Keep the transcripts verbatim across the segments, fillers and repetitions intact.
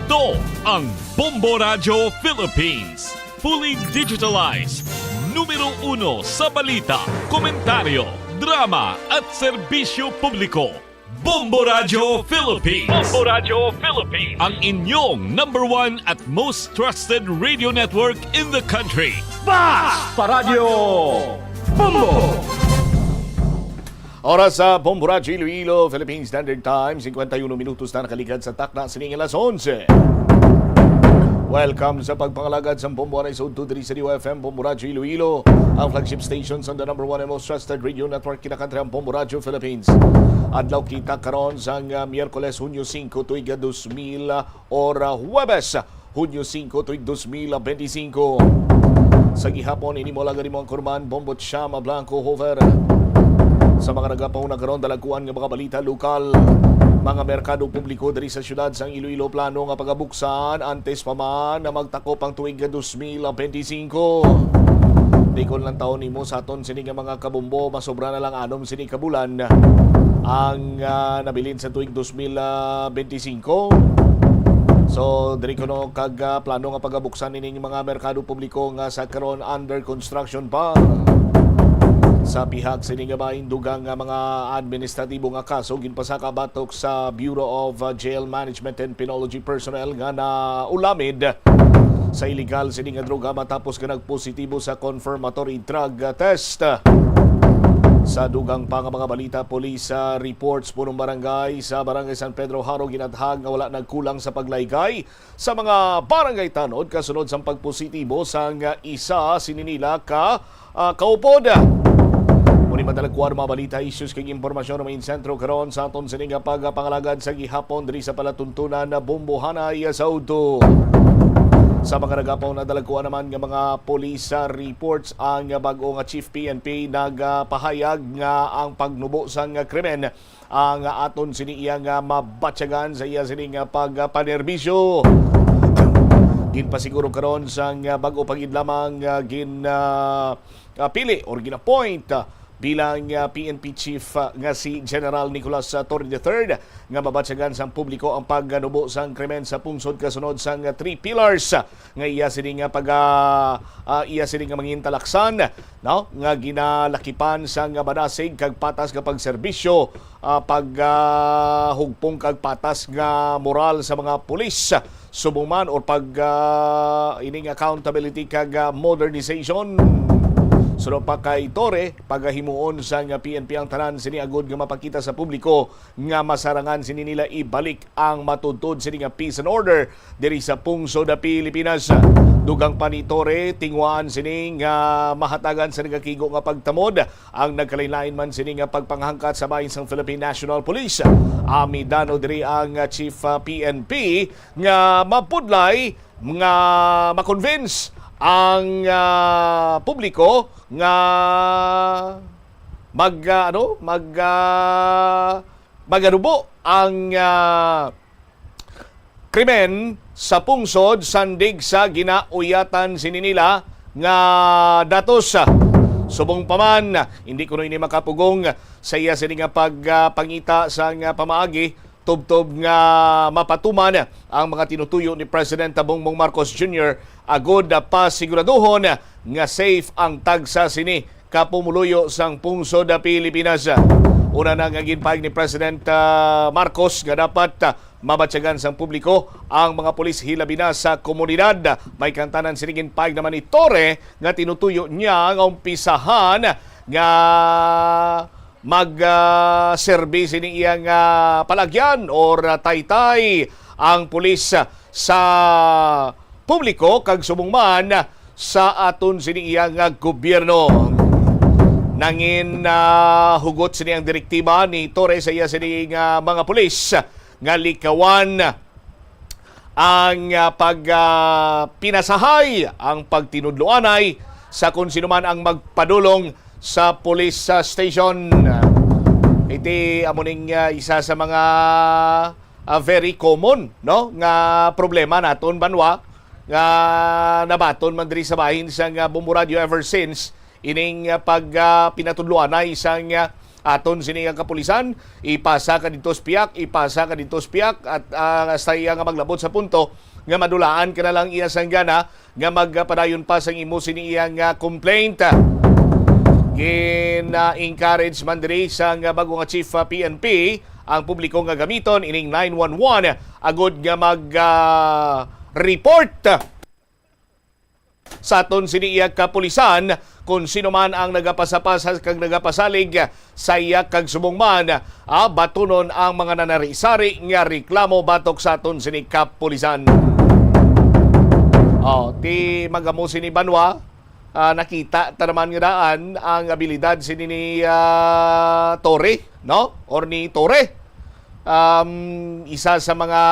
Ito ang Bombo Radyo Philippines. Fully digitalized. Numero uno sa balita, komentaryo, drama at serbisyo publiko. Bombo Radyo Philippines. Bombo Radyo Philippines. Ang inyong number one at most trusted radio network in the country. Basta Radyo Bombo! Oras sa Bombo Radyo Iloilo, Philippine Standard Time, cincuenta y uno minutos na nakaligad sa takna sining alas onse. Welcome sa pagpangalagad sa Bombo Radyo Iloilo, ang flagship station sa the number one and most trusted radio network kinakantri ang Bombo Radyo Philippines. Adlaw kita karon sang, ah, Miyerkules, Hunyo singko, tuig, ah, dos mil, ah, or, ah, Huwebes, Hunyo singko, tuig dos mil benti singko. Sa gihapon, ini mo lang ang imong kurman, Bombot Siam Blanco Hover. Sa mga nagapahuna karon, dalagkuan nga mga balita lokal. Mga merkado publiko diri sa siyudad sang Iloilo, plano nga pagabuksan antes pa man na magtakop ang tuig nga dos mil benti singko. Di ko lang taon nimo sa aton sini nga mga kabombo, masobra na lang anom sini ka bulan ang, ah, nabilin sa tuig dos mil benti singko. So, diri kuno kag, ah, plano nga pagabuksan ining mga merkado publiko nga sa karon under construction pa. Sa pihak sini nga bahin, dugang nga mga administratibo nga kaso ginpasaka batok sa Bureau of, ah, Jail Management and Penology personnel nga naulamid sa iligal sini nga droga matapos nga nagpositibo sa confirmatory drug test. Sa dugang pa nga mga balita, police, ah, reports, punong barangay sa Barangay San Pedro Jaro ginathag nga wala nagkulang sa paglaygay sa mga barangay tanod kasunod sang pagpositibo sang isa sini nila ka, ah, kaupod. Muni madalagkuan mga balita, issues kag impormasyon nga insentro karon sa aton sini nga pagpangalagad sa gihapon diri sa palatuntunan na Bombohanay sa udto. Sa mga nagapaw, nadalagkuan naman nga mga police, ah, reports ang bag-o nga Chief P N P nagapahayag nga ang pagnubo sang krimen ang aton sini iya nga mabatyagan sa iya sini nga pagpanerbisyo. Ginpasiguro karon sang bag-o pa gid lamang nga gin, ah, ah, pili or gin-appoint, ah, bilang, ah, P N P chief, ah, nga si General Nicolas, ah, Torre the third, nga mabatyagan sang publiko ang pagnubo sang krimen sa pungsod kasunod sang, ah, three pillars, ah, nga iya sini nga pag, ah, ah, iya sini nga mangin talaksan, no, nga ginalakipan sang banasig kag patas nga pagserbisyo, ah, pag, ah, hugpong kag patas nga moral sa mga pulis, subong man or pag, ah, ining accountability kag, ah, modernization. Sunod pa kay Torre, pagahimuon sang P N P ang tanan sini agud nga mapakita sa publiko nga masarangan sini nila ibalik ang matudtod sini nga peace and order diri sa pungsod sa Pilipinas. Dugang pa ni Torre, tinguhaan sini nga mahatagan sa nagakigo nga pagtamod ang nagkalainlain man sini nga pagpanghangkat sa bahin sang Philippine National Police. Amidano diri ang Chief, ah, P N P nga mapudlay nga ma-convince ang, ah, publiko nga mag, ah, ano, mag, ah, maganubo ang, ah, krimen sa pungsod, sandig sa ginauyatan sini nila nga datos. Subong pa man, hindi kuno ini makapugong sa iya sini nga pagpangita sang pamaagi, tubtob nga mapatuman ang mga tinutuyo ni President Bongbong Marcos Junior agud pasiguraduhon nga safe ang tagsa sini ka pumuluyo sang pungsod sa Pilipinas. Una na nga ginpahayag ni President, ah, Marcos nga dapat, ah, mabatyagan sang publiko ang mga pulis, hilabi na sa komunidad. May kantanan sini, ginpahayag naman ni Torre nga tinutuyo niya nga umpisahan nga mag, ah, serbi sini iyang, ah, palagyan or, ah, taytay ang pulis sa publiko kag subong man sa aton sini iya nga gobyerno. Nangin, ah, hugot sini ang direktiba ni Torre sa iya sini nga mga pulis nga likawan ang, ah, pag, ah, pinasahay ang pagtinudloanay sa kon sino man ang magpadulong sa police, ah, station. Iti amo ning, ah, isa sa mga, ah, very common, no, nga problema naton banwa nga nabaton man diri sa bahin sang, ah, Bombo Radyo ever since ining, ah, pag, ah, pinatudloanay sang, ah, Aton sini nga kapulisan, ipasa ka didto sa piyak, ipasa ka didto sa piyak, at, ah, sa iya nga maglabot sa punto nga madulaan ka na lang iya sang gana nga magpadayon pa sang imo sini iya nga complaint. Gin-encourage man diri sang bag-o nga chief, ah, P N P ang publiko nga gamiton ining nine one one agud nga mag, ah, report sa aton sini iya kapulisan kon sino man ang nagapasapasa kag nagapasalig sa iya kag subong man, ah, batunon ang mga nanari-sari nga reklamo batok sa aton sini kapulisan. Oh, ti magamo sini banwa, ah, nakita ta naman nga daan ang abilidad sini ni, ah, Torre, no? Or ni Torre. Um, isa sa mga,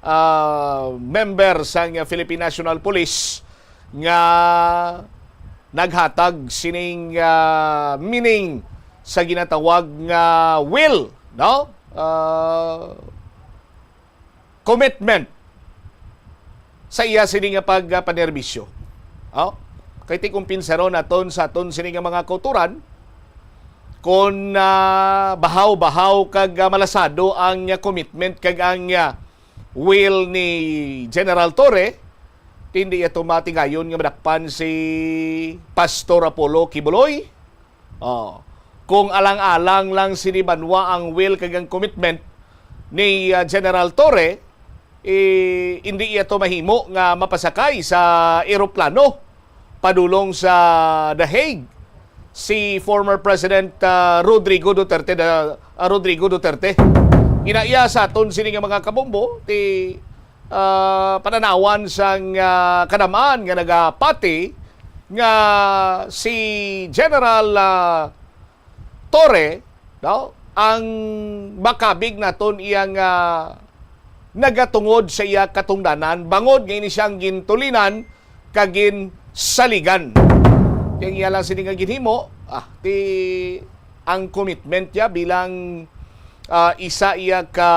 ah, member sang Philippine National Police nga naghatag sining, ah, meaning sa ginatawag nga will, no? Ah, commitment sa iya sini nga pag, ah, panerbisyo. Oh, kay ti kung pinsaron naton sa aton sini nga mga kauturan, kung, ah, bahaw-bahaw kag, ah, malasado ang, ah, commitment kag ang, ah, will ni General Torre, ti hindi ato matigayon nga madakpan si Pastor Apollo Quiboloy. Oh. Kung alang-alang lang sini banwa ang will kag ang commitment ni, ah, General Torre, eh, hindi iya to mahimo nga mapasakay sa eroplano padulong sa The Hague si former President, ah, Rodrigo Duterte, da-, ah, Rodrigo Duterte. Ina iya sa aton sini nga mga kabombo, ti, ah, pananawan sang, ah, kadamaan nga nagapati nga si General, ah, Torre, no, ang makabig naton iya nga nagatungod sa iya katungdanan, bangod nga ini siya ang gintulinan kag ginsaligan. Kay ang iya lang sini nga ginhimo, ah, ti ang commitment niya bilang, ah, isa iya ka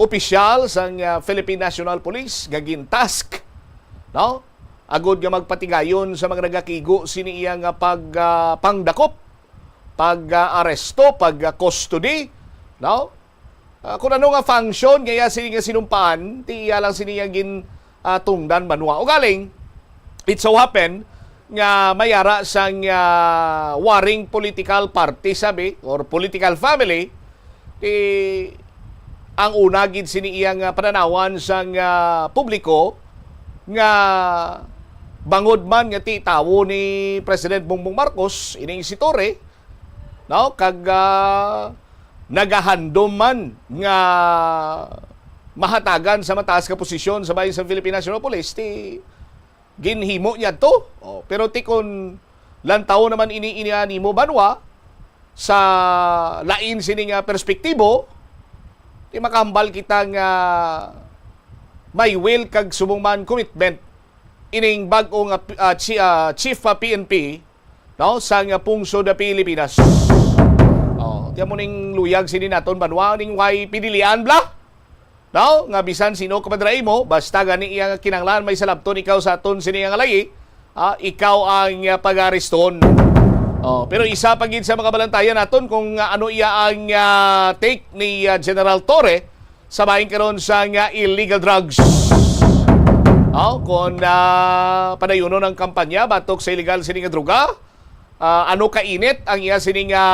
opisyal sang, ah, Philippine National Police nga gin-task, no? Agud nga magpatigayon sa mga nagakigo sini iya nga pag, ah, pangdakop, pag, ah, aresto, pag, ah, custody, no? Ah, kung ano nga function nga iya sini nga sinumpaan, ti iya lang sini nga gin, ah, tungdan banwa. Ugaling, it so happen nga may ara sang, ah, waring political party, sabi, or political family, ti ang una gid sini iya nga pananawan sang, ah, publiko nga bangod man nga ti tawo ni President Bongbong Marcos, ining si Torre, no, kag, ah, nagahandom man nga mahatagan sa mataas nga posisyon sa bahin sa Philippine National Police, ti ginhimo niya to. Oh, pero ti kon lantaw naman ini, ini animo banwa sa lain sini nga perspektibo, ti makahambal kita nga may will kag subong man commitment ining bag-o nga, ah, chi-, ah, chief, ah, P N P, no, sang, ah, Pungsod, ah, Pilipinas. Oh, ti amo ning luyag sini naton banwa, ning way pidilian bala. No? Nga bisan sino ka madra imo, basta gani iya nga kinahanglan, may salabton ikaw sa aton sini nga layi, ah, ikaw ang, ah, pag-areston. Oh, pero isa pa gid sa mga balantayan naton kung, ah, ano iya ang, ah, take ni, ah, General Torre sa bahin karon sa nga illegal drugs. Oh, kung, ah, padayunon ang kampanya batok sa illegal sini nga droga, ah, ano kainit ang iya sini nga,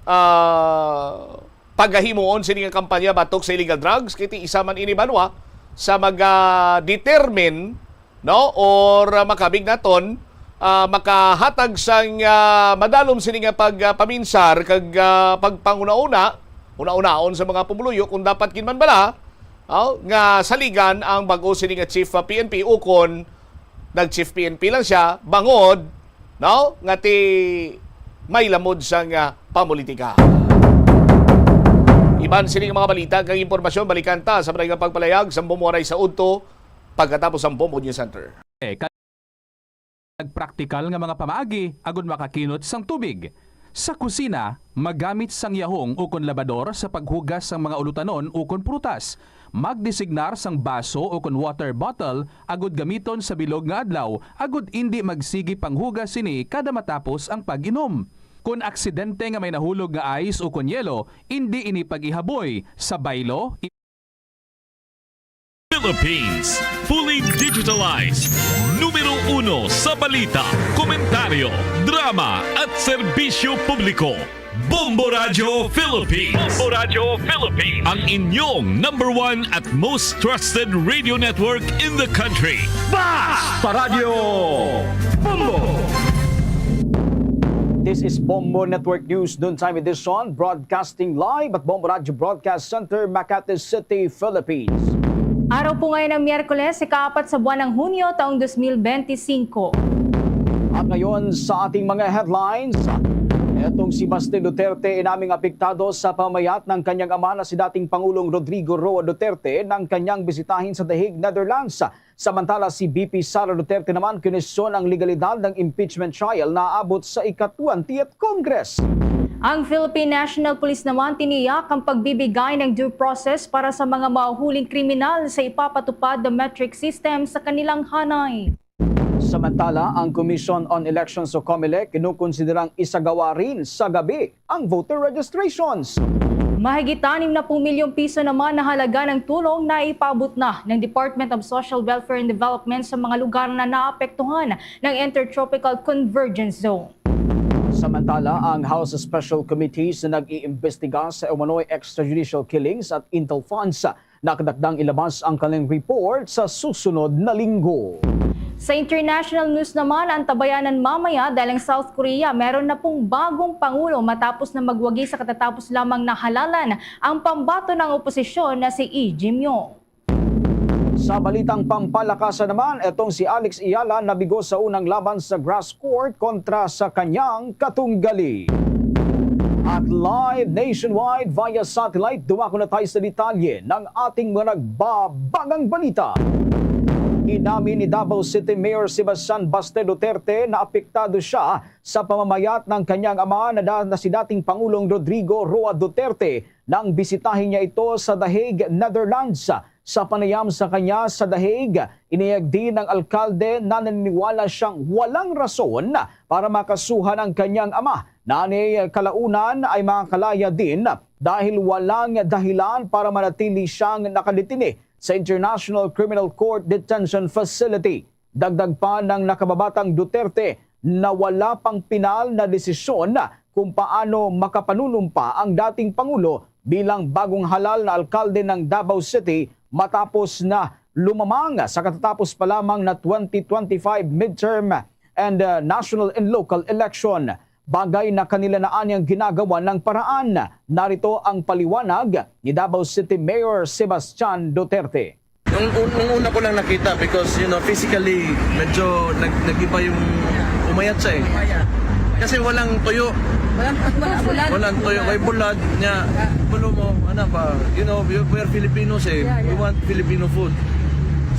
ah, pagahimuon sini nga kampanya batok sa illegal drugs, kay ti isa man ini banwa sa maga-determine, no, or, ah, makabig naton, ah, makahatag sang, ah, madalom sini nga pag, ah, paminsar kag, ah, pagpanguna-una, una-unaon sa mga pumuluyo kung dapat gid man bala, oh, nga saligan ang bag-o sini nga chief, ah, P N P ukon nag-chief P N P lang siya, bangod, no, nga ti may lamod sang, ah, pamulitika. Iban sini nga mga balita kag impormasyon, balikan ta sa mga pagpalayag sa Bombo Waray sa Udto pagkatapos ang Bombo News Center. Eh, kag praktikal nga mga pamaagi agud makakinot sang tubig. Sa kusina, magamit sang yahong ukon labador sa paghugas sang mga ulutanon ukon prutas. Magdesignar sang baso ukon water bottle agud gamiton sa bilog nga adlaw agud indi magsigi panghugas sini kada matapos ang pag-inom. Kon aksidente nga may nahulog nga ice o kon yelo, indi ini pag-ihaboy. Sa baylo, i- Philippines, fully digitalized. Numero uno sa balita, komentaryo, drama, at serbisyo publiko. Bombo Radyo Philippines. Bombo Radyo Philippines. Ang inyong number one at most trusted radio network in the country. Basta Radyo Bombo! This is Bombo Network News Noontime Edition, broadcasting live at Bombo Radyo Broadcast Center, Makati City, Philippines. Araw po ngayon ng Miyerkules, ika-apat sa buwan ng Hunyo, taong dos mil benti singko. At ngayon sa ating mga headlines, etong si Baste Duterte inaming apektado sa pamamayat ng kanyang ama na si dating Pangulong Rodrigo Roa Duterte nang kanyang bisitahin sa The Hague, Netherlands. Samantala, si V P Sara Duterte naman kinisyon ang legalidad ng impeachment trial na aabot sa ika-twentieth Congress. Ang Philippine National Police naman tiniyak ang pagbibigay ng due process para sa mga mahuhuling kriminal sa ipapatupad na metric system sa kanilang hanay. Samantala, ang Commission on Elections o COMELEC kinukonsiderang isagawa rin sa gabi ang voter registrations. Mahigit anim na pung milyong piso naman na halaga ng tulong na ipaabot na ng Department of Social Welfare and Development sa mga lugar na naapektuhan ng Intertropical Convergence Zone. Samantala, ang House Special Committees na nag-iimbestiga sa umano'y extrajudicial killings at intel funds nakadakdang ilabas ang kanilang report sa susunod na linggo. Sa international news naman, ang tabayanan mamaya dahil ang South Korea meron na pong bagong pangulo matapos na magwagi sa katatapos lamang na halalan ang pambato ng oposisyon na si Lee Jae-myung. Sa balitang pampalakasan naman, etong si Alex Eala nabigo sa unang laban sa grass court kontra sa kanyang katunggali. At live nationwide via satellite, dumako na tayo sa detalye ng ating mga nagbabagang balita. Inamin ni Davao City Mayor Sebastian Baste Duterte na apektado siya sa pamamayat ng kanyang ama na, da- na si dating Pangulong Rodrigo Roa Duterte nang bisitahin niya ito sa The Hague, Netherlands. Sa panayam sa kanya sa The Hague, inihayag din ng alkalde na naniniwala siyang walang rason para makasuhan ang kanyang ama. Nanay kalaunan ay makakalaya din dahil walang dahilan para manatili siyang nakadetine sa International Criminal Court Detention Facility. Dagdag pa ng nakababatang Duterte na wala pang pinal na desisyon kung paano makapanunumpa ang dating pangulo bilang bagong halal na alkalde ng Davao City matapos na lumamang sa katatapos pa lamang na twenty twenty-five midterm and, uh, national and local election. Bagay na kanila na anyang ginagawa ng paraan. Narito ang paliwanag ni Davao City Mayor Sebastian Duterte. Nung, un- nung una ko lang nakita, because, you know, physically, medyo nag- nag-iba yung umayat siya eh. Kasi walang tuyo. Walang, walang bulad. Walang tuyo. May bulad niya. Bulo mo, ano pa, you know, we- we're Filipinos eh. Yeah, yeah. We want Filipino food.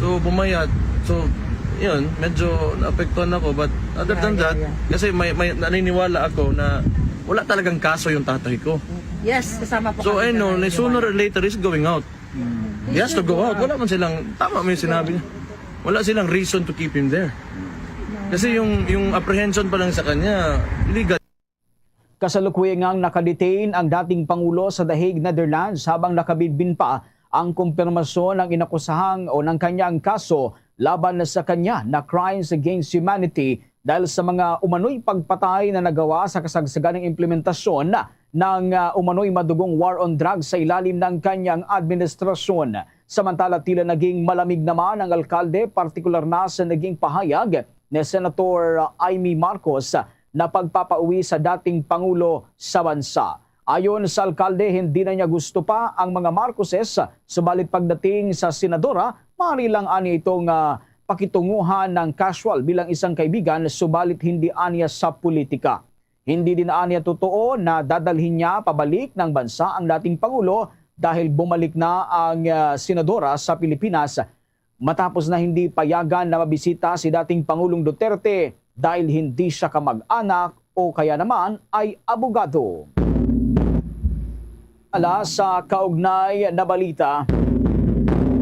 So, bumayat. So, yun, medyo naapektuhan ako. But other than that, kasi may, may naniniwala ako na wala talagang kaso yung tatay ko. Yes, kasama po. So, kami I know, na sooner or later, he's going out. He has to go out. Wala man silang, tama mo yung sinabi niya. Wala silang reason to keep him there. Kasi yung, yung apprehension pa lang sa kanya, illegal. Kasalukuyan ngang nakadetain ang dating Pangulo sa The Hague, Netherlands, habang nakabinbin pa ang kumpirmasyon ng inakusahang o ng kanyang kaso laban sa kanya na crimes against humanity dahil sa mga umano'y pagpatay na nagawa sa kasagsagan ng implementasyon ng, ah, umano'y madugong war on drugs sa ilalim ng kanyang administrasyon. Samantala, tila naging malamig naman ang alkalde, partikular na sa naging pahayag ni Senator Imee Marcos na pagpapauwi sa dating pangulo sa bansa. Ayon sa alkalde, hindi na niya gusto pa ang mga Marcoses, subalit pagdating sa senadora, maaari lang anya itong, ah, pakitunguhan ng casual bilang isang kaibigan, subalit hindi anya sa politika. Hindi din anya totoo na dadalhin niya pabalik ng bansa ang dating pangulo dahil bumalik na ang, ah, senadora sa Pilipinas matapos na hindi payagan na mabisita si dating Pangulong Duterte dahil hindi siya kamag-anak o kaya naman ay abogado. Ala sa kaugnay na balita,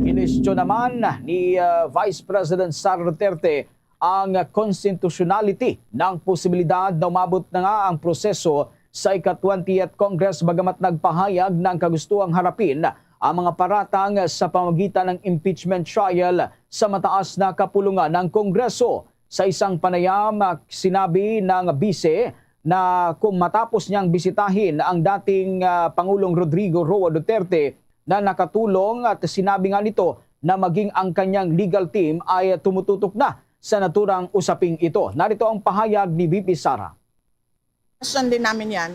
kinwestiyon naman ni, ah, Vice President Sara Duterte ang constitutionality ng posibilidad na umabot na nga ang proseso sa ika-twentieth Congress, bagamat nagpahayag ng kagustuhang harapin ang mga paratang sa pamagitan ng impeachment trial sa mataas na kapulungan ng Kongreso. Sa isang panayam, ah, sinabi ng bise na kung matapos niyang bisitahin ang dating, ah, Pangulong Rodrigo Roa Duterte na nakatulong, at sinabi nga nito na maging ang kanyang legal team ay tumututok na sa naturang usaping ito. Narito ang pahayag ni V P Sara. Question din namin yan,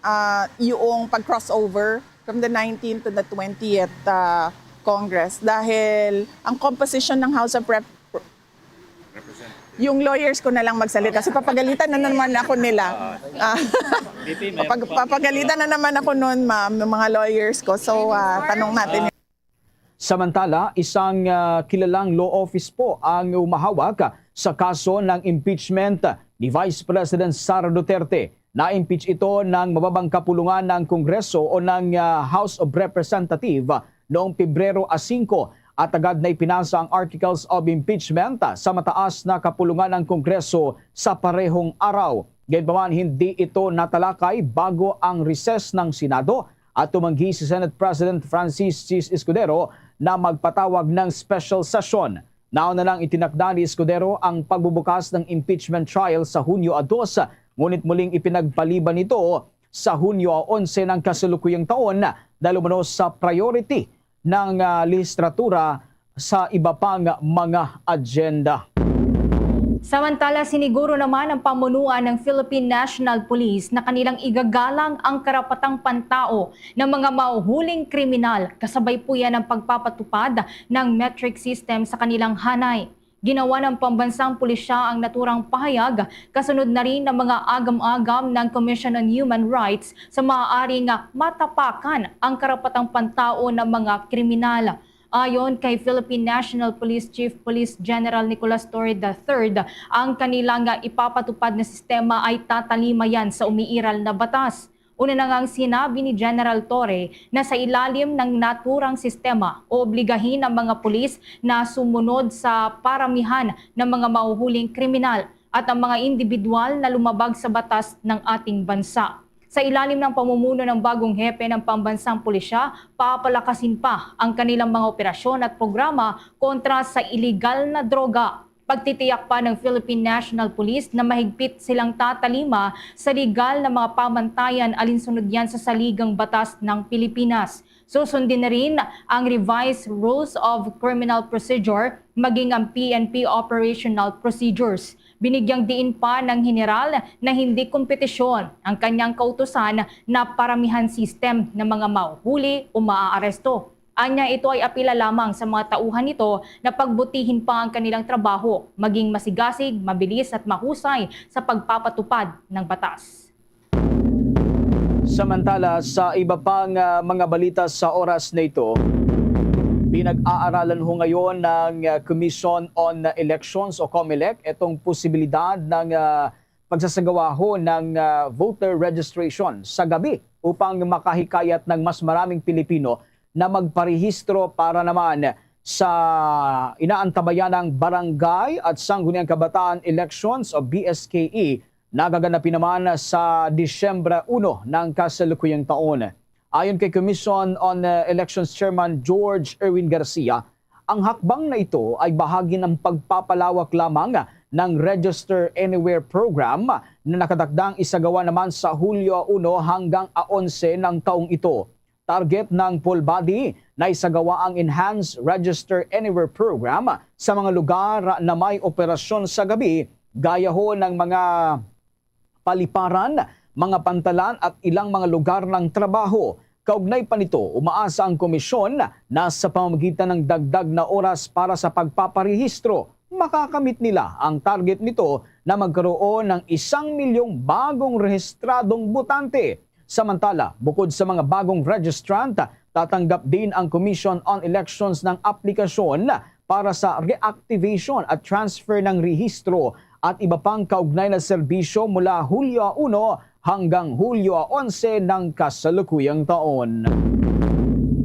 ah, yung pag-crossover from the nineteenth to the twentieth ah, Congress. Dahil ang composition ng House of Rep, yung lawyers ko na lang magsalita. So papagalitan na naman ako nila. Ah, V P, may papag- papagalitan na naman ako noon, ma'am, ng mga lawyers ko. So ah, tanong natin. Samantala, isang, ah, kilalang law office po ang umahawak sa kaso ng impeachment ni Vice President Sara Duterte. Na-impeach ito ng mababang kapulungan ng Kongreso o ng, ah, House of Representative noong Pebrero a singko, at agad na ipinasa ang Articles of Impeachment sa mataas na kapulungan ng Kongreso sa parehong araw. Gayunpaman, hindi ito natalakay bago ang recess ng Senado at tumanggi si Senate President Francis Chiz Escudero na magpatawag ng special session. Nauna lang itinakda ni Escudero ang pagbubukas ng impeachment trial sa Hunyo a dos, ngunit muling ipinagpaliban ito sa Hunyo a onse ng kasalukuyang taon, dahil umano sa priority ng, ah, lehislatura sa iba pang mga agenda. Samantala, siniguro naman ang pamunuan ng Philippine National Police na kanilang igagalang ang karapatang pantao ng mga mahuhuling kriminal, kasabay po yan ang pagpapatupad ng metric system sa kanilang hanay. Ginawa ng pambansang pulisya ang naturang pahayag kasunod na rin ng mga agam-agam ng Commission on Human Rights sa maaaring matapakan ang karapatang pantao ng mga kriminal. Ayon kay Philippine National Police Chief Police General Nicolas Torre the third, ang kanilang ipapatupad na sistema ay tatalimayan sa umiiral na batas. Una na ngang sinabi ni General Torre na sa ilalim ng naturang sistema, obligahin ang mga pulis na sumunod sa paramihan ng mga mahuhuling kriminal at ang mga individual na lumabag sa batas ng ating bansa. Sa ilalim ng pamumuno ng bagong hepe ng pambansang pulisya, papalakasin pa ang kanilang mga operasyon at programa kontra sa iligal na droga. Pagtitiyak pa ng Philippine National Police na mahigpit silang tatalima sa legal na mga pamantayan alinsunod yan sa saligang batas ng Pilipinas. Susundin na rin ang Revised Rules of Criminal Procedure maging ang P N P Operational Procedures. Binigyang diin pa ng General na hindi kompetisyon ang kanyang kautusan na paramihan system ng mga mahuhuli o maaaresto. Anya, ito ay apila lamang sa mga tauhan nito na pagbutihin pa ang kanilang trabaho, maging masigasig, mabilis at mahusay sa pagpapatupad ng batas. Samantala, sa iba pang, ah, mga balita sa oras na ito, pinag-aaralan ho ngayon ng, ah, Commission on Elections o COMELEC itong posibilidad ng, ah, pagsasagawa ho ng, ah, voter registration sa gabi upang makahikayat ng mas maraming Pilipino na magparehistro para naman sa inaantabayan ng Barangay at Sangguniang Kabataan Elections o B S K E na gaganapin naman sa Disyembre uno ng kasalukuyang taon. Ayon kay Commission on, uh, Elections Chairman George Erwin Garcia, ang hakbang na ito ay bahagi ng pagpapalawak lamang ng Register Anywhere program na nakatakdang isagawa naman sa Hulyo uno hanggang a onse ng taong ito. Target ng poll body na isagawa ang Enhanced Register Anywhere program sa mga lugar na may operasyon sa gabi, gaya ho ng mga paliparan, mga pantalan at ilang mga lugar ng trabaho. Kaugnay pa nito, umaasa ang komisyon na sa pamamagitan ng dagdag na oras para sa pagpaparehistro, makakamit nila ang target nito na magkaroon ng isang milyong bagong rehistradong botante. Samantala, bukod sa mga bagong registrant, tatanggap din ang Commission on Elections ng aplikasyon para sa reactivation at transfer ng rehistro at iba pang kaugnay na serbisyo mula Hulyo uno hanggang Hulyo onse ng kasalukuyang taon.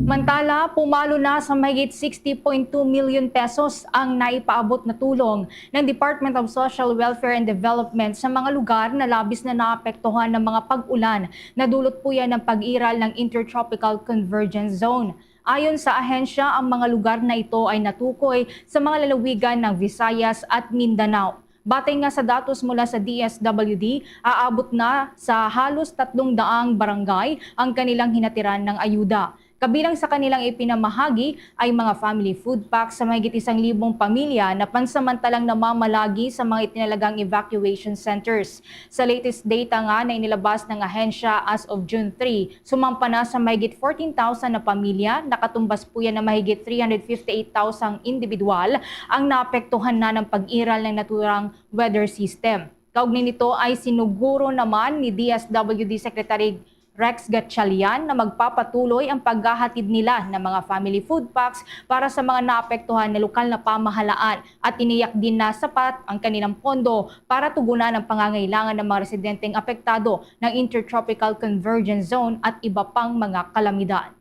Mantala, pumalo na sa mahigit sixty point two million pesos ang naipaabot na tulong ng Department of Social Welfare and Development sa mga lugar na labis na naapektuhan ng mga pag-ulan na dulot po yan ng pag-iral ng Intertropical Convergence Zone. Ayon sa ahensya, ang mga lugar na ito ay natukoy sa mga lalawigan ng Visayas at Mindanao. Batay nga sa datos mula sa D S W D, aabot na sa halos tatlong daang barangay ang kanilang hinatiran ng ayuda. Kabilang sa kanilang ipinamahagi ay mga family food packs sa mahigit isang libong pamilya na pansamantalang namamalagi sa mga itinalagang evacuation centers. Sa latest data nga na inilabas ng ahensya as of June three, sumampa na sa mahigit fourteen thousand na pamilya, nakatumbas po yan na mahigit three hundred fifty-eight thousand individual ang naapektuhan na ng pag-iral ng naturang weather system. Kaugnay nito ay sinuguro naman ni D S W D Secretary Rex Gatchalian na magpapatuloy ang paghahatid nila ng mga family food packs para sa mga naapektuhan na lokal na pamahalaan at tiniyak din na sapat ang kanilang pondo para tugunan ang pangangailangan ng mga residenteng apektado ng Intertropical Convergence Zone at iba pang mga kalamidad.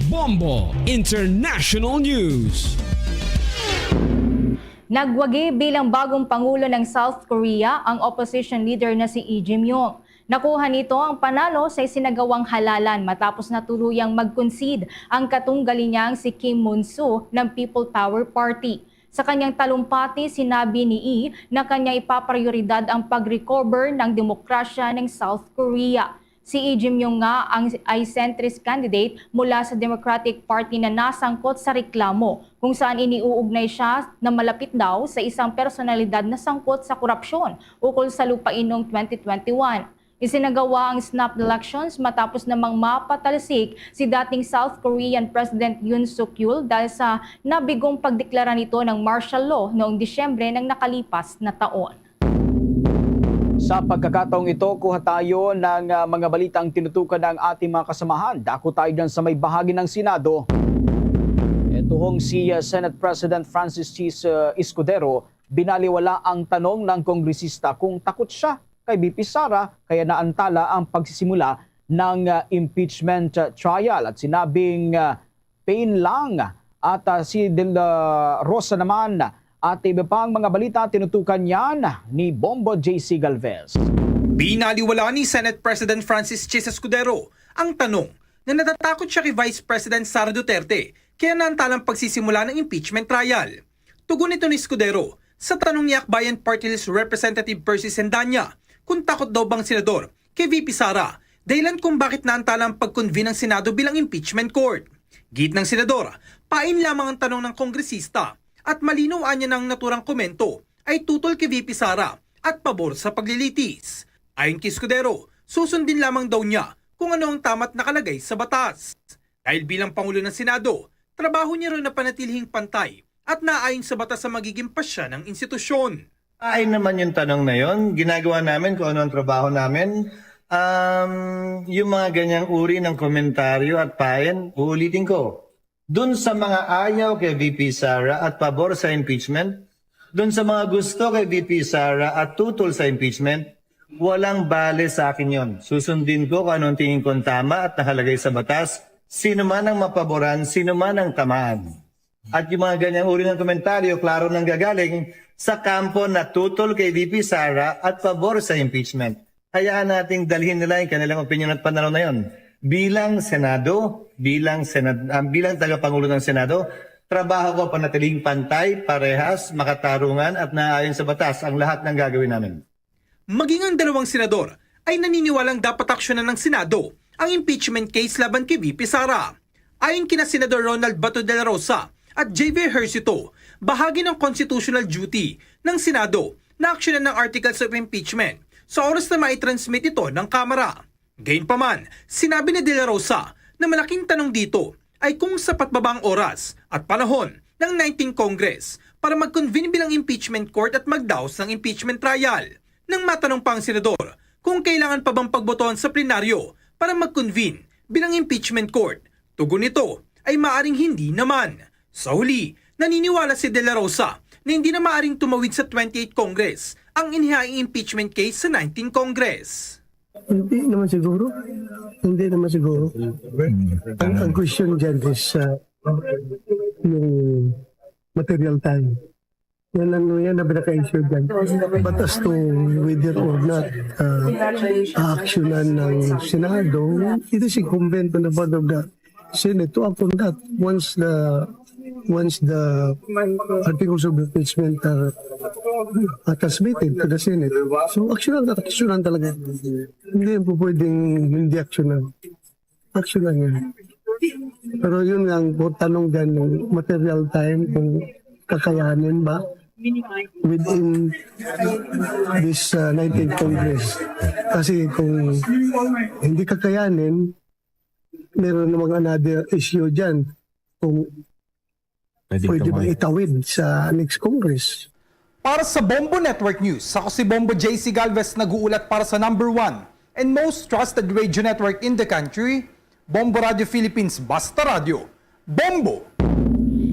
Bombo International News. Nagwagi bilang bagong pangulo ng South Korea ang opposition leader na si Lee Jae-myung. Nakuha nito ang panalo sa isinagawang halalan matapos na tuluyang mag-concede ang katunggali niyang si Kim Moon-soo ng People Power Party. Sa kanyang talumpati, sinabi ni Lee na kanya ipaprioridad ang pag-recover ng demokrasya ng South Korea. Si Lee Jae-myung nga ang, ay centrist candidate mula sa Democratic Party na nasangkot sa reklamo kung saan iniuugnay siya na malapit daw sa isang personalidad na sangkot sa korupsyon ukol sa lupain noong twenty twenty-one. Isinagawa ang snap elections matapos namang mapatalsik si dating South Korean President Yoon Suk Yeol dahil sa nabigong pagdeklara nito ng martial law noong Disyembre ng nakalipas na taon. Sa pagkakataong ito, kuha tayo ng ah, mga balitang tinutukan ng ating mga kasamahan. Dako tayo dyan sa may bahagi ng Senado. Tuhong si ah, Senate President Francis Chis ah, Escudero, binaliwala ang tanong ng kongresista kung takot siya kay V P Sara kaya naantala ang pagsisimula ng ah, impeachment ah, trial at sinabing ah, pain lang. At ah, si De La Rosa naman at iba pang mga balita tinutukan niyan ni Bombo J C Galvez. Binaliwala ni Senate President Francis Chis Escudero ang tanong na natatakot siya kay Vice President Sara Duterte kaya naantalang pagsisimula ng impeachment trial. Tugon ito ni Escudero sa tanong ni Akbayan Party List Representative Percy Sendanya kung takot daw bang senador kay V P Sara dahilan kung bakit naantala ang pag-convene ng Senado bilang impeachment court. Git ng senador, pain lamang ang tanong ng kongresista at malinaw anya na ang naturang komento ay tutol kay V P Sara at pabor sa paglilitis. Ayon kay Escudero, susundin lamang daw niya kung ano ang tama't nakalagay sa batas. Dahil bilang Pangulo ng Senado, trabaho niya ron na panatilihing pantay at naayon sa batas sa magiging pasya ng institusyon. Ay naman yung tanong na yon. Ginagawa namin kung ano ang trabaho namin. Um, yung mga ganyang uri ng komentaryo at pain, uulitin ko, dun sa mga ayaw kay V P Sara at pabor sa impeachment, dun sa mga gusto kay V P Sara at tutol sa impeachment, walang bale sa akin yon. Susundin ko kung anong tingin kong tama at nakalagay sa batas, sino man ang mapaboran, sino man ang tamaan. At yung mga ganyang uri ng komentaryo, klaro nang gagaling sa kampo na tutol kay V P Sara at pabor sa impeachment. Hayaan nating dalhin nila yung kanilang opinion at pananaw na yon. Bilang Senado, bilang Senad, ah, bilang tagapangulo ng Senado, trabaho ko panatiling pantay, parehas, makatarungan at naayon sa batas ang lahat ng gagawin namin. Maging ang dalawang senador ay naniniwalang dapat aksyonan ng Senado ang impeachment case laban kay V P Sara. Ayon kina Senador Ronald Bato de la Rosa at J V Ejercito, bahagi ng constitutional duty ng Senado na aksyonan ng articles of impeachment sa oras na maitransmit ito ng Kamara. Gayunpaman, sinabi ni De La Rosa na malaking tanong dito ay kung sapat ba ba ang oras at panahon ng nineteenth Congress para mag-convene bilang impeachment court at magdaos ng impeachment trial. Nang matanong pa ang senador kung kailangan pa bang pagbotohan sa plenaryo para mag-convene bilang impeachment court, tugon nito ay maaring hindi naman. Sa huli, naniniwala si De La Rosa na hindi na maaring tumawid sa twenty-eighth Congress ang inihaing impeachment case sa nineteenth Congress. Hindi naman siguro. Hindi naman siguro. Ang, ang question dyan is uh, yung material time. Yan ang, yan ang pinaka-issue dyan. But as to whether or not uh, aaksyonan ng Senado, it is incumbent on the part of the Senate to act on that once the once the articles of impeachment are, are transmitted to the Senate. So, aksyonan, aksyonan talaga. Hindi po pwedeng hindi aksyonan. Aksyonan yan. Pero yun nga, ang tanong dyan, yung material time, kung kakayanin ba within this uh, nineteenth Congress. Kasi kung hindi kakayanin, meron namang another issue dyan. Kung pwede ba itawid sa next Congress? Para sa Bombo Network News, ako si Bombo J C Galvez nag-uulat para sa number one and most trusted radio network in the country, Bombo Radio Philippines, Basta Radio, Bombo!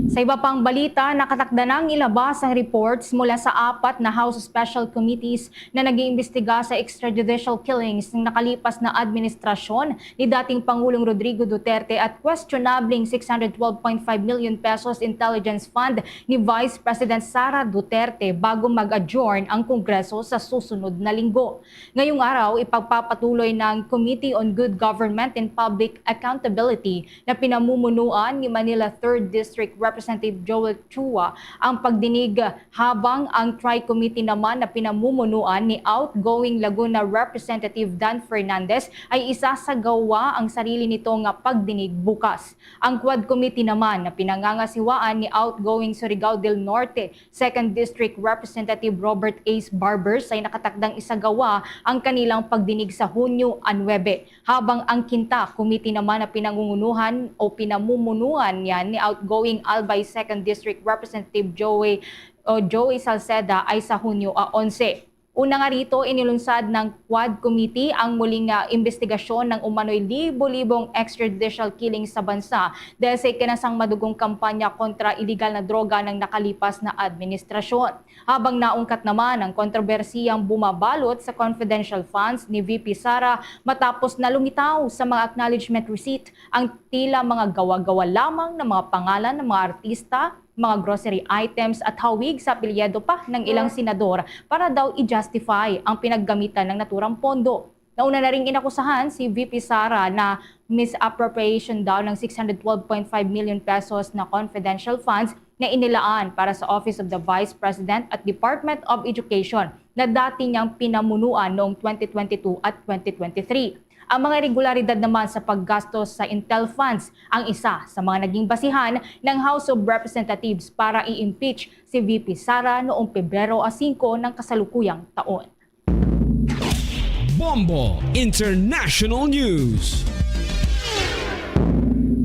Sa iba pang balita, nakatakda nang ilabas ang reports mula sa apat na House Special Committees na nag-iimbestiga sa extrajudicial killings ng nakalipas na administrasyon ni dating Pangulong Rodrigo Duterte at questionabling six hundred twelve point five million pesos intelligence fund ni Vice President Sara Duterte bago mag-adjourn ang Kongreso sa susunod na linggo. Ngayong araw, ipagpapatuloy ng Committee on Good Government and Public Accountability na pinamumunuan ni Manila Third District Representative Joel Chua ang pagdinig, habang ang Tri-Committee naman na pinamumunuan ni outgoing Laguna Representative Dan Fernandez ay isasagawa ang sarili nito nga pagdinig bukas. Ang Quad Committee naman na pinangangasiwaan ni outgoing Surigao del Norte Second District Representative Robert Ace Barbers ay nakatakdang isagawa ang kanilang pagdinig sa Hunyo nuebe, habang ang Kinta Committee naman na pinangungunuhan o pinamumunuan niya ni outgoing Albay Second District Representative Joey o Joey Salceda ay sa Hunyo a onse. Una nga rito, inilunsad ng Quad Committee ang muli nga imbestigasyon ng umano'y libo-libong extrajudicial killings sa bansa dahil sa ikinasang madugong kampanya kontra iligal na droga ng nakalipas na administrasyon. Habang naungkat naman ang kontrobersiyang bumabalot sa confidential funds ni V P Sara matapos na lumitaw sa mga acknowledgement receipt ang tila mga gawa-gawa lamang ng mga pangalan ng mga artista, mga grocery items at hawig sa apelyido pa ng ilang senador para daw i-justify ang pinaggamitan ng naturang pondo. Nauna na ring inakusahan si V P Sara na misappropriation daw ng six hundred twelve point five million pesos na confidential funds na inilaan para sa Office of the Vice President at Department of Education na dati niyang pinamunuan noong twenty twenty-two at twenty twenty-three. Ang mga irregularidad naman sa paggastos sa Intel funds ang isa sa mga naging basihan ng House of Representatives para i-impeach si V P Sara noong Pebrero a singko ng kasalukuyang taon. Bombo International News.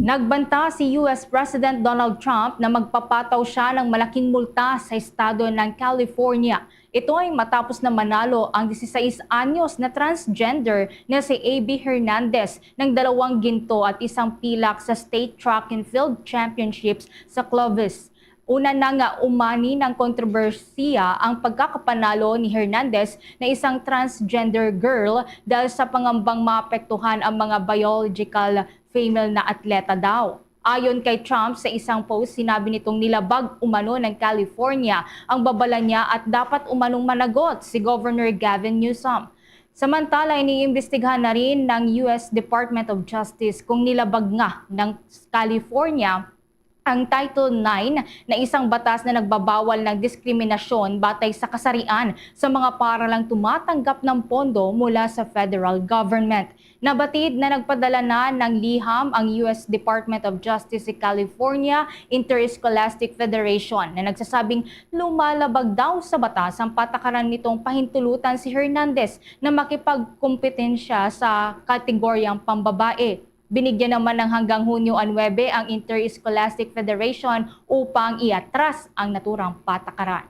Nagbanta si U S President Donald Trump na magpapataw siya ng malaking multa sa estado ng California. Ito ay matapos na manalo ang disisais anyos na transgender na si A B Hernandez ng dalawang ginto at isang pilak sa State Track and Field Championships sa Clovis. Una na nga umani ng kontrobersiya ang pagkakapanalo ni Hernandez na isang transgender girl dahil sa pangambang maapektuhan ang mga biological female na atleta daw. Ayon kay Trump, sa isang post, sinabi nitong nilabag umano ng California ang babala niya at dapat umanong managot si Governor Gavin Newsom. Samantala, iniimbestigahan na rin ng U S Department of Justice kung nilabag nga ng California ang Title nine na isang batas na nagbabawal ng diskriminasyon batay sa kasarian sa mga paralang tumatanggap ng pondo mula sa federal government. Nabatid na nagpadala na ng liham ang U S Department of Justice sa California Interscholastic Federation na nagsasabing lumalabag daw sa batas ang patakaran nitong pahintulutan si Hernandez na makipagkompetensya sa kategoryang pambabae. Binigyan naman ng hanggang Hunyo a nuebe ang Interscholastic Federation upang iatras ang naturang patakaran.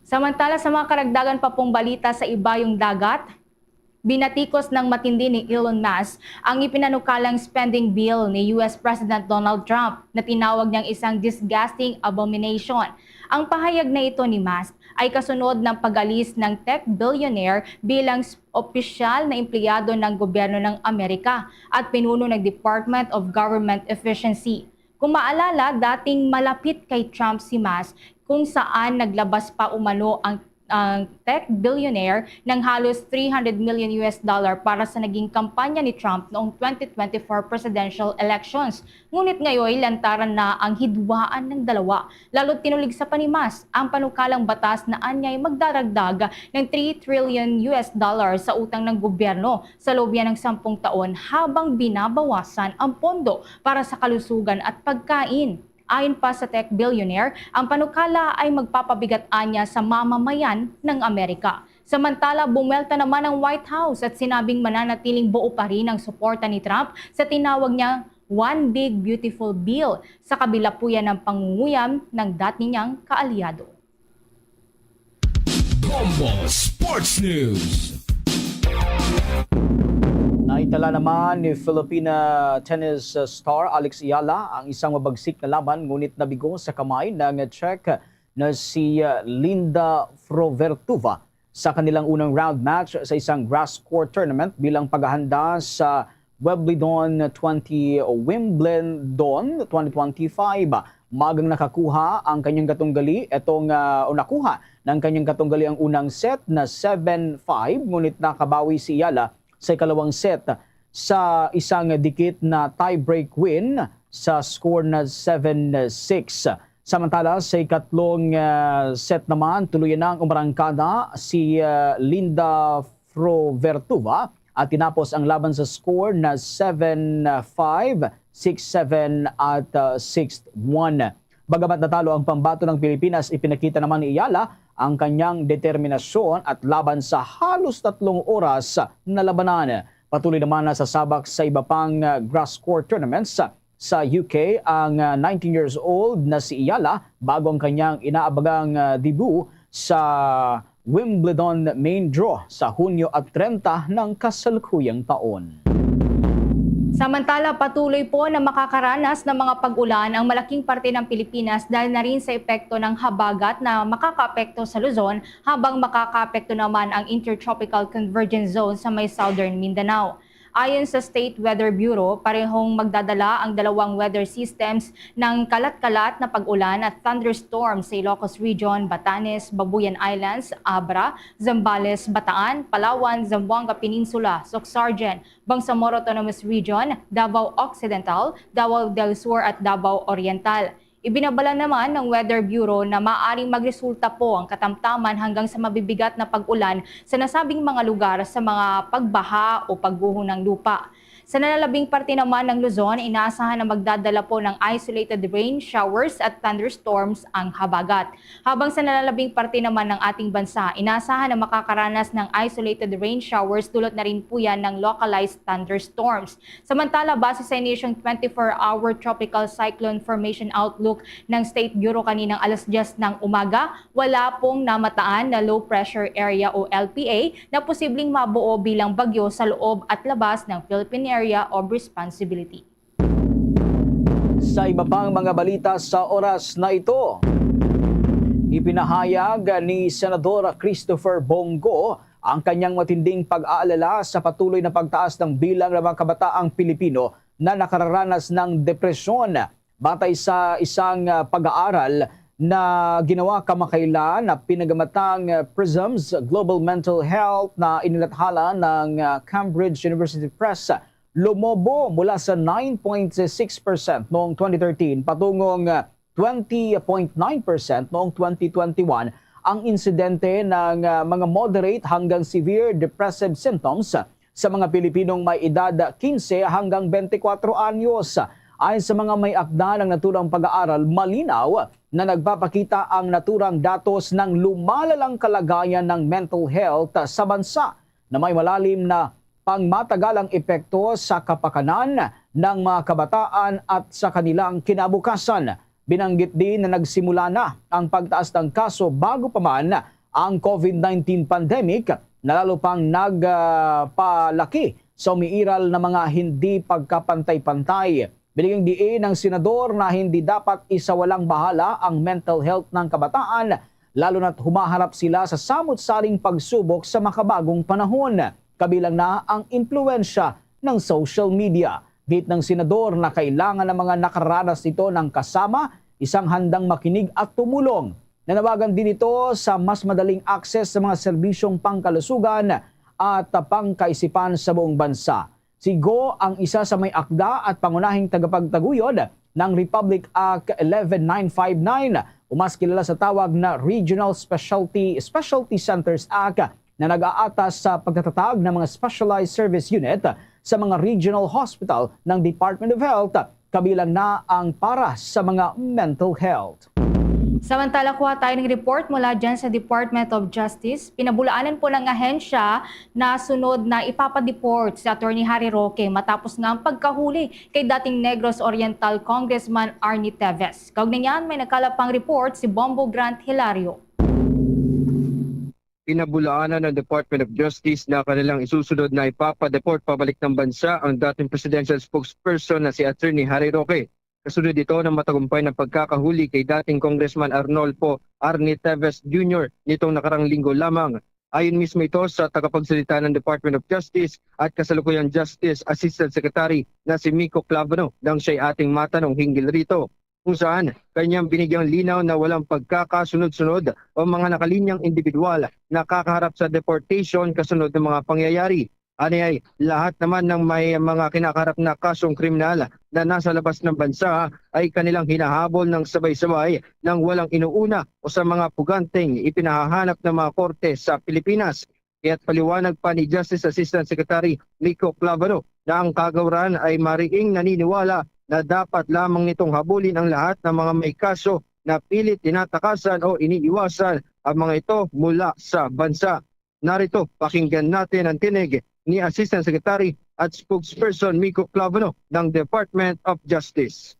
Samantala, sa mga karagdagan pa pong balita sa ibayong dagat, binatikos ng matindi ni Elon Musk ang ipinanukalang spending bill ni U S President Donald Trump na tinawag niyang isang disgusting abomination. Ang pahayag na ito ni Musk ay kasunod ng pag-alis ng tech billionaire bilang s- opisyal na empleyado ng gobyerno ng Amerika at pinuno ng Department of Government Efficiency. Kung maalala, dating malapit kay Trump si Musk, kung saan naglabas pa umano ang, ang tech billionaire ng halos three hundred million U S dollar para sa naging kampanya ni Trump noong twenty twenty-four presidential elections. Ngunit ngayon, lantaran na ang hidwaan ng dalawa. Lalo't tinuligsa pa ni Musk ang panukalang batas na anyay magdaragdag ng three trillion U S dollars sa utang ng gobyerno sa loob niya ng sampung taon, habang binabawasan ang pondo para sa kalusugan at pagkain. Ayon pa sa tech billionaire, ang panukala ay magpapabigat anya sa mamamayan ng Amerika. Samantala, bumwelta naman ang White House at sinabing mananatiling buo pa rin ang suporta ni Trump sa tinawag niyang One Big Beautiful Bill sa kabila po yan ng pangunguyam ng dati niyang kaalyado. Bombo Sports News. Naitala naman ni Filipina tennis star Alex Eala ang isang mabagsik na laban, ngunit nabigo sa kamay ng Czech na si Linda Frovertova sa kanilang unang round match sa isang grass court tournament bilang paghahanda sa Wimbledon twenty, Wimbledon twenty twenty-five. Magang nakakuha ang kanyang katunggali etong, ah, o nakuha ng kanyang katunggali ang unang set na seven five, ngunit nakabawi si Eala sa ikalawang set sa isang dikit na tiebreak win sa score na seven six. Samantala, sa ikatlong, ah, set naman, tuluyan na ang umarangkada si, ah, Linda Frovertova at tinapos ang laban sa score na seven five, six seven at, ah, six one. Bagamat natalo ang pambato ng Pilipinas, ipinakita naman ni Eala ang kanyang determinasyon at laban sa halos tatlong oras na labanan. Patuloy naman na sasabak sa iba pang, ah, grass court tournaments sa U K ang, ah, nineteen years old na si Eala bago ang kanyang inaabagang, ah, debut sa Wimbledon main draw sa Hunyo at treinta ng kasalukuyang taon. Samantala, patuloy po na makakaranas ng mga pag-ulan ang malaking parte ng Pilipinas dahil na rin sa epekto ng habagat na makakaapekto sa Luzon, habang makakaapekto naman ang Intertropical Convergence Zone sa may Southern Mindanao. Ayon sa State Weather Bureau, parehong magdadala ang dalawang weather systems ng kalat-kalat na pag-ulan at thunderstorm sa Ilocos Region, Batanes, Babuyan Islands, Abra, Zambales, Bataan, Palawan, Zamboanga Peninsula, Socsargen, Bangsamoro Autonomous Region, Davao Occidental, Davao del Sur at Davao Oriental. Ibinabala naman ng Weather Bureau na maaaring magresulta po ang katamtaman hanggang sa mabibigat na pag-ulan sa nasabing mga lugar sa mga pagbaha o pagguho ng lupa. Sa nalalabing parte naman ng Luzon, inaasahan na magdadala po ng isolated rain showers at thunderstorms ang habagat. Habang sa nalalabing parte naman ng ating bansa, inaasahan na makakaranas ng isolated rain showers dulot na rin po yan ng localized thunderstorms. Samantala, base sa inisyong twenty-four hour Tropical Cyclone Formation Outlook ng State Bureau kaninang alas diyes ng umaga, wala pong namataan na low pressure area o L P A na posibleng mabuo bilang bagyo sa loob at labas ng Philippine Area of Responsibility. Sa iba pang mga balita sa oras na ito, ipinahayag ni Senador Christopher Bong Go ang kanyang matinding pag-aalala sa patuloy na pagtaas ng bilang ng mga kabataang Pilipino na nakararanas ng depresyon. Batay sa isang, ah, pag-aaral na ginawa kamakailan na pinagamatang, ah, PRISM's Global Mental Health na inilathala ng, ah, Cambridge University Press, lumobo mula sa nine point six percent noong twenty thirteen patungong, ah, twenty point nine percent noong twenty twenty-one ang insidente ng, ah, mga moderate hanggang severe depressive symptoms sa mga Pilipinong may edad quince hanggang twenty-four anyos. Ayon sa mga may akda ng naturang pag-aaral, malinaw na nagpapakita ang naturang datos ng lumalalang kalagayan ng mental health sa bansa na may malalim na pangmatagalang epekto sa kapakanan ng mga kabataan at sa kanilang kinabukasan. Binanggit din na nagsimula na ang pagtaas ng kaso bago pa man ang COVID nineteen pandemic, na lalo pang nagpalaki sa umiiral na mga hindi pagkapantay-pantay. Binigyang diin ang senador na hindi dapat isawalang bahala ang mental health ng kabataan, lalo na't humaharap sila sa samot-saring pagsubok sa makabagong panahon, kabilang na ang impluwensya ng social media. Giit ng senador na kailangan ng mga nakaranas nito ng kasama, isang handang makinig at tumulong. Nanawagan din ito sa mas madaling access sa mga serbisyong pangkalusugan at pangkaisipan sa buong bansa. Si Go ang isa sa may akda at pangunahing tagapagtaguyod ng Republic Act eleven nine five nine, o mas kilala sa tawag na Regional Specialty, Specialty Centers Act, na nag-aatas sa pagtatatag ng mga specialized service unit sa mga regional hospital ng Department of Health, kabilang na ang para sa mga mental health. Samantala, kuha tayo ng report mula dyan sa Department of Justice. Pinabulaanan po ng ahensya na sunod na ipapadeport si Attorney Harry Roque matapos nga ang pagkahuli kay dating Negros Oriental Congressman Arnie Teves. Kaugnay niyan, may nakalap pang report si Bombo Grant Hilario. Pinabulaanan ng Department of Justice na kanilang isusunod na ipapadeport pabalik ng bansa ang dating presidential spokesperson na si Attorney Harry Roque. Kasunod ito ng matagumpay na pagkakahuli kay dating Congressman Arnolfo Arnie Teves Junior nitong nakarang linggo lamang. Ayon mismo ito sa tagapagsalita ng Department of Justice at kasalukuyang Justice Assistant Secretary na si Miko Clavano nang siya'y ating matanong hinggil rito, kung saan kanyang binigyang linaw na walang pagkakasunod-sunod o mga nakalinyang individual na kakaharap sa deportation kasunod ng mga pangyayari. Ani ay lahat naman ng may mga kinakaharap na kasong kriminal na nasa labas ng bansa ay kanilang hinahabol ng sabay-sabay nang walang inuuna o sa mga puganteng ipinahahanap ng mga korte sa Pilipinas. Kaya't paliwanag pa ni Justice Assistant Secretary Miko Clavano na ang kagawaran ay mariing naniniwala na dapat lamang nitong habulin ang lahat ng mga may kaso na pilit tinatakasan o iniiwasan ang mga ito mula sa bansa. Narito, pakinggan natin ang tinig ni Assistant Secretary at Spokesperson Miko Clavano ng Department of Justice.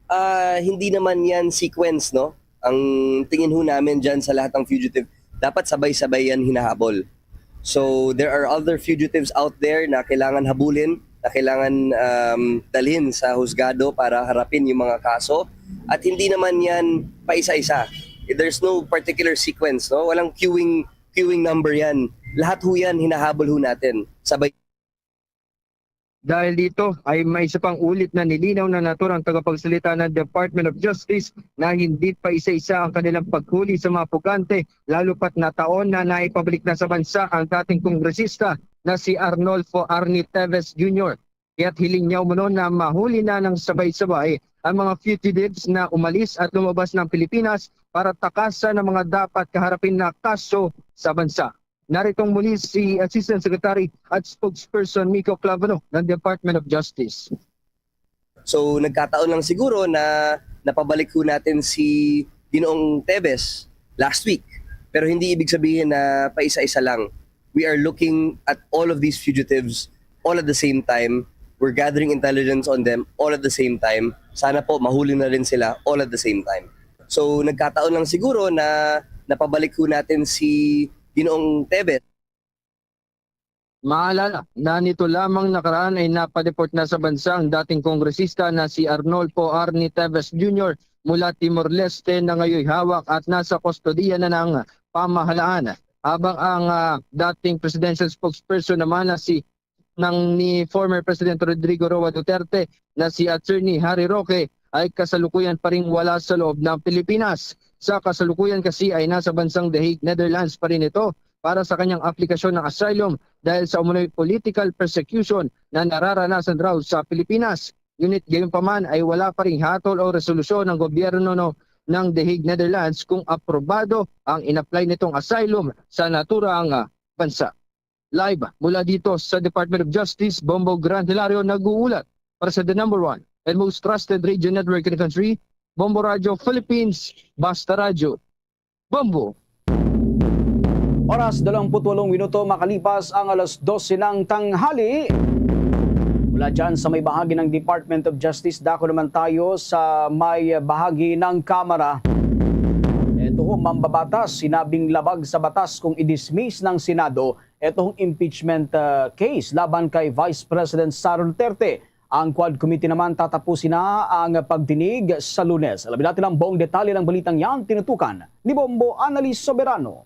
Ah, hindi naman yan sequence, no? Ang tingin ho namin dyan sa lahat ng fugitive, dapat sabay-sabay yan hinahabol. So, there are other fugitives out there na kailangan habulin, na kailangan, um, dalhin sa husgado para harapin yung mga kaso. At hindi naman yan paisa-isa. There's no particular sequence, no? Walang queuing, queuing number yan. Lahat ho yan, hinahabol ho natin. Sabay. Dahil dito ay may isa pang ulit na nilinaw na naturang tagapagsalita ng Department of Justice na hindi pa isa-isa ang kanilang paghuli sa mga pugante, lalo pat nataon na naipabalik na sa bansa ang dating kongresista na si Arnolfo Arnie Teves Junior. Kaya't hiling niya umano na mahuli na ng sabay-sabay ang mga fugitives na umalis at lumabas ng Pilipinas para takasan ang mga dapat kaharapin na kaso sa bansa. Naritong muli si Assistant Secretary at Spokesperson Miko Clavano ng Department of Justice. So, nagkataon lang siguro na napabalik ho natin si Ginoong Teves last week. Pero hindi ibig sabihin na paisa-isa lang. We are looking at all of these fugitives all at the same time. We're gathering intelligence on them all at the same time. Sana po mahuli na rin sila all at the same time. So, nagkataon lang siguro na napabalik ho natin si Ginoong Teves. Maalala na nito lamang nakaraan ay napadeport na sa bansa ang dating kongresista na si Arnolfo Arnie Teves Junior mula Timor-Leste na ngayoy hawak at nasa kustodiya na ng pamahalaan. Habang ang, ah, dating presidential spokesperson naman na si, ng ni former President Rodrigo Roa Duterte na si Attorney Harry Roque ay kasalukuyan pa ring wala sa loob ng Pilipinas. Sa kasalukuyan kasi ay nasa bansang The Hague, Netherlands pa rin ito para sa kanyang aplikasyon ng asylum dahil sa umunoy political persecution na nararanasan raw sa Pilipinas. Ngunit gayon pa man ay wala pa ring hatol o resolusyon ng gobyerno, no, ng The Hague, Netherlands kung aprobado ang in-apply nitong asylum sa naturang, ah, bansa. Live mula dito sa Department of Justice, Bombo Grant Hilario nag-uulat para sa the number one and most trusted radio network in the country, Bombo Radio Philippines, Basta Radyo. Bombo. Oras, dalawampu't walong minuto makalipas ang alas dose ng tanghali. Mula dyan sa may bahagi ng Department of Justice, dako naman tayo sa may bahagi ng Kamara. Ito ho, mambabatas, sinabing labag sa batas kung i-dismiss ng Senado itong impeachment, ah, case laban kay Vice President Sara Duterte. Ang Quad Committee naman tatapusin na ang pagdinig sa Lunes. Alamin natin ang buong detalye ng balitang yan, tinutukan ni Bombo Annalise Soberano.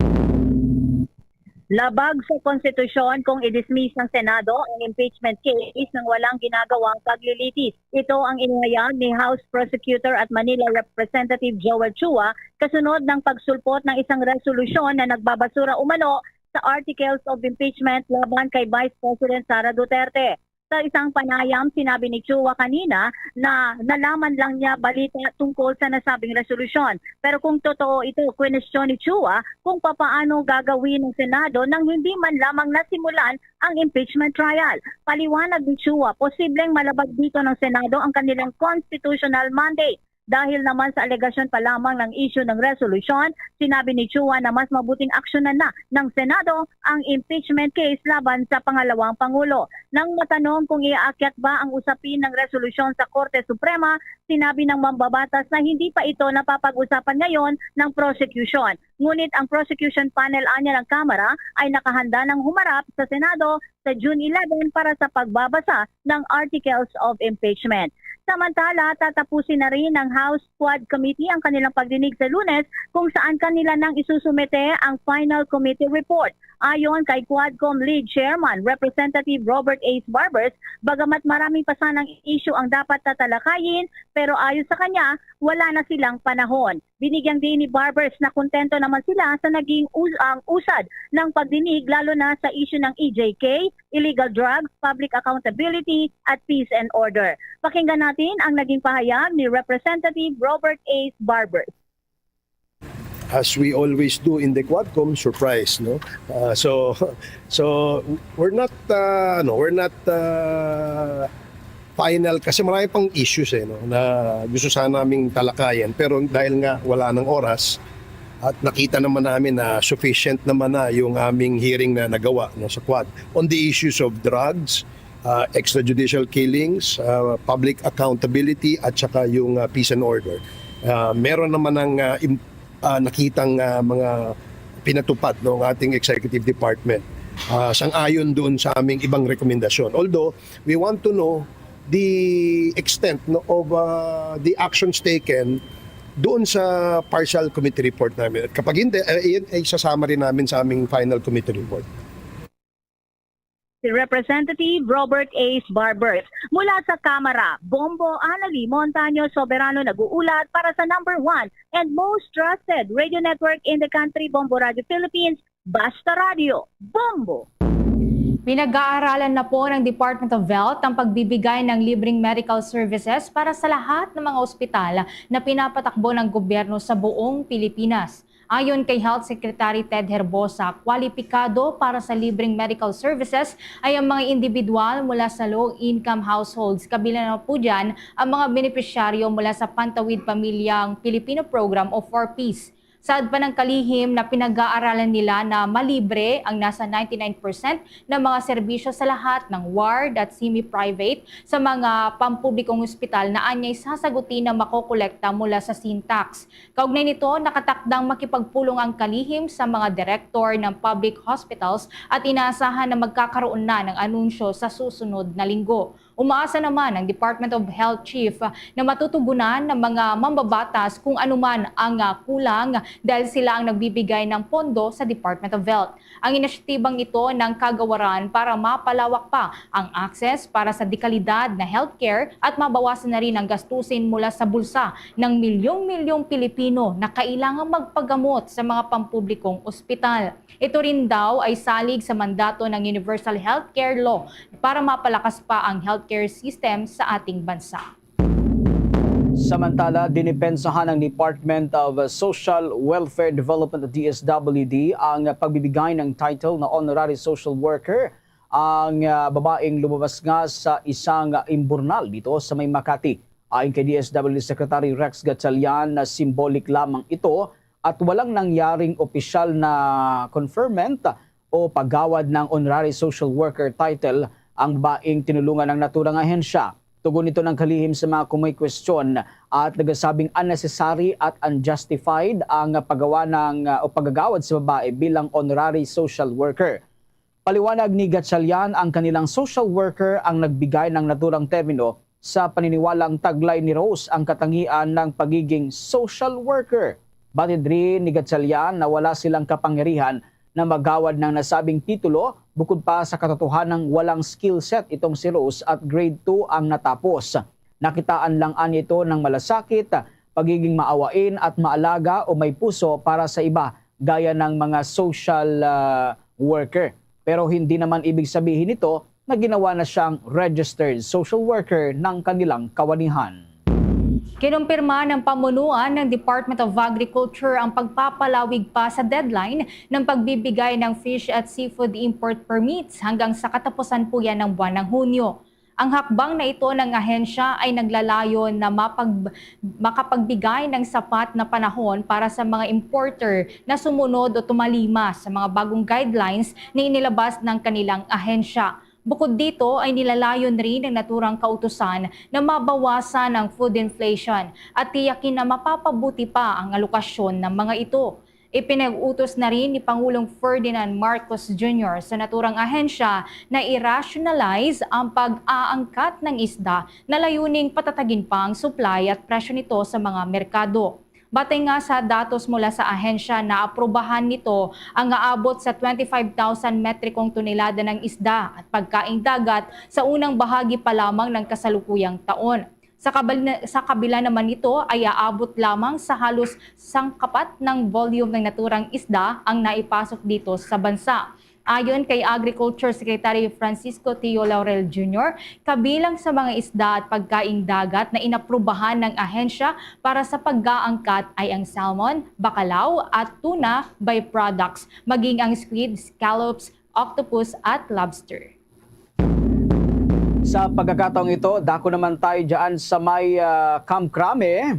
Labag sa konstitusyon kung i-dismiss ng Senado ang impeachment case nang walang ginagawang paglilitis. Ito ang inihayag ni House Prosecutor at Manila Representative Joel Chua kasunod ng pagsulpot ng isang resolusyon na nagbabasura umano sa articles of impeachment laban kay Vice President Sara Duterte. Sa isang panayam, sinabi ni Chua kanina na nalaman lang niya balita tungkol sa nasabing resolusyon. Pero kung totoo ito, kwenestyon ni Chua kung papaano gagawin ng Senado nang hindi man lamang nasimulan ang impeachment trial. Paliwanag ni Chua, posibleng malabag dito ng Senado ang kanilang constitutional mandate. Dahil naman sa alegasyon pa lamang ng isyu ng resolusyon, sinabi ni Chua na mas mabuting aksyonan na ng Senado ang impeachment case laban sa pangalawang pangulo. Nang matanong kung iaakyat ba ang usapin ng resolusyon sa Korte Suprema, sinabi ng mambabatas na hindi pa ito napapag-usapan ngayon ng prosecution. Ngunit ang prosecution panel anya ng Kamara ay nakahanda ng humarap sa Senado sa June eleven para sa pagbabasa ng Articles of Impeachment. Samantala, tatapusin na rin ng House Quad Committee ang kanilang pagdinig sa Lunes, kung saan kanila nang isusumite ang final committee report. Ayon kay Quadcom Lead Chairman Representative Robert Ace Barbers, bagamat marami pa sanang isyu ang dapat tatalakayin, pero ayon sa kanya, wala na silang panahon. Binigyang diin ni Barbers na kontento naman sila sa naging us- ang usad ng pagdinig, lalo na sa isyu ng E J K, illegal drugs, public accountability, at peace and order. Pakinggan natin ang naging pahayag ni Representative Robert Ace Barbers. As we always do in the Quadcom, surprise, no? Uh, so so we're not uh, no, we're not uh, final kasi marami pang issues eh, no, na gusto sana naming talakayan, pero dahil nga wala ng oras at nakita naman namin na sufficient naman na yung aming hearing na nagawa, no, sa Quad on the issues of drugs, uh, extrajudicial killings, uh, public accountability, at saka yung uh, peace and order. Uh, meron naman ng uh, im- uh, nakitang uh, mga pinatupad ng ating executive department uh, sang-ayon doon sa aming ibang rekomendasyon. Although we want to know the extent, no, of uh, the actions taken doon sa partial committee report namin. At kapag hindi, uh, iyan ay isasama rin namin sa aming final committee report. Si Representative Robert Ace Barbers. Mula sa Kamara, Bombo Annalie Montaño Soberano nag-uulat para sa number one and most trusted radio network in the country, Bombo Radio Philippines, Basta Radio, Bombo! Pinag-aaralan na po ng Department of Health ang pagbibigay ng libreng medical services para sa lahat ng mga ospital na pinapatakbo ng gobyerno sa buong Pilipinas. Ayon kay Health Secretary Ted Herbosa, kwalipikado para sa libreng medical services ay ang mga individual mula sa low-income households. Kabilang na po dyan ang mga benepisyaryo mula sa Pantawid Pamilyang Pilipino Program o four Ps. Saad pa ng kalihim na pinag-aaralan nila na malibre ang nasa ninety-nine percent ng mga serbisyo sa lahat ng ward at semi-private sa mga pampublikong ospital na anyay sasagutin na makokolekta mula sa sin tax. Kaugnay nito, nakatakdang makipagpulong ang kalihim sa mga direktor ng public hospitals at inaasahan na magkakaroon na ng anunsyo sa susunod na linggo. Umaasa naman ang Department of Health Chief na matutugunan ng mga mambabatas kung anuman ang ah, kulang dahil sila ang nagbibigay ng pondo sa Department of Health. Ang inisyatibang ito ng kagawaran para mapalawak pa ang access para sa dekalidad na healthcare at mabawasan na rin ang gastusin mula sa bulsa ng milyong-milyong Pilipino na kailangang magpagamot sa mga pampublikong ospital. Ito rin daw ay salig sa mandato ng Universal Healthcare Law para mapalakas pa ang healthcare system sa ating bansa. Samantala, dinipensahan ng Department of Social Welfare Development o D S W D ang pagbibigay ng title na Honorary Social Worker ang ah, babaeng lumabas nga sa isang imburnal dito sa may Makati. Ayon kay D S W D Secretary Rex Gatchalian, na symbolic lamang ito at walang nangyaring opisyal na conferment o paggawad ng honorary social worker title ang babaeng tinulungan ng naturang ahensya. Tugon ito ng kalihim sa mga kumikwestiyon at nagsasabing unnecessary at unjustified ang paggawa ng uh, o paggagawad sa babae bilang honorary social worker. Paliwanag ni Gatchalian, ang kanilang social worker ang nagbigay ng naturang termino sa paniniwalang taglay ni Rose ang katangian ng pagiging social worker. Batid rin ni Gatchalian na wala silang kapangyarihan na magawad ng nasabing titulo, bukod pa sa katotohanang walang skill set itong si Rose at grade two ang natapos. Nakitaan lang anya ito ng malasakit, pagiging maawain at maalaga o may puso para sa iba, gaya ng mga social, ah, worker. Pero hindi naman ibig sabihin nito na ginawa na siyang registered social worker ng kanilang kawanihan. Kinumpirma ng pamunuan ng Department of Agriculture ang pagpapalawig pa sa deadline ng pagbibigay ng fish at seafood import permits hanggang sa katapusan po yan ng buwan ng Hunyo. Ang hakbang na ito ng ahensya ay naglalayon na mapag-, makapagbigay ng sapat na panahon para sa mga importer na sumunod o tumalima sa mga bagong guidelines na inilabas ng kanilang ahensya. Bukod dito, ay nilalayon rin ng naturang kautusan na mabawasan ang food inflation at tiyakin na mapapabuti pa ang alokasyon ng mga ito. Ipinag-utos na rin ni Pangulong Ferdinand Marcos Junior sa naturang ahensya na i-rationalize ang pag-aangkat ng isda na layuning patatagin pa ang supply at presyo nito sa mga merkado. Batay nga sa datos mula sa ahensya, naaprubahan nito ang aabot sa twenty-five thousand metrikong tonelada ng isda at pagkaing dagat sa unang bahagi pa lamang ng kasalukuyang taon. Sa kabal-, sa kabila naman nito ay aabot lamang sa halos sangkapat ng volume ng naturang isda ang naipasok dito sa bansa. Ayon kay Agriculture Secretary Francisco Tio Laurel Junior, kabilang sa mga isda at pagkaing dagat na inaprubahan ng ahensya para sa pag-aangkat ay ang salmon, bacalao at tuna byproducts, maging ang squid, scallops, octopus at lobster. Sa pagkakataong ito, dako naman tayo dyan sa may, ah, Kamkrame.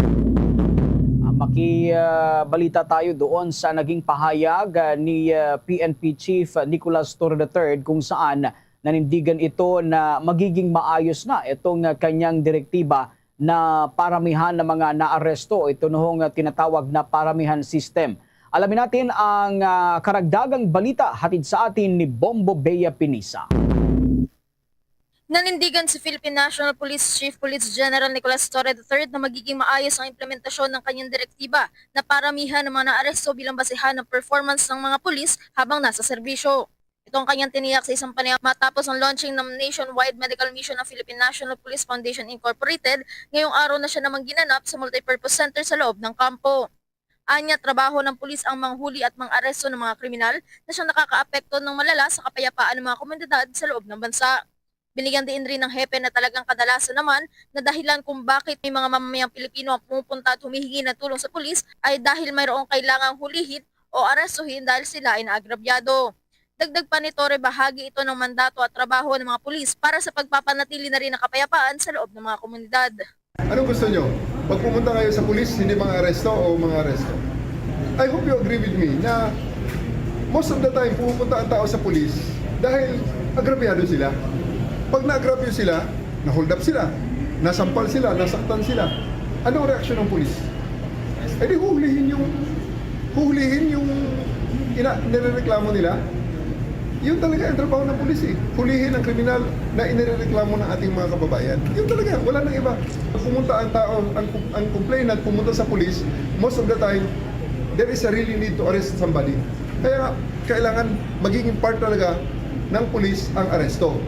Ah, maki-, ah, balita tayo doon sa naging pahayag, ah, ni, ah, P N P Chief Nicolas Torre the third, kung saan nanindigan ito na magiging maayos na itong, ah, kanyang direktiba na paramihan ng mga naaresto. Ito nohong, ah, tinatawag na paramihan system. Alamin natin ang, ah, karagdagang balita hatid sa atin ni Bombo Bea Pinisa. Nanindigan si Philippine National Police Chief Police General Nicolas Torre the third na magiging maayos ang implementasyon ng kanyang direktiba na paramihan ng mga naaresto bilang basehan ng performance ng mga pulis habang nasa serbisyo. Ito ang kanyang tiniyak sa isang panayam matapos ang launching ng nationwide medical mission ng Philippine National Police Foundation Incorporated ngayong araw na siya namang ginanap sa multipurpose center sa loob ng kampo. Anya, trabaho ng pulis ang manghuli at mang-aresto ng mga kriminal na siyang nakakaapekto ng malala sa kapayapaan ng mga komunidad sa loob ng bansa. Binigyan diin rin ng hepe na talagang kadalasan naman na dahilan kung bakit may mga mamamayang Pilipino ang pumupunta at humihingi ng tulong sa pulis ay dahil mayroong kailangang hulihin o arestuhin dahil sila ay naagrabyado. Dagdag pa ni Torre, bahagi ito ng mandato at trabaho ng mga pulis para sa pagpapanatili na rin ng kapayapaan sa loob ng mga komunidad. Anong gusto nyo? Pag pumunta kayo sa pulis, hindi mga aresto o mga aresto? I hope you agree with me na most of the time, pumupunta ang tao sa pulis dahil agrabyado sila. Pag naagrabyo sila, na-hold up sila, nasampal sila, nasaktan sila. Anong reaksyon ng pulis? Eh di huhulihin yung, huhulihin yung ina-, nirereklamo nila. Yun talaga ang trabaho ng pulis eh. Hulihin ang kriminal na inirereklamo ng ating mga kababayan. Yun talaga, wala nang iba. Pag pumunta ang tao, ang, ang complainant pumunta sa pulis, most of the time, there is a really need to arrest somebody. Kaya nga, kailangan magiging part talaga ng pulis ang aresto.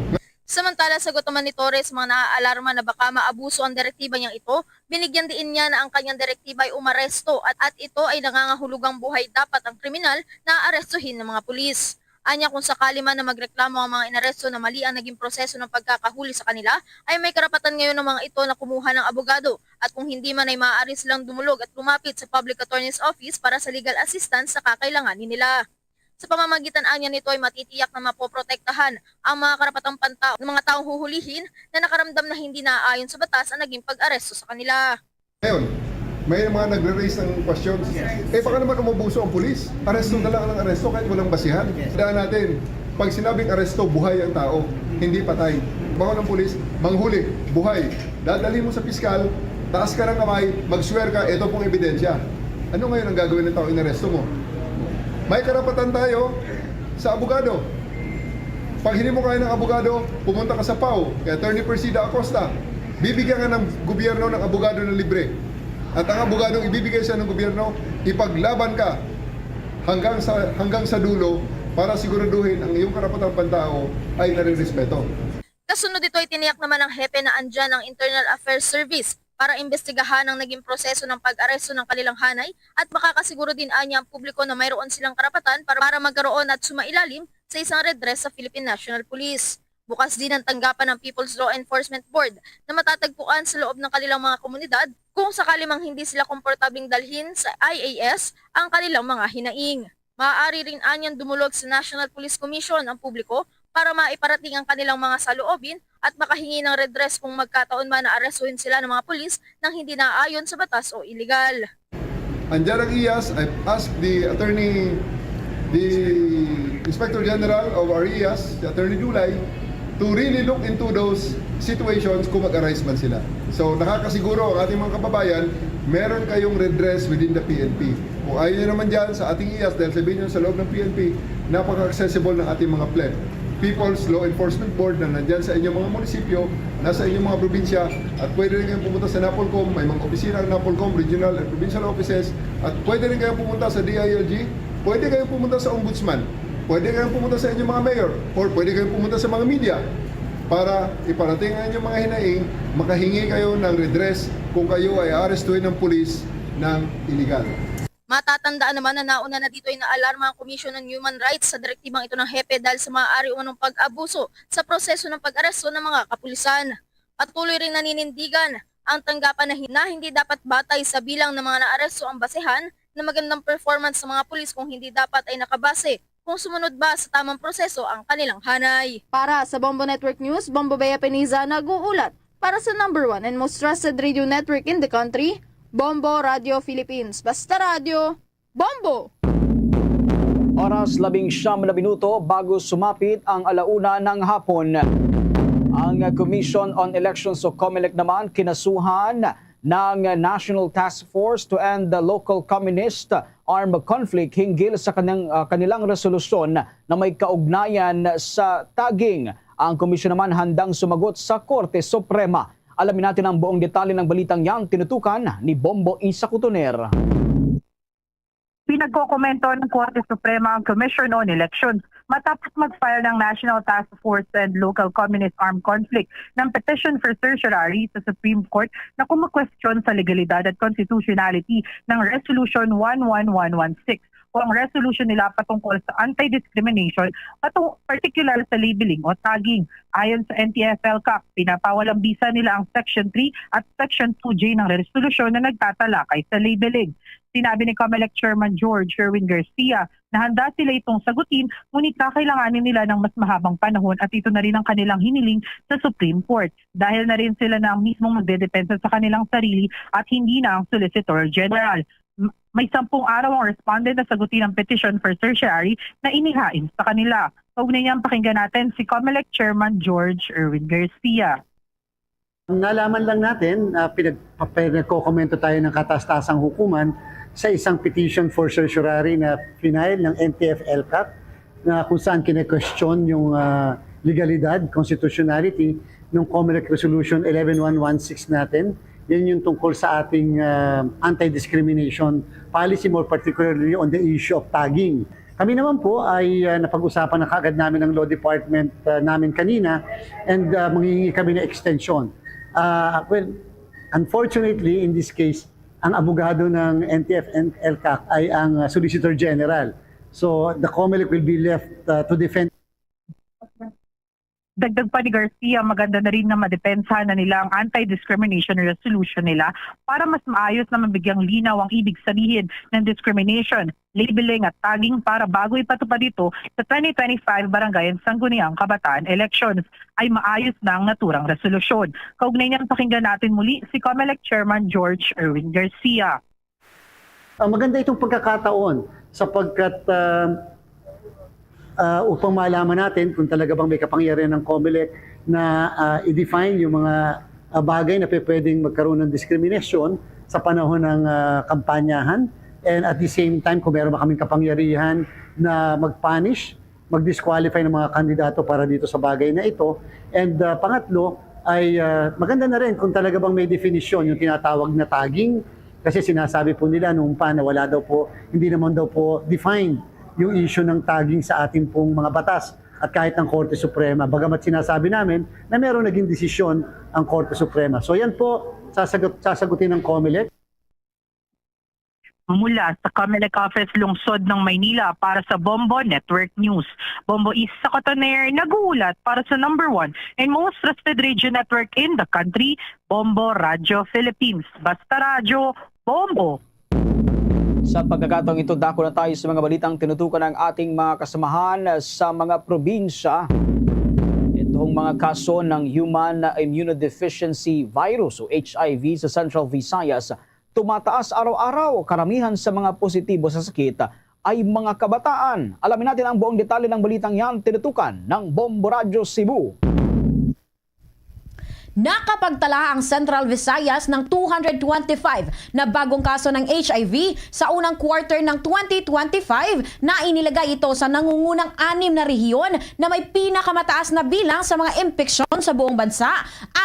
Samantala, sagot naman ni Torre sa mga naaalarma na baka maabuso ang direktiba niyang ito, binigyan diin niya na ang kanyang direktiba ay umaresto at, at ito ay nangangahulugang buhay dapat ang kriminal na aarestuhin ng mga pulis. Anya, kung sakali man na magreklamo ang mga inaresto na mali ang naging proseso ng pagkakahuli sa kanila, ay may karapatan ngayon ng mga ito na kumuha ng abogado, at kung hindi man ay maaari silang dumulog at lumapit sa Public Attorney's Office para sa legal assistance sa kakailanganin nila. Sa pamamagitan anya nito ay matitiyak na mapoprotektahan ang mga karapatang pantao ng mga taong huhulihin na nakaramdam na hindi naaayon sa batas ang naging pag-aresto sa kanila. Ngayon, may mga nagre-raise ng questions. Eh, baka naman umabuso ang pulis. Aresto na lang ng aresto kahit walang basihan. Tandaan natin, pag sinabing aresto, buhay ang tao, hindi patay. Bawal ang pulis, manghuli, buhay. Dadalhin mo sa piskal, taas ka ng kamay, mag-swear ka, "Ito pong ebidensya." Ano ngayon ang gagawin ng tao inaresto mo? May karapatan tayo sa abogado. Pag hinimo ka ng abogado, pumunta ka sa PAO, kay Attorney Persida Acosta. Bibigyan ka ng gobyerno ng abogado na libre. At ang abogadong ibibigay sa ng gobyerno, ipaglaban ka hanggang sa, hanggang sa dulo para siguraduhin ang iyong karapatang pantao ay nare-respeto. Kasunod dito ay tiniyak naman ng hepe na andyan ang Internal Affairs Service para imbestigahan ang naging proseso ng pag-aresto ng kanilang hanay at makakasiguro din anya ang publiko na mayroon silang karapatan para, para magkaroon at sumailalim sa isang redress sa Philippine National Police. Bukas din ang tanggapan ng People's Law Enforcement Board na matatagpuan sa loob ng kanilang mga komunidad kung sakali mang hindi sila komportabling dalhin sa I A S ang kanilang mga hinaing. Maaari rin anyang dumulog sa National Police Commission ang publiko para maiparating ang kanilang mga saloobin at makahingi ng redress kung magkataon man na arestuhin sila ng mga pulis nang hindi naayon sa batas o iligal. Andyan ang I A S, I asked the attorney, the Inspector General of our I A S, si Attorney July, to really look into those situations kung mag-arise man sila. So nakakasiguro ang ating mga kababayan, meron kayong redress within the P N P. Kung ayaw nyo naman dyan sa ating I A S, dahil sabihin nyo sa loob ng P N P, napaka-accessible ng ating mga PLEB. People's Law Enforcement Board na nandyan sa inyong mga munisipyo, nasa inyong mga probinsya, at pwede rin kayong pumunta sa NAPOLCOM, may mga opisina ang NAPOLCOM, regional and provincial offices, at pwede rin kayong pumunta sa D I L G, pwede kayong pumunta sa Ombudsman, pwede kayong pumunta sa inyong mga mayor, or pwede kayong pumunta sa mga media para iparating ang inyong mga hinaing, makahingi kayo ng redress kung kayo ay arestuhin ng pulis ng iligal. Matatandaan naman na nauna na dito ay naalarma ang Commission on Human Rights sa direktibang ito ng hepe dahil sa maaari umanong pag-abuso sa proseso ng pag-aresto ng mga kapulisan. Patuloy ring naninindigan ang tanggapan na, na hindi dapat batay sa bilang ng mga naaresto ang basehan ng magandang performance sa mga pulis kung hindi dapat ay nakabase kung sumunod ba sa tamang proseso ang kanilang hanay. Para sa Bombo Network News, Bombo Bea Peniza nag-uulat para sa number one and most trusted radio network in the country, Bombo Radio Philippines. Basta radyo, Bombo! Oras labing siyam na minuto bago sumapit ang alauna ng hapon. Ang Commission on Elections o COMELEC naman kinasuhan ng National Task Force to End the Local Communist Armed Conflict hinggil sa kanang, ah, kanilang resolusyon na may kaugnayan sa tagging. Ang komisyon naman handang sumagot sa Korte Suprema. Alamin natin ang buong detalye ng balitang yan, tinutukan ni Bombo Isa Kutuner. Pinagkokomento ng Korte Suprema ang Commission on Elections matapos mag-file ng National Task Force and Local Communist Armed Conflict ng petition for certiorari sa Supreme Court na kumukwestiyon sa legalidad at constitutionality ng Resolution one one one one six o ang resolution nila patungkol sa anti-discrimination, patung particular sa labeling o tagging. Ayon sa N T F L CAC, pinapawalang bisa nila ang Section three at Section two J ng resolusyon na nagtatalakay sa labeling. Sinabi ni COMELEC Chairman George Erwin Garcia na handa sila itong sagutin, ngunit kakailanganin nila ng mas mahabang panahon at ito na rin ang kanilang hiniling sa Supreme Court. Dahil na rin sila na ang mismong magdedepensa sa kanilang sarili at hindi na ang Solicitor General. M- May sampung araw ang respondent na sagutin ang petition for certiorari na inihain sa kanila. Kaugnay niyan, pakinggan natin si COMELEC Chairman George Erwin Garcia. Nalaman lang natin, ah, pinag-, pinagkokomento tayo ng kataas-taasang hukuman sa isang petition for certiorari na file ng N T F L CAC na kung saan kine-question yung, ah, legalidad, constitutionality ng COMELEC Resolution eleven one one six natin. Yan yung tungkol sa ating, ah, anti-discrimination policy, more particularly on the issue of tagging. Kami naman po ay, ah, napag-usapan na kaagad namin ng Law Department, ah, namin kanina, and, ah, manghihingi kami ng extension. Ah, well, unfortunately, in this case, ang abogado ng N T F L CAC ay ang, ah, Solicitor General. So, the COMELEC will be left, ah, to defend. Dagdag pa ni Garcia, maganda na rin na madepensahan na nila ang anti-discrimination resolution nila para mas maayos na mabigyang linaw ang ibig sabihin ng discrimination, labeling at tagging para bago ipatupad ito sa twenty twenty-five Barangay and Sangguniang Kabataan elections. Ay maayos na ang naturang resolusyon. Kaugnay niyan, pakinggan natin muli si COMELEC Chairman George Erwin Garcia. Ah, maganda itong pagkakataon sapagkat, ah, ah, upang malaman natin kung talaga bang may kapangyarihan ng COMELEC na, ah, i-define yung mga, ah, bagay na pe-, pwedeng magkaroon ng diskriminasyon sa panahon ng, ah, kampanyahan, and at the same time, kung meron ba kaming kapangyarihan na mag-punish mag-disqualify ng mga kandidato para dito sa bagay na ito. And, ah, pangatlo ay, ah, maganda na rin kung talaga bang may definisyon yung tinatawag na tagging. Kasi sinasabi po nila noon pa na wala daw po, hindi naman daw po defined yung issue ng tagging sa ating pong mga batas at kahit ng Korte Suprema. Bagamat sinasabi namin na meron naging desisyon ang Korte Suprema. So yan po, sasagot, sasagutin ng COMELEC. Mula sa COMELEC Office, Lungsod ng Maynila, para sa Bombo Network News, Bombo East sa Cotoner, nag-uulat para sa number one and most trusted radio network in the country, Bombo Radio Philippines. Basta Radyo, Bombo! Sa pagkakataong ito, dako na tayo sa mga balitang tinutukan ng ating mga kasamahan sa mga probinsya. Itong mga kaso ng Human Immunodeficiency Virus o H I V sa Central Visayas tumataas araw-araw. Karamihan sa mga positibo sa sakit ay mga kabataan. Alamin natin ang buong detalye ng balitang yan, tinutukan ng Bombo Radyo Cebu. Nakapagtala ang Central Visayas ng two hundred twenty-five na bagong kaso ng H I V sa unang quarter ng twenty twenty-five, na inilagay ito sa nangungunang anim na rehiyon na may pinakamataas na bilang sa mga impeksyon sa buong bansa,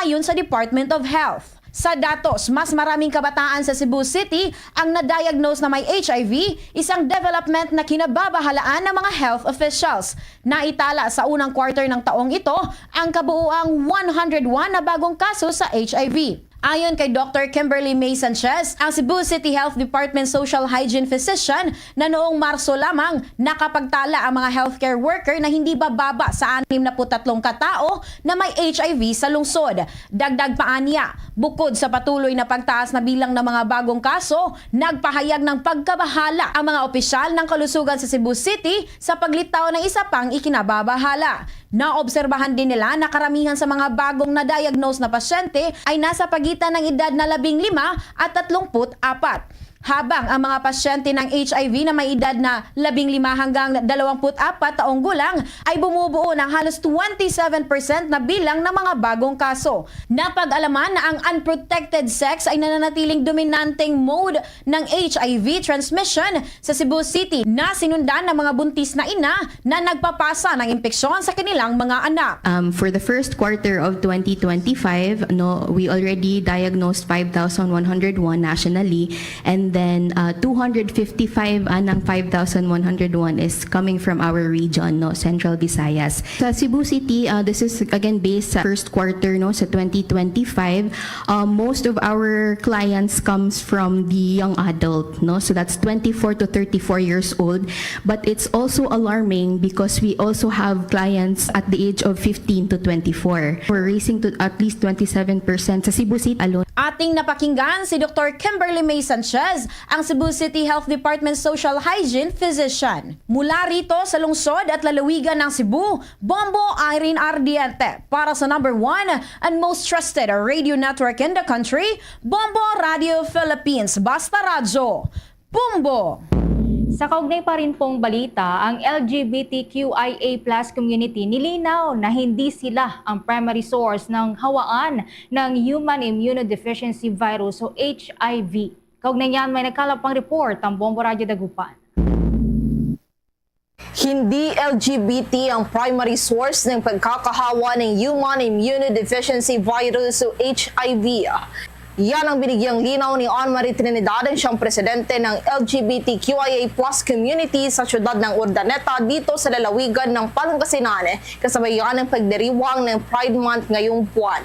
ayon sa Department of Health. Sa datos, mas maraming kabataan sa Cebu City ang na-diagnose na may H I V, isang development na kinababahalaan ng mga health officials. Naitala sa unang quarter ng taong ito ang kabuuang one hundred one na bagong kaso sa H I V. Ayon kay Doctor Kimberly May Sanchez, ang Cebu City Health Department Social Hygiene Physician na noong Marso lamang nakapagtala ang mga healthcare worker na hindi bababa sa anim na put tatlong katao na may H I V sa lungsod. Dagdag pa aniya, bukod sa patuloy na pagtaas na bilang ng mga bagong kaso, nagpahayag ng pagkabahala ang mga opisyal ng kalusugan sa Cebu City sa paglitaw ng isa pang ikinababahala. Naobserbahan din nila na karamihan sa mga bagong na-diagnose na pasyente ay nasa pagitan ng edad na labing lima at tatlong put apat, habang ang mga pasyente ng H I V na may edad na labing lima hanggang dalawang put apat taong gulang ay bumubuo ng halos twenty-seven percent na bilang ng mga bagong kaso. Napag-alaman na ang unprotected sex ay nananatiling dominanteng mode ng H I V transmission sa Cebu City, na sinundan ng mga buntis na ina na nagpapasa ng impeksyon sa kanilang mga anak. Um, for the first quarter of twenty twenty-five, no, we already diagnosed five thousand one hundred one nationally, and then uh, two hundred fifty-five anang five thousand one hundred one is coming from our region, no, Central Visayas. Sa Cebu City, uh, this is again based sa first quarter, no, sa twenty twenty-five. Uh, most of our clients comes from the young adult, no, so that's twenty-four to thirty-four years old. But it's also alarming because we also have clients at the age of fifteen to twenty-four. We're raising to at least twenty-seven percent sa Cebu City alone. Ating napakinggan si Doctor Kimberly May Sanchez, ang Cebu City Health Department Social Hygiene Physician. Mula rito sa lungsod at lalawigan ng Cebu, Bombo Irene Ardiente para sa number one and most trusted radio network in the country, Bombo Radio Philippines. Basta Radyo, Bombo! Sa kaugnay pa rin pong balita, ang L G B T Q I A plus community nilinaw na hindi sila ang primary source ng hawaan ng human immunodeficiency virus o H I V. Kaugnay niyan, may nagkalap pang report ang Bombo Radyo Dagupan. Hindi L G B T ang primary source ng pagkakahawa ng human immunodeficiency virus o H I V. Yan ang binigyang linaw ni Ann Marie Trinidad, ang siyang presidente ng L G B T Q I A plus community sa siyudad ng Urdaneta, dito sa lalawigan ng Pangasinan, kasabayan ng pagdiriwang ng Pride Month ngayong buwan.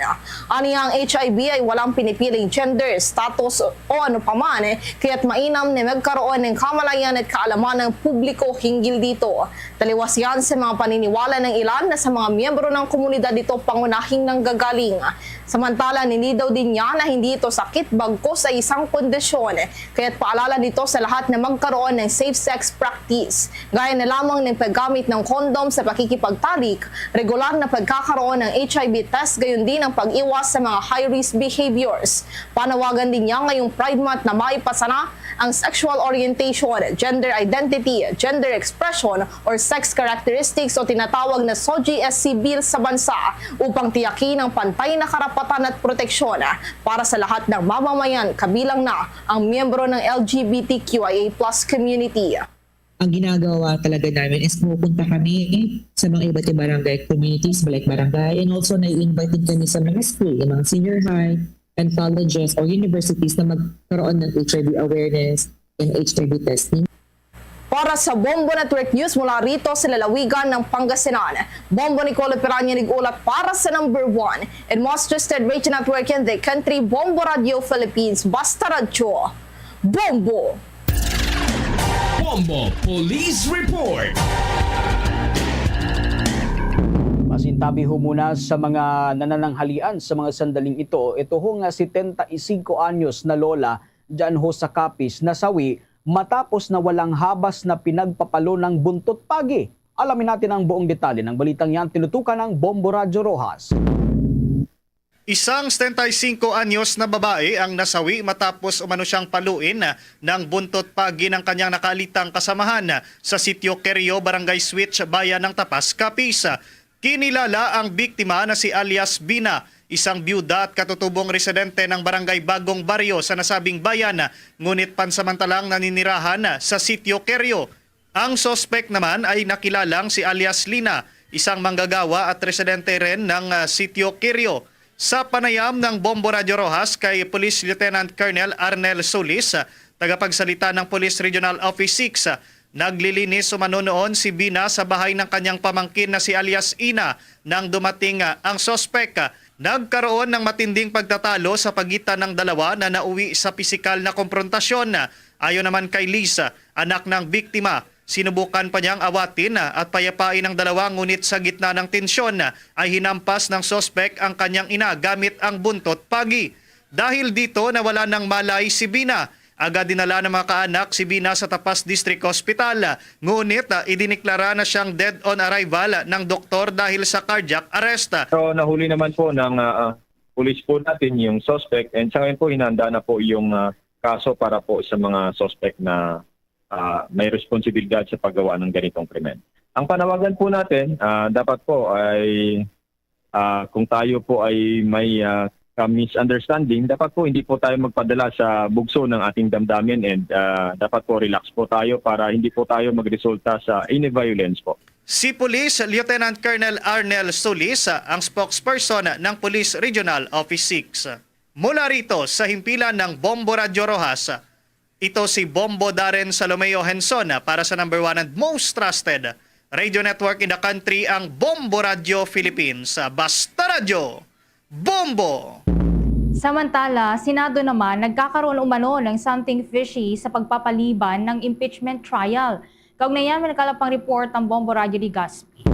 Aniya, ang H I V ay walang pinipiling gender, status o ano pa man, kaya't mainam na magkaroon ng kamalayan at kaalaman ng publiko hinggil dito. Taliwas yan sa mga paniniwala ng ilan na sa mga miyembro ng komunidad ito pangunahing nanggagaling. Samantala, nilinaw din niya na hindi ito sakit, bagkus ay isang kondisyon, kaya't paalala nito sa lahat na magkaroon ng safe sex practice, gaya na lamang ng paggamit ng kondom sa pakikipagtalik, regular na pagkakaroon ng H I V test, gayon din ang pag-iwas sa mga high-risk behaviors. Panawagan din niya ngayong Pride Month na maipasa na ang sexual orientation, gender identity, gender expression, or sex characteristics o tinatawag na S O G S C bill sa bansa, upang tiyakin ang pantay na karapatan at proteksyon para sa lahat ng mamamayan, kabilang na ang miyembro ng L G B T Q I A plus community. Ang ginagawa talaga namin is pumupunta kami sa mga iba't ibang barangay communities, like barangay, and also nai-invite din kami sa mga school, yung mga senior high and colleges or universities na magkaroon ng H I V awareness and H I V testing. Para sa Bombo Network News mula rito sa lalawigan ng Pangasinan, Bombo Nicole Peranya nag-ulat para sa number one and most trusted radio network in the country, Bombo Radio Philippines, Basta Radyo, Bombo! Bombo Police Report. Pasintabi ho muna sa mga nanananghalian sa mga sandaling ito. Ito ho nga setenta y cinco anyos na lola dyan ho sa Capiz nasawi matapos na walang habas na pinagpapalo ng buntot pagi. Alamin natin ang buong detalye ng balitang yan, tinutukan ng Bombo Radyo Roxas. Isang setenta y cinco anyos na babae ang nasawi matapos umano siyang paluin ng buntot pagi ng kanyang nakaalitang kasamahan sa Sitio Querio, Barangay Switch, Bayan ng Tapas, Capiz. Kinilala ang biktima na si alias Bina, isang byuda at katutubong residente ng Barangay Bagong Baryo sa nasabing bayan, ngunit pansamantalang naninirahan sa Sitio Querio. Ang suspek naman ay nakilalang si alias Lina, isang manggagawa at residente rin ng ah, Sitio Querio. Sa panayam ng Bombo Radyo Roxas kay Police Lieutenant Colonel Arnel Solis, ah, tagapagsalita ng Police Regional Office six, ah, naglilinis umano noon si Bina sa bahay ng kanyang pamangkin na si alias Ina nang dumating ah, ang suspek. Ah, nagkaroon ng matinding pagtatalo sa pagitan ng dalawa na nauwi sa pisikal na komprontasyon. Ayon naman kay Liz, anak ng biktima, sinubukan pa niyang awatin at payapain ang dalawa, ngunit sa gitna ng tensyon ay hinampas ng suspek ang kanyang ina gamit ang buntot pagi. Dahil dito, nawala ng malay si Bina. Agad dinala ng mga kaanak si Bina sa Tapas District Hospital, ngunit ah, idineklara na siyang dead on arrival ng doktor dahil sa cardiac arrest. So nahuli naman po ng ah, ah, pulis po natin yung suspect, and sa ngayon po hinanda na po yung ah, kaso para po sa mga suspect na ah, may responsibilidad sa paggawa ng ganitong krimen. Ang panawagan po natin, ah, dapat po ay ah, kung tayo po ay may ah, ka-misunderstanding, dapat po hindi po tayo magpadala sa bugso ng ating damdamin, and ah, dapat po relax po tayo para hindi po tayo magresulta sa any violence po. Si Police Lieutenant Colonel Arnel Solis, ang spokesperson ng Police Regional Office six. Mula rito sa himpilan ng Bombo Radyo Roxas, ito si Bombo Darren Salomeo Henson para sa number one and most trusted radio network in the country, ang Bombo Radyo Philippines. Basta Radyo, Bombo! Samantala, Senado naman nagkakaroon umano ng something fishy sa pagpapaliban ng impeachment trial. Kaugnay yan, may nagkalap pang report ang Bombo Radyo Legazpi.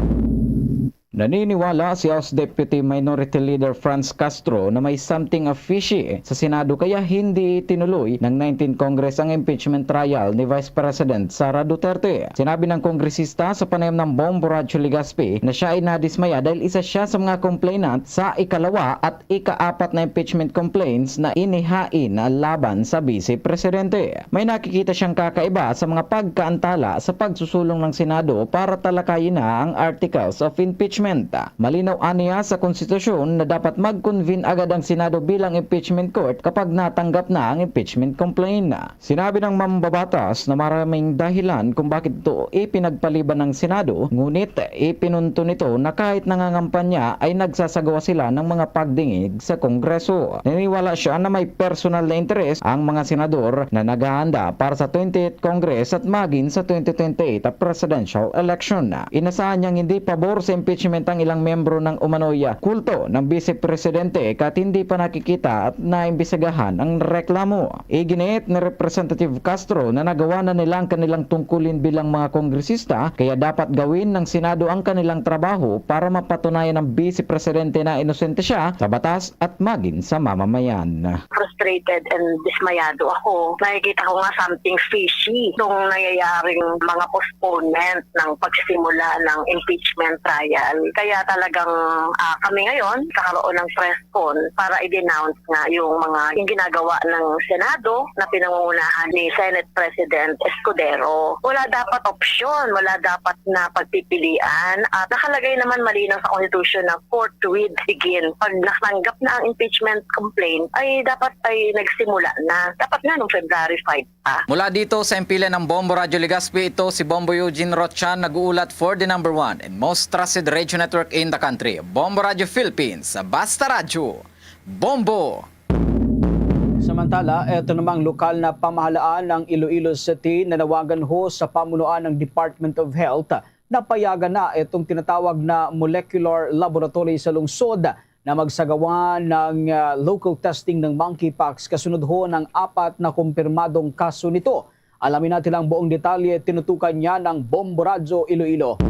Naniniwala si House Deputy Minority Leader Franz Castro na may something fishy sa Senado kaya hindi tinuloy ng nineteenth Congress ang impeachment trial ni Vice President Sara Duterte. Sinabi ng kongresista sa panayam ng Bombo Radyo Legazpi na siya ay nadismaya dahil isa siya sa mga complainant sa ikalawa at ikaapat na impeachment complaints na inihain laban sa Vice Presidente. May nakikita siyang kakaiba sa mga pagkaantala sa pagsusulong ng Senado para talakayin na ang articles of impeachment. Malinaw aniya sa konstitusyon na dapat mag-convene agad ang Senado bilang impeachment court kapag natanggap na ang impeachment complaint. Sinabi ng mambabatas na maraming dahilan kung bakit ito ipinagpaliban ng Senado, ngunit ipinunto nito na kahit nangangampanya ay nagsasagawa sila ng mga pagdingig sa Kongreso. Naniniwala siya na may personal na interes ang mga senador na naghahanda para sa twenty-eighth Congress at maging sa twenty twenty-eight presidential election. Inasahan niyang hindi pabor sa impeachment ang ilang miyembro ng umano'y kulto ng Vice Presidente kahit hindi pa nakikita at naimbestigahan ang reklamo. Iginiit ni Representative Castro na nagawa na nila ang kanilang tungkulin bilang mga kongresista, kaya dapat gawin ng Senado ang kanilang trabaho para mapatunayan ng Vice Presidente na inosente siya sa batas at maging sa mamamayan. Frustrated and dismayado ako. Nakikita ko nga something fishy itong nangyayaring mga postponement ng pagsisimula ng impeachment trial. Kaya talagang, ah, kami ngayon kakaroon ng press con para i-denounce nga yung mga, yung ginagawa ng Senado na pinangungunahan ni Senate President Escudero. Wala dapat opsyon, wala dapat na pagpipilian. At nakalagay naman malinaw sa Constitution na forthwith begin. Pag natanggap na ang impeachment complaint, ay dapat ay nagsimula na. Dapat nga nung February five pa. Mula dito sa himpilan ng Bombo Radyo Legazpi, ito si Bombo Eugene Rochan, nag-uulat for the number one and most trusted radio network in the country, Bombo Radyo Philippines. Basta Radyo, Bombo! Samantala, ito namang lokal na pamahalaan ng Iloilo City nanawagan ho sa pamunuan ng Department of Health na payagan na itong tinatawag na molecular laboratory sa lungsod na magsagawa ng, ah, local testing ng monkeypox kasunod ho ng apat na kumpirmadong kaso nito. Alamin natin ang buong detalye, tinutukan niya ng Bombo Radyo Iloilo.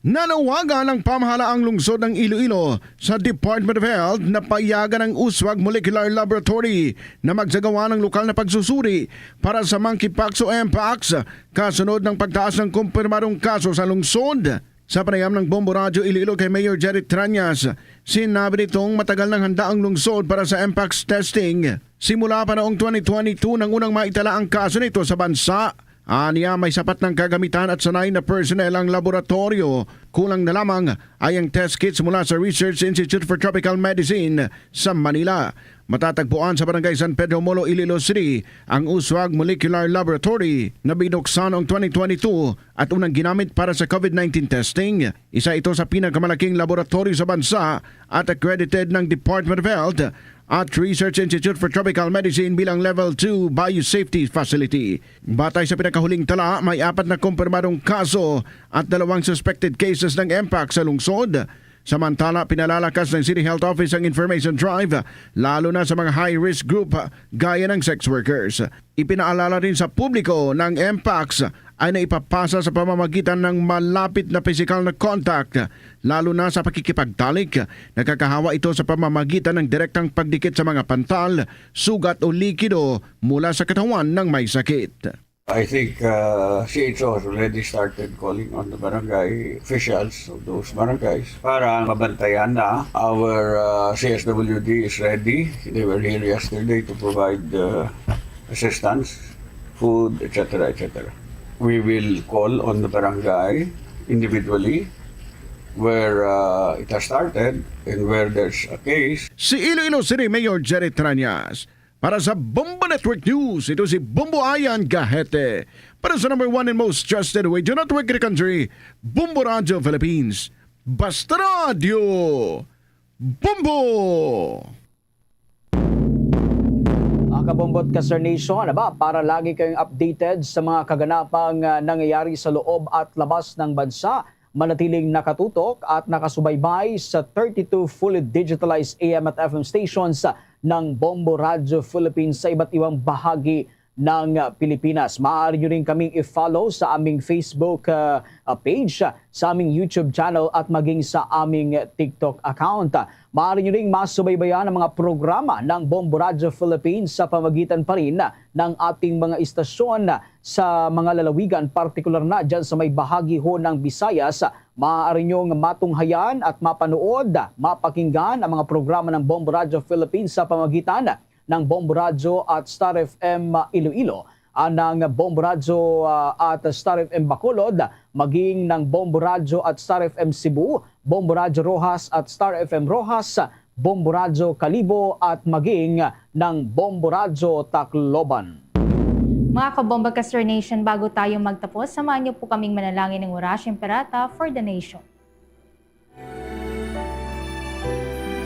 Nanawagan ang pamahalaang lungsod ng Iloilo sa Department of Health na payagan ang USWAG Molecular Laboratory na magsagawa ng lokal na pagsusuri para sa monkeypox o mpox kasunod ng pagtaas ng kumpirmadong kaso sa lungsod. Sa panayam ng Bombo Radyo Iloilo kay Mayor Jerry Trañas, sinabi nitong matagal nang handa ang lungsod para sa mpox testing. Simula pa noong twenty twenty-two nang unang maitala ang kaso nito sa bansa. Aniya, may sapat ng kagamitan at sanay na personnel ang laboratorio. Kulang na lamang ay ang test kits mula sa Research Institute for Tropical Medicine sa Manila. Matatagpuan sa Barangay San Pedro Molo, Iloilo City, ang USWAG Molecular Laboratory na binuksan noong twenty twenty-two at unang ginamit para sa COVID nineteen testing. Isa ito sa pinakamalaking laboratory sa bansa at accredited ng Department of Health at Research Institute for Tropical Medicine bilang Level two Biosafety Facility. Batay sa pinakahuling tala, may apat na kumpirmadong kaso at dalawang suspected cases ng mpox sa lungsod. Samantala, pinalalakas ng City Health Office ang information drive, lalo na sa mga high-risk group, gaya ng sex workers. Ipinaalala rin sa publiko na ang mpox ay naipapasa sa pamamagitan ng malapit na pisikal na contact, lalo na sa pakikipagtalik. Nakakahawa ito sa pamamagitan ng direktang pagdikit sa mga pantal, sugat o likido mula sa katawan ng may sakit. I think, uh, C H O has already started calling on the barangay officials of those barangays para mabantayan na our, uh, C S W D is ready. They were here yesterday to provide, uh, assistance, food, et cetera, et cetera. We will call on the barangay individually where, uh, it has started and where there's a case. Si Iloilo City Mayor Jerry Trañas. Para sa Bombo Network News, ito si Bombo Ayan Gahete. Para sa number one and most trusted radio network in the country, Bombo Radio Philippines. Basta Radio, Bombo! Mga kabombo at ka-Star Nation, aba, para lagi kayong updated sa mga kaganapang, ah, nangyayari sa loob at labas ng bansa, manatiling nakatutok at nakasubaybay sa thirty-two fully digitalized A M at F M stations ng Bombo Radio Philippines sa iba't ibang bahagi ng, ah, Pilipinas. Maaari nyo rin kaming i-follow sa aming Facebook, ah, ah, page, ah, sa aming YouTube channel at maging sa aming TikTok account. Maaari nyo ring masubaybayan ang mga programa ng Bombo Radio Philippines sa pamagitan pa rin ng ating mga istasyon sa mga lalawigan, partikular na dyan sa may bahagi ho ng Visayas. Maaari nyong matunghayan at mapanood, mapakinggan ang mga programa ng Bombo Radio Philippines sa pamagitan ng Bombo Radio at Star F M Iloilo, anang Bombo Radio, ah, at Star F M Bacolod, maging ng Bombo Radio at Star F M Cebu, Bombo Radio Roxas at Star F M Roxas, Bombo Radyo Kalibo at maging ng Bombo Radyo Tacloban. Mga kabombo, ka-Star Nation, bago tayo magtapos, samahan niyo po kaming manalangin ng Orasyo Imperata for the Nation.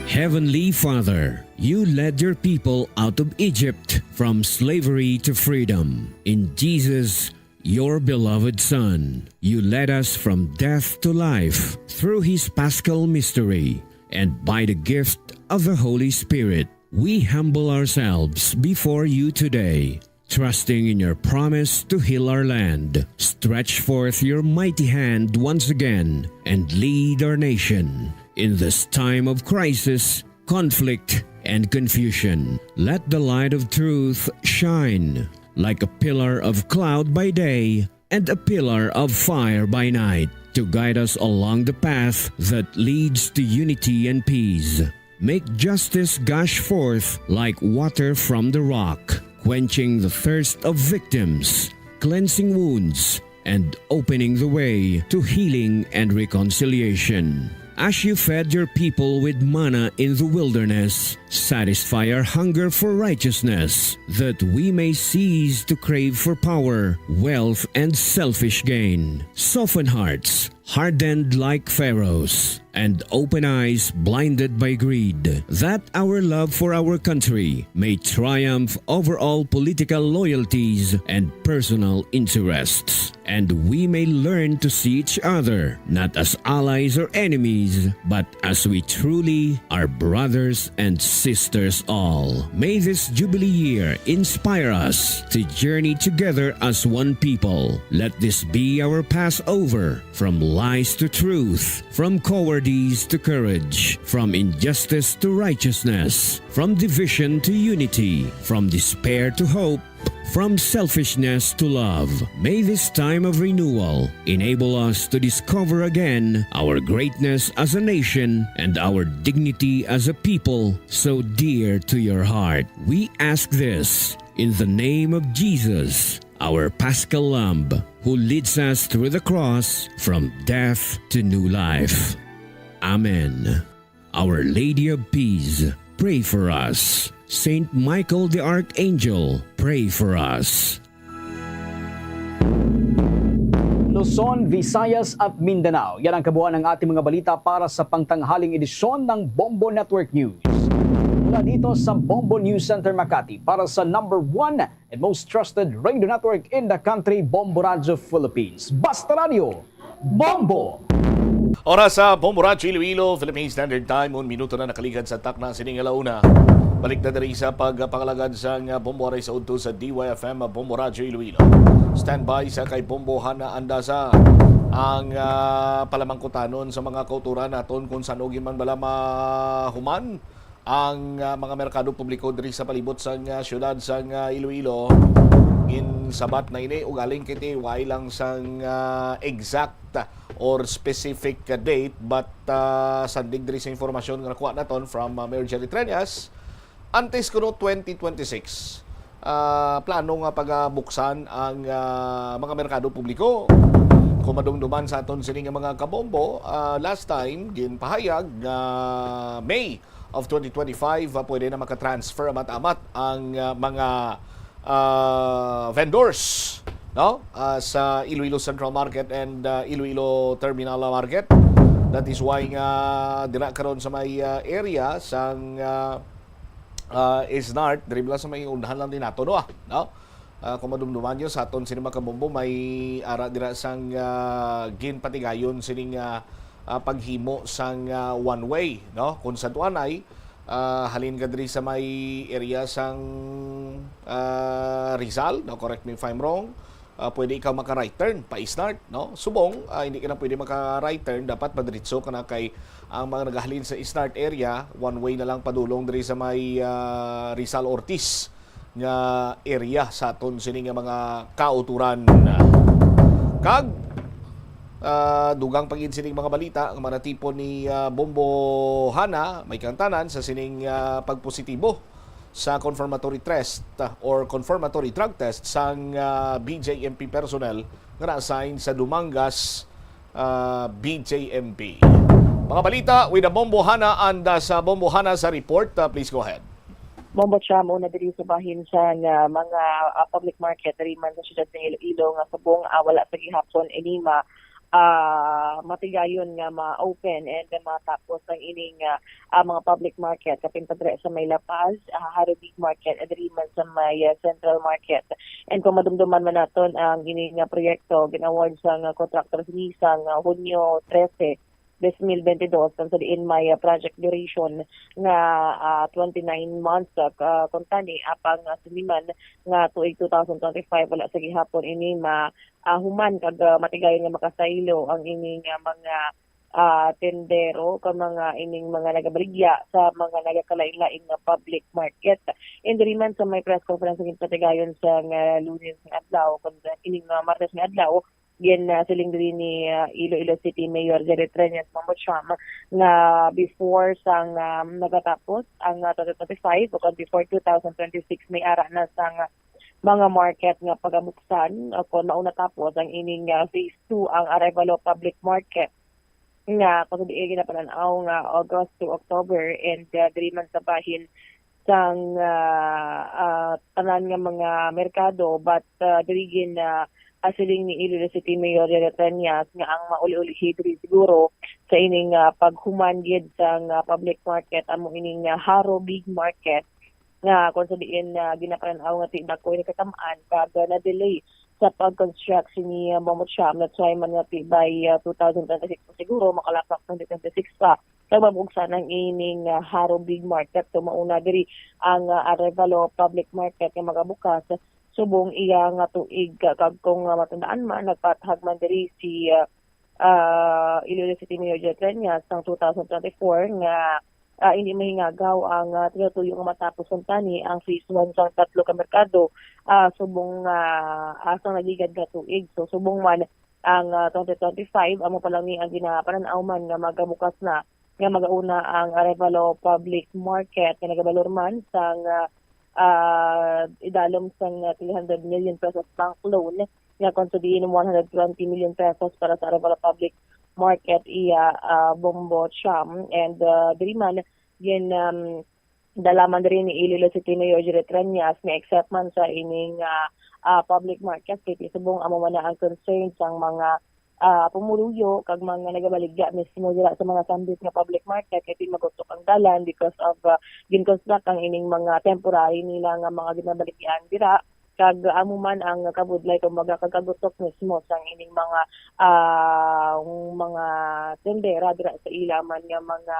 Heavenly Father, you led your people out of Egypt from slavery to freedom. In Jesus, your beloved Son, you led us from death to life through his Paschal mystery, and by the gift of the Holy Spirit, we humble ourselves before you today, trusting in your promise to heal our land. Stretch forth your mighty hand once again and lead our nation in this time of crisis, conflict, and confusion. Let the light of truth shine like a pillar of cloud by day and a pillar of fire by night, to guide us along the path that leads to unity and peace. Make justice gush forth like water from the rock, quenching the thirst of victims, cleansing wounds, and opening the way to healing and reconciliation. As you fed your people with manna in the wilderness, satisfy our hunger for righteousness, that we may cease to crave for power, wealth, and selfish gain. Soften hearts hardened like Pharaoh's, and open eyes blinded by greed, that our love for our country may triumph over all political loyalties and personal interests, and we may learn to see each other not as allies or enemies, but as we truly are brothers and sisters all. May this Jubilee year inspire us to journey together as one people. Let this be our Passover from lies to truth, from cowardice to courage, from injustice to righteousness, from division to unity, from despair to hope, from selfishness to love. May this time of renewal enable us to discover again our greatness as a nation and our dignity as a people so dear to your heart. We ask this in the name of Jesus, our Paschal Lamb, who leads us through the cross from death to new life. Amen. Our Lady of Peace, pray for us. Saint Michael the Archangel, pray for us. Luzon, Visayas at Mindanao. Yan ang kabuuan ng ating mga balita para sa pangtanghaling edisyon ng Bombo Network News. Mula dito sa Bombo News Center Makati, para sa number one and most trusted radio network in the country, Bombo Radyo Philippines. Basta Radyo, Bombo! Oras sa Bombo Radyo Iloilo, Philippine Standard Time, un minuto na nakaligad sa takna sining alauna. Balik na diri sa pagpangalagad sang Bombo aray sa udto sa D Y F M, Bombo Radyo Iloilo. Standby sa kay Bombo Hana Andasa ang, ah, palamangkutanon sa mga kauturan naton kung san-o gid man bala mahuman ang, ah, mga merkado publiko diri sa palibot sang, ah, siyudad sang, ah, Iloilo. Ginsabat na ini, ugaling kiti way lang sang, ah, exact or specific, ah, date, but, ah, sandig diri sa informasyon nga nakuha naton from, ah, Mayor Jerry Treñas, antes kuno twenty twenty-six, ah, plano nga pagabuksan ang, ah, mga merkado publiko. Kung madumduman sa aton sini nga mga kabombo, ah, last time ginpahayag nga May of twenty twenty-five, ah, pwede na makatransfer amat-amat ang, ah, mga, ah, vendors, no? Ah, sa Iloilo Central Market and, ah, Iloilo Terminal Market. That is why nga dira karon sa may, ah, area sang, ah, ah, Isnart, diri lang sa may unahan lang din nato, no? Ah, no? Ah, kung madumduman nyo sa aton sini mga kabombo, may ara dira sang, ah, ginpatigayon sining, ah, ah, paghimo sang, ah, one way, no? Kung sa Tuanay, ah, halin ka diri sa may area sang, ah, Rizal, no? Correct me if I'm wrong. Ah, pwede ikaw maka-right turn pa Isnart, no? Subong, ah, hindi ka na pwede maka-right turn, dapat madiretso ka na kay ang mga nagahalin sa Isnart area, one way na lang padulong diri sa may, ah, Rizal Ortiz nga area sa aton sini nga mga kauturan. Kag, ah, dugang pa gid sining mga balita nga manatipon ni, ah, Bombo Hana, may kantanan sa sining, ah, pagpositibo sa confirmatory test, ah, or confirmatory drug test sang, ah, B J M P personnel nga na-assign sa Dumangas, ah, B J M P. Mga balita with a Bombo Hana and, ah, sa Bombo Hana sa report. Ah, please go ahead. Bombo Cham, una diri sa bahin sa nga mga, ah, public market diri man sa siyudad sa Iloilo nga subong, ah, wala sa gihapon ini ma, ah, matigayon nga ma-open and matapos ang ining, ah, ah, mga public market, kapin pa diri sa may La Paz, ah, Haribig Market, and diri man sa may, ah, Central Market. And kung madumduman man naton ang ini nga proyekto, gin-award sa nga contractor sini sa nga Hunyo trese, dos mil bente dos, kung sa diin may, ah, project duration nga, ah, twenty-nine months, ah, ka-, kung tani, apang, ah, sini man nga tuig two thousand twenty-five, wala sa gihapon ini ma-, ah, human kag, ah, matigayon nga makasaylo ang ini nga mga, ah, tendero kag mga ining mga nagabaligya sa mga nagakalain-lain nga public market. And diri man sa may press conference nga ginpatigayon sa nga Lunes nga adlaw, kung sa ining, ah, Martes nga adlaw, Gin, ah, siling diri ni, ah, Iloilo City Mayor Jerry Treñas Mamutcham nga before sang, ah, nagatapos ang, ah, twenty twenty-five o kon before two thousand twenty-six, may ara na sang mga market nga pagabuksan o kon mauna tapos ang ining, ah, phase two, ang Arevalo Public Market nga kung sa diin ginapanan-aw nga August to October, and, ah, diri man sa bahin sang, ah, ah, tanan nga mga merkado, but, ah, diri gin, ah, ah, siling ni Iloilo City Mayor Jerry Treñas nga ang mauli-ulihi diri siguro sa ining, ah, paghuman gid sang, ah, public market amo ining, ah, Jaro Big Market nga kung sa diin, ah, ginapanan-aw nga ti dako ini katam-an kag, ah, na-delay sa pag-construct sini, ah, Mamutcham. That's why man nga ti by, ah, two thousand twenty-six pa siguro, makalapak twenty twenty-six pa. Kag mabuksan ang ining, ah, Jaro Big Market. So, mauna diri ang, ah, Arevalo Public Market nga magabukas subong iya nga tuig. Kag kung, ah, matandaan man, nagpaathag man diri si, ah, ah, Iloilo City Mayor Jerry Treñas sang two thousand twenty-four nga, ah, hindi mahingagaw ang, ah, tinutuyo nga matapos kuntani ang phase one sang tatlo ka merkado, ah, subong, ah, ah, sang nagligad nga tuig. So, subong man ang, ah, twenty twenty-five, amo pa lang ni ang ginapanan-aw man nga magabukas na nga magauna ang Arevalo Public Market nga nagabalor man sang, ah, ah, idalom sang, ah, three hundred million pesos bank loan nga kung sa diin one hundred twenty million pesos para sa Arevalo Public Market iya, ah, Mamutcham. And, ah, diri man gin, um, dala man diri ni Iloilo City Mayor Jerry Treñas nga except man sa ining, ah, ah, public market, kay ti subong amo man na ang concern sang mga, ah, pumuluyo kag mga nagabaligya mismo dira sa mga sambit nga public market, kay ti magutok ang dalan because of, ah, gin-construct ang ining mga temporary nila nga mga ginabaligyaan dira. Kag amo man ang kabudlay, kumbaga, kag kagutok mismo sang ining mga, ah, mga tendera dira sa ila man nga mga,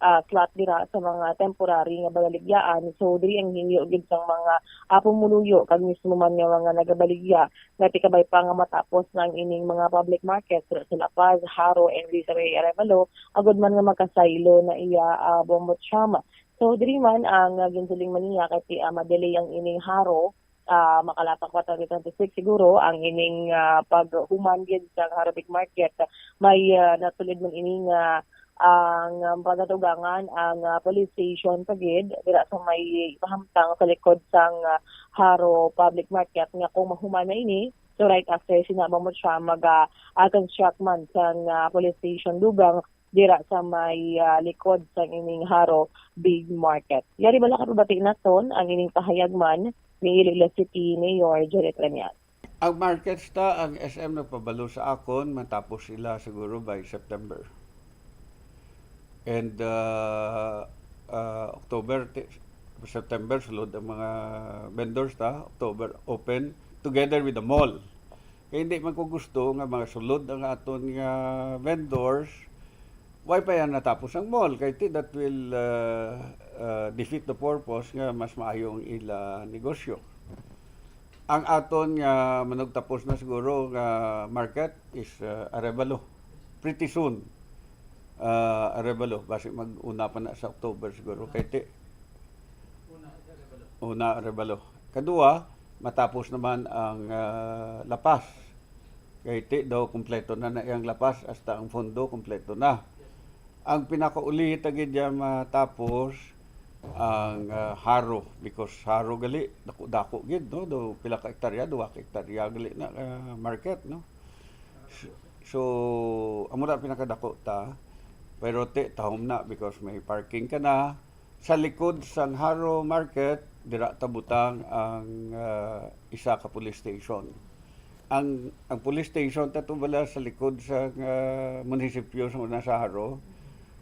ah, slot dira sa mga temporary nga baligyaan. So, diri ang hingyo gid sang mga, ah, pumuluyo kag mismo man nga mga nagabaligya nga ti kabay pa nga matapos na ang ining mga public market dira sa La Paz, Jaro, and diri sa may Arevalo, agud man nga makasaylo na iya, ah, Mamutcham. So, diri man ang, ah, ginsiling man niya kay ti, ah, ma-delay ang ining Jaro, ah, makalapak pa twenty twenty-six siguro ang ining, ah, paghuman gid sa Jaro Big Market. May, ah, natulid man ini nga ang, um, pagatugangan ang, ah, police station pa gid dira sa may mahamtang sa likod sang, ah, Jaro Public Market nga kung mahuman na ini, so right after sina Mamutcham mag, ah, ah, construct man sang, ah, police station dugang dira sa may, ah, likod sang ining Jaro Big Market. Yari bala ka pabati naton ang ining pahayag man ni Iloilo City Mayor Jerry Treñas. Ang markets ta, ang S M nagpabalo sa akon, matapos sila siguro by September. And, uh, uh, October, ti-, September, sulod ang mga vendors ta, October, open together with the mall. Kay hindi man ko gusto nga mga sulod ang aton nga vendors, why pa yan natapos ang mall? Kay ti-, that will, uh, uh, defeat the purpose nga mas maayo ang ila negosyo. Ang aton nga manugtapos na siguro nga market is, uh, Arevalo. Pretty soon, uh, Arevalo. Basi mag-una pa na sa October siguro. Kay ti-, una, Arevalo. Kadua, matapos naman ang, ah, La Paz. Kay ti daw kumpleto na na iyang La Paz, hasta ang Fondo kumpleto na. Ang pinakauli ta gid diya matapos ang, ah, Jaro, because Jaro gali, dako-dako gid, no? Do pila ka hektarya, duha ka hektarya gali na, ah, market, no? So, so, amo na pinakadako ta, pero ti tahom na because may parking ka na, sa likod sang Jaro Market, dira ta butang ang, ah, isa ka police station. Ang, ang police station ta to bala sa likod sang, ah, munisipyo sa una sa Jaro.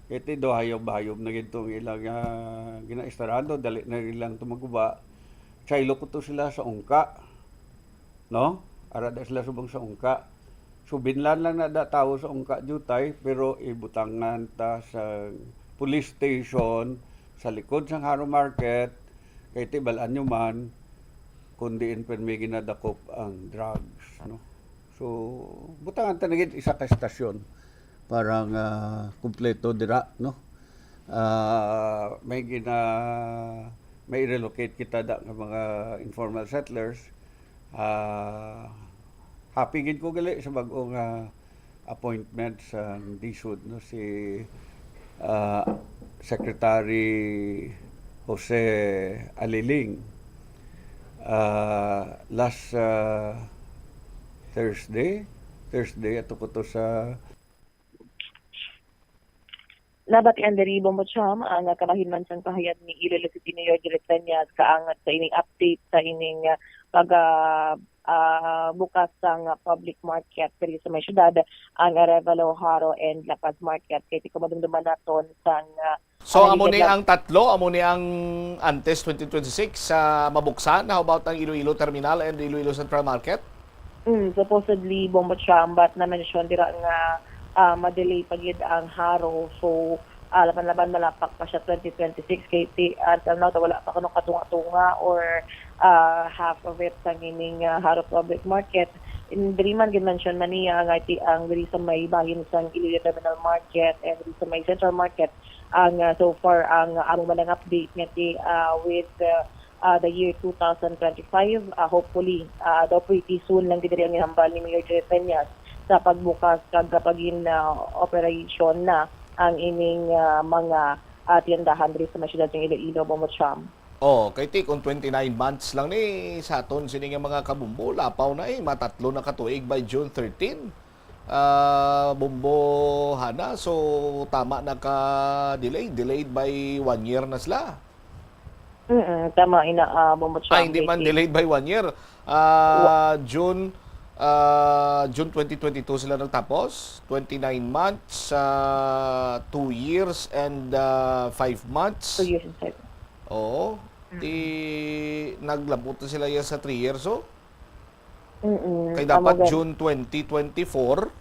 Kay ti do hayob-hayob na gid tong ilang, ah, ginaistarado, dali na ilang tumaguba. Saylo ko to sila sa ungka. No? Ara da sila subong sa ungka. So, binlan lang na da tawo sa ungka, diutay, pero ibutangan ta sa police station, sa likod sang Jaro Market, kay ti bal-an nyo man, kung diin pirmi ginadakop ang drugs, no? So, butangan ta na gid isa ka estasyon para nga kumpleto dira, no? Ah, may gina-, may relocate kita da nga mga informal settlers. Ah, apigin ko gali sa bag-o nga appointment sa DSUD, no, si, ah, Secretary Jose Aliling. Ah, last, ah, Thursday, Thursday ato ko to sa Nabatian diri, Bombo Cham, ang, ah, kabahin man sang pahayag ni Iloilo City Mayor Delic Peñas kaangat sa ining update sa ining, ah, pag, ah, ah, bukas sang, ah, public market diri sa may syudad, ang Arevalo, Jaro, and La Paz Market. Kay ti kumadumduman naton sang, ah, So, ang amo ni nagigidlap- ang tatlo, amo ni ang antes twenty twenty-six sa mabuksan. How about ang Iloilo Terminal and Iloilo Central Market? Mm, supposedly, Bombo Cham, but na-mention dira nga, ah, ma-delay pa gid ang Jaro. So, ah, laban-laban malapak pa siya twenty twenty-six. Kay ti, until now, wala pa kuno katunga-tunga or, ah, half of it sang ining, ah, Jaro Public Market. In, diri man gid mention man niya nga ti ang diri sa may bahin sang Iloilo Terminal Market and diri sa may Central Market ang, ah, so far ang, ah, amo man ang update nga ti, ah, with, ah, ah, the year two thousand twenty-five. Ah, hopefully, ah, daw pretty soon lang gid diri ang ginhambal ni Mayor Jerry Peñas sa pagbukas kag pagin, ah, operation na ang ining, ah, mga, ah, tiyandahan diri sa may siyudad sang Iloilo, Bombo Cham. Oh, kay ti kung twenty-nine months lang ni sa aton sini nga mga kabumbo, lapaw na eh, matatlo na ka tuig by June thirteen. Ah, Bombo Hana, so tama na ka delay, delayed by one year na sila. Mm, tama ina, ah, Bombo Cham. Ah, hindi man delayed by one year. Ah, June, ah, June twenty twenty-two sila nagtapos. Twenty-nine months, ah, two years and, ah, five months. Two years and five. Oo. Di naglabot na sila yan sa three years, oh. Mm-mm. Kay Tama dapat gani. June twenty twenty-four,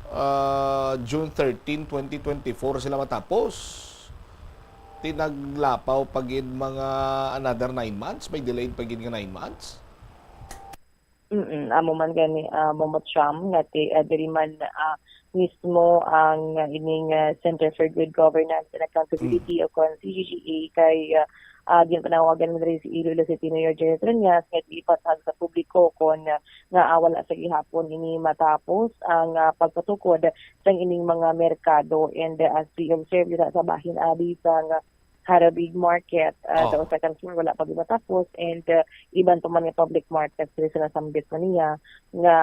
ah, June thirteen, twenty twenty-four sila matapos. Ti naglapaw pa gid mga another nine months, may delayed pa gid nga nine months. Mm, amo man gani, ah, Bombo Cham, nga ti, ah, diri man, ah, mismo ang, ah, ining, ah, Center for Good Governance and Accountability o kon C G G A kay, ah, ah, ginpanawagan man diri si Iloilo City Mayor Jerry Treñas nga ipatag sa publiko kon, ah, nga, ah, wala sa gihapon ini matapos ang, ah, pagpatukod sang ining mga merkado. And, ah, as we observe dira sa bahin abi sang Jaro Big Market, ah, Oh. sa second floor, wala pa gid matapos, and, ah, iban pa man nga public market diri sa nasambit man niya nga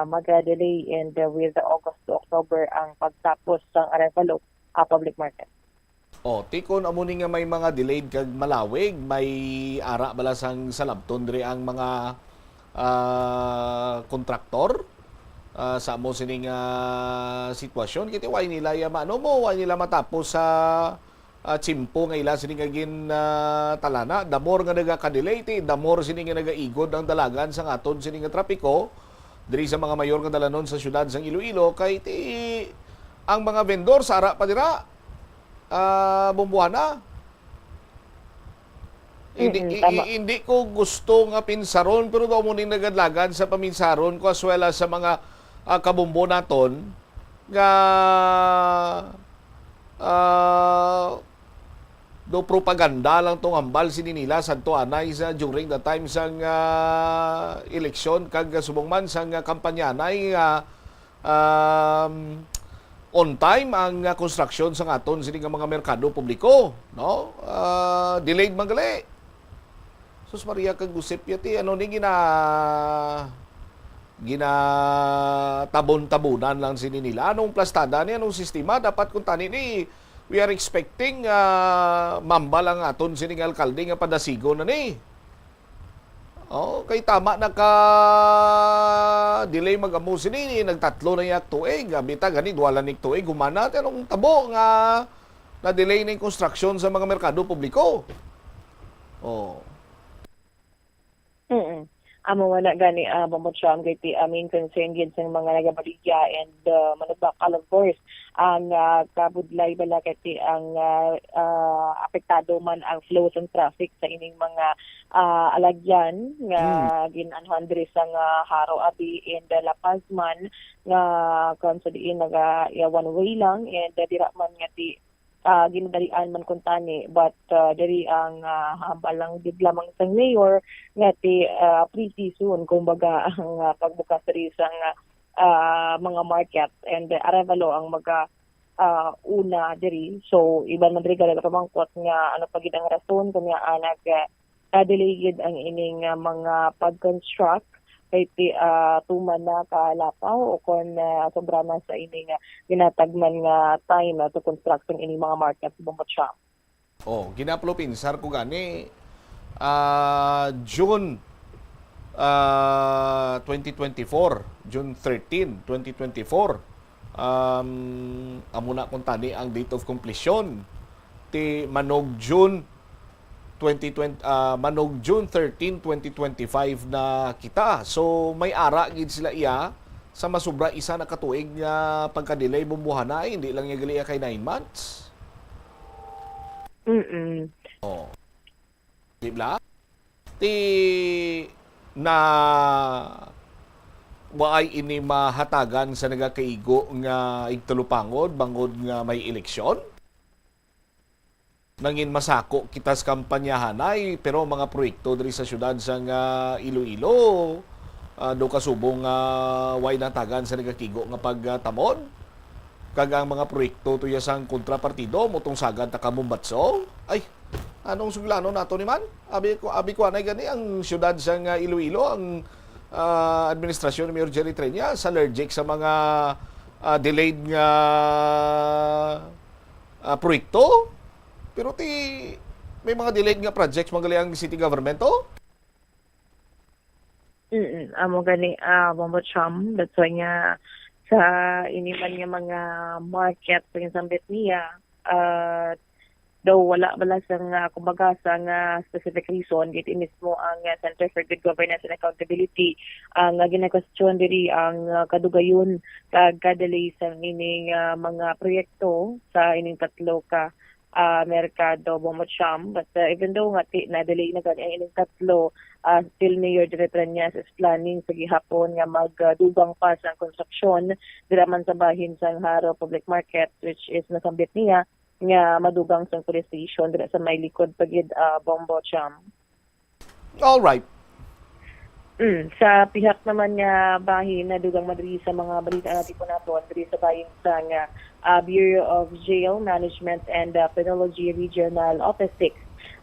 maga-delay, and, ah, with August to October ang pagtapos sang Arevalo, ah, public market. Oh, ti kon amo ni nga may mga delayed kag malawig, may ara bala sang salabton diri ang mga, ah, kontraktor, ah, sa amo sini nga sitwasyon. Kay ti way nila ya maano mo, way nila matapos sa, ah, tiyempo nga ila sini nga gin, ah, talana. The more nga nagaka-delay, ti the more sini nga nagaigod ang dalagan sa aton sini nga trapiko diri sa mga mayor nga dalanon sa siyudad sang Iloilo. Kay ti ang mga vendor sa ara pa dira, ah, Bombo Hana. Hindi, Mm-mm, i- tama. i- hindi ko gusto nga pinsaron, pero daw mo ning nagadlagan sa paminsaron ko as well as sa mga, ah, kabumbo naton nga, ah, do propaganda lang tong hambal sini nila sadto anay sa during the time sang, ah, eleksyon kag subong man sang, ah, kampanyanay nga um, on time ang, ah, konstruksyon sa aton sini nga mga merkado publiko, no? Ah, delayed man gali. Sus Maria kag Josep, yati, ano ni gina ginatabon-tabunan lang sini nila? Anong plastada ni? Anong sistema? Dapat kung tani ni, we are expecting, ah, mambal ang aton sini nga alkalde nga padasigon na ni. Oh, kay tama na ka delay mag-amo sini, nagtatlo na yak tuig, abi ta gani duha lang nik tuig, humana ti anong tabo nga na-delay na yung construction sa mga merkado publiko. Oh. Mm. Amo wala gani, ah, Bombo Cham, kay ti, ah, main concern gid sang mga nagabaligya and, ah, manugbakal, of course, ang, ah, kabudlay bala kay ti ang, ah, ah, apektado man ang flow sang traffic sa ining mga, ah, alagyan nga gin-anhan diri sa nga Jaro abi and, ah, La Paz man nga kon sa diin naga, yeah, one way lang and, ah, dira man nga ti ah, ginadalian man kuntani, but, ah, diri ang, ah, hambal lang gid lamang sang mayor nga ti, ah, pretty soon, kumbaga, ang, ah, pagbukas diri sang, ah, mga market and Arevalo ang maga, ah, una diri. So, iban man diri gani nagapamangkot nga ano pa gid ang rason kung ngaa nag, ah, delay gid ang ining, ah, mga pag-construct kay ti, ah, tuman na ka lapaw o kon, ah, sobra na sa ining, ah, ginatagman nga time, ah, to construct ang ining mga market sa Bombo Cham. Oh, ginapalo pinsar ko gani, ah, June, ah, twenty twenty-four, June thirteen, twenty twenty-four. Um, amo na kung tani ang date of completion. Ti manog June twenty twenty, ah, manog June thirteen, twenty twenty-five na kita. So, may ara gid sila iya sa masubra isa na ka tuig nga pagka-delay, bumbuhana, ay, hindi lang niya gali iya kay nine months. Mm-mm. Oh. Di ba? Ti na waay ini mahatagan sa nagakaigo nga igtalupangod bangod nga may eleksyon? Nangin masako kita sa kampanyahanay, pero mga proyekto diri sa siyudad sang, ah, Iloilo, ah, do kasubong nga way natagan sa nagakigo nga pagtamod. Kag ang mga proyekto tuya sang kontrapartido, mutungsagan ta ka bombatso. Ay, anong suglanon nato ni man? Abi ko, abi ko anay gani ang siyudad sang, ah, Iloilo, ang, ah, administrasyon ni Mayor Jerry Treñas allergic sa mga, ah, delayed nga, ah, proyekto. Pero ti may mga delayed nga projects man gali ang city government, oh. Mm, amo gani, ah, Bombo Cham. That's why nga sa ini man nga mga market nga sambit niya, ah, daw wala bala sang, ah, kumbaga, sang, ah, specific reason, gid mismo ang, ah, Center for Good Governance and Accountability ang, ah, ginakwestiyon diri ang, ah, kadugayon kag ka-delay sang ining, ah, mga proyekto sa ining tatlo ka, ah, merkado, Bombo Cham. But, ah, even though nga ti-, na-delay na gani ang ining tatlo, ah, still Mayor Jerry Treñas is planning sa gihapon nga magdugang pa sang konstruksyon dira man sa bahin sang Jaro Public Market, which is nasambit niya nga madugang sang police station dira sa may likod pa gid, ah, Bombo Cham. All right. Mm, sa pihak naman nga bahin, nadugang man diri sa mga balita nga natipon naton diri sa bahin sang, ah, Bureau of Jail Management and, ah, Penology Regional Office six.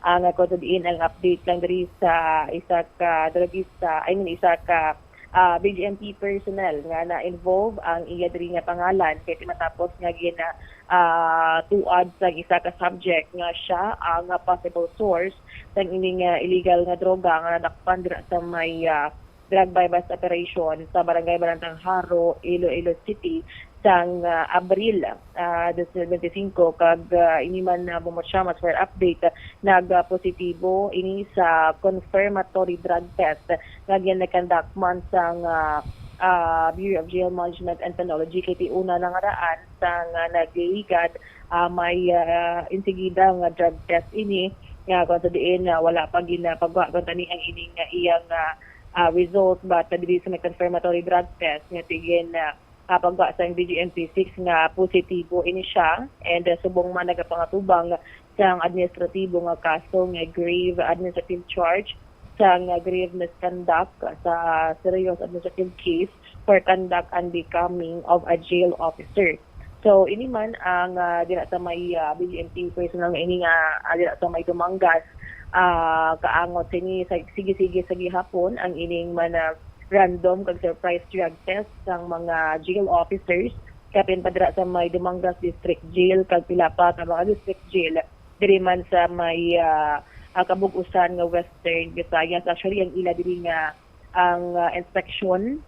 Ang, ah, kung sa diin ang update lang diri sa isa ka drugista, I mean, isa ka, ah, B J M P personnel nga na-involve ang iya diri nga pangalan kay ti matapos nga gina, ah, tuad sang isa ka subject nga siya ang, ah, possible source sang ining, ah, illegal nga droga nga nadakpan dira sa may, ah, drug buy-bust operation sa Barangay Balantang Jaro, Iloilo City sang, ah, Abril, ah, dos mil bente singko, kag, ah, ini man, ah, Bombo Cham, as for update, nag, ah, positibo ini sa confirmatory drug test nga gin-conduct man sang, ah, ah, Bureau of Jail Management and Penology kay ti una na nga daan sang, ah, nagligad, ah, may, ah, insigida nga drug test ini nga kung sa diin, ah, wala pa ginapagwa kung tani ang ining, ah, iyang, ah, ah, result, but, ah, diri sa may confirmatory drug test nga tigin, ah, ah, pagwa sang B J M P six nga positibo ini siya, and, ah, subong man nagapangatubang sang administratibo nga kaso nga grave administrative charge sang, ah, grave misconduct sa serious administrative case for conduct and becoming of a jail officer. So, ini man ang, ah, dira sa may, ah, B J M P personnel nga ini nga, ah, dira sa may Dumangas, ah, kaangot sini sa sige-sige sa gihapon ang ining man, ah, random kag surprise drug test sang mga jail officers, kapin pa dira sa may Dumangas District Jail kag pila pa ka mga district jail diri man sa may, ah, ah, kabug-usan nga Western Visayas. Actually, ang ila diri nga ang, ah, inspeksyon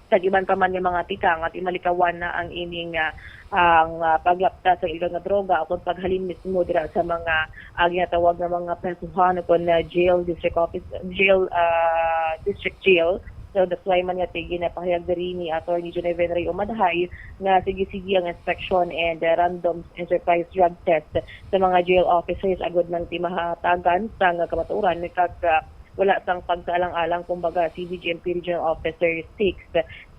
kag iban pa man nga mga tikang at imalikawan na ang ining, ah, ang, ah, paglapta sa illegal nga droga ukon paghalin mismo dira sa mga, ah, ginatawag nga mga presohan ukon na jail, district office, jail, ah, district jail. So, that's why man nga ti ginapahayag diri ni Attorney Genevieve Rey Umadhay nga sige-sige ang inspection and, ah, random and surprise drug test sa mga jail officers agud man ti mahatagan sang kamatuoran kag, ah, wala sang pagsaalang-alang, kumbaga, si B J M P Regional Officer six,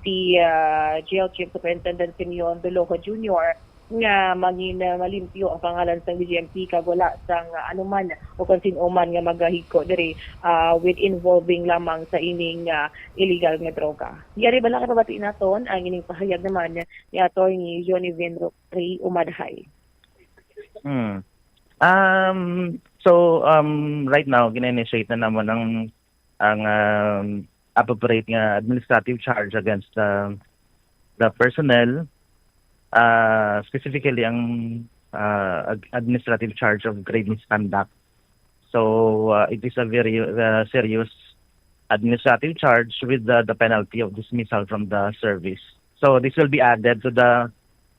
si, ah, Jail Chief Superintendent Simeon Dolojo Junior, nga mangin-, ah, malimpyo ang pangalan sang B J M P kag wala sang, ah, anuman o kon sin-o man nga magahigko diri, ah, with involving lamang sa ining, ah, illegal nga droga. Yari bala kay pabati naton ang ining pahayag naman ni Attorney Johnny Vinro Ray Umadhay. Hmm. Um, so, um, right now, gina-initiate na namon ang, ang, um, appropriate nga administrative charge against the, the personnel, uh, specifically ang, uh, ag-, administrative charge of grave misconduct. So, uh, it is a very, uh, serious administrative charge with the, the penalty of dismissal from the service. So, this will be added to the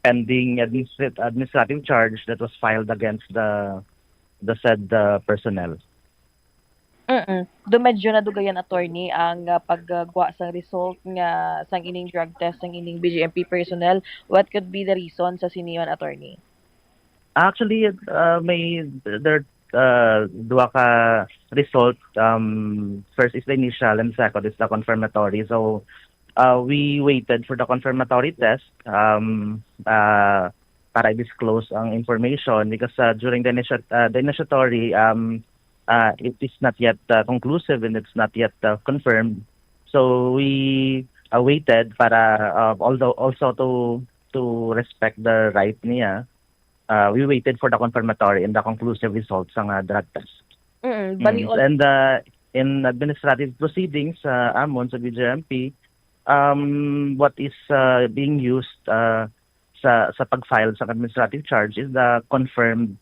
pending administrat-, administrative charge that was filed against the, the said, uh, personnel. Mm. Do medyo nadugayan, attorney, ang, ah, paggwa sang result nga sang ining drug test sang ining B J M P personnel. What could be the reason sa sini, attorney? Actually, uh, may there uh, duha ka result. Um, first is the initial and second is the confirmatory. So, uh, we waited for the confirmatory test, um, uh, para i-disclose ang information because, uh, during the, initial, uh, the initiatory, um, uh, it is not yet, uh, conclusive and it's not yet, uh, confirmed. So we, uh, waited para, uh, although also to to respect the right niya, uh, we waited for the confirmatory and the conclusive results sang, uh, drug test. Mm, bali Mm. all And, uh, in administrative proceedings sa amon sa B J M P, um, what is, uh, being used, uh, sa sa pag-file sa administrative charge is the confirmed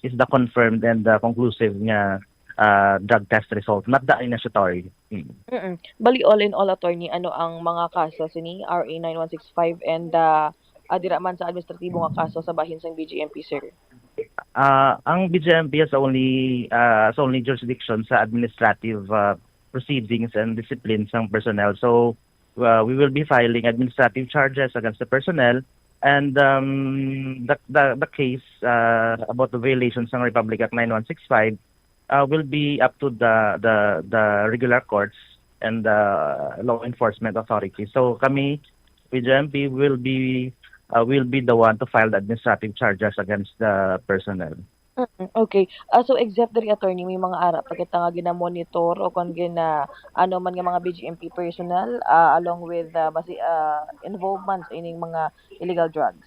is the confirmed and the conclusive nga, uh, drug test result, not the initiatory. Mm. Mm. Bali all in all, attorney, ano ang mga kaso sini R A nine one six five and, ah, ah, dira man sa administratibo nga kaso sa bahin sang B J M P, sir? Uh, ang B J M P has only uh, has only jurisdiction sa administrative, uh, proceedings and discipline sang personnel. So, uh, we will be filing administrative charges against the personnel, and, um, the, the the case, uh, about the violations ng Republic Act nine one six five, uh, will be up to the the the regular courts and the law enforcement authority. So kami, B J M P, will be uh, will be the one to file the administrative charges against the personnel. Mm, okay. Ah, so except diri, attorney, may mga ara pa kita nga gina-monitor o kon gina ano man nga mga B J M P personnel, ah, along with, ah, basi ah, involvement sa ining mga illegal drugs?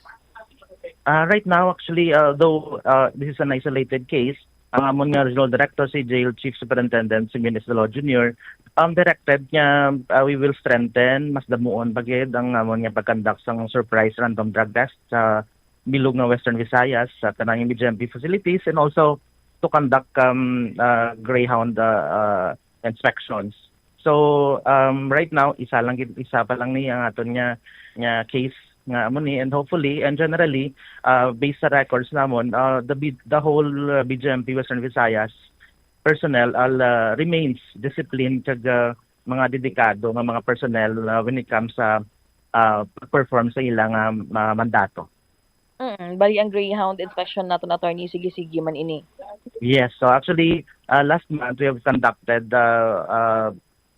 Uh, right now, actually, uh, though, uh, this is an isolated case, ang amon nga regional director, si Jail Chief Superintendent Jimenez Dalo Junior, um, directed nga, uh, we will strengthen, mas damuon pa gid ang amon nga pag-conduct sang surprise random drug test sa bilog nga Western Visayas, sa tanang B J M P facilities, and also to conduct, um, uh, greyhound, uh, uh, inspections. So, um, right now, isa lang gid, isa pa lang ni ang aton nga nga case nga amo ni, and hopefully and generally, uh, based sa records namon, uh, the B- the whole, uh, B J M P Western Visayas personnel all, uh, remains disciplined kag, uh, mga dedikado nga mga personnel, uh, when it comes sa, uh, perform sa ilang, uh, ma- mandato. Mm, bali ang greyhound inspection naton, attorney, sige-sige man ini. Yes, so actually, uh, last month we have conducted, uh, uh,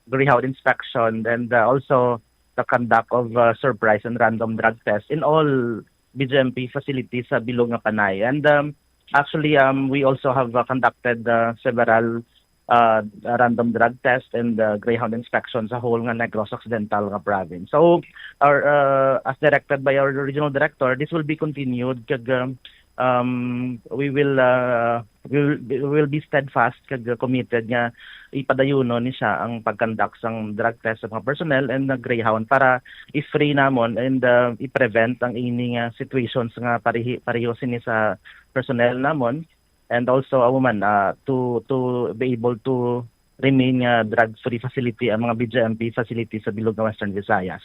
greyhound inspection and, uh, also the conduct of, uh, surprise and random drug tests in all B J M P facilities sa bilog nga Panay. And, um, actually, um, we also have, uh, conducted, uh, several, uh, random drug tests and, uh, greyhound inspection sa whole nga Negros Occidental nga province. So, our, uh, as directed by our regional director, this will be continued kag, um, um, we will, uh, we will, we will be steadfast kag committed nga ipadayunon ni siya ang pag-conduct sang drug test sa mga personnel and the greyhound para i-free namon and, uh, i-prevent ang ini nga situations nga parehi, pareho sini sa personnel namon, and also amo man, uh, to to be able to remain nga drug-free facility ang mga B J M P facility sa bilog nga Western Visayas.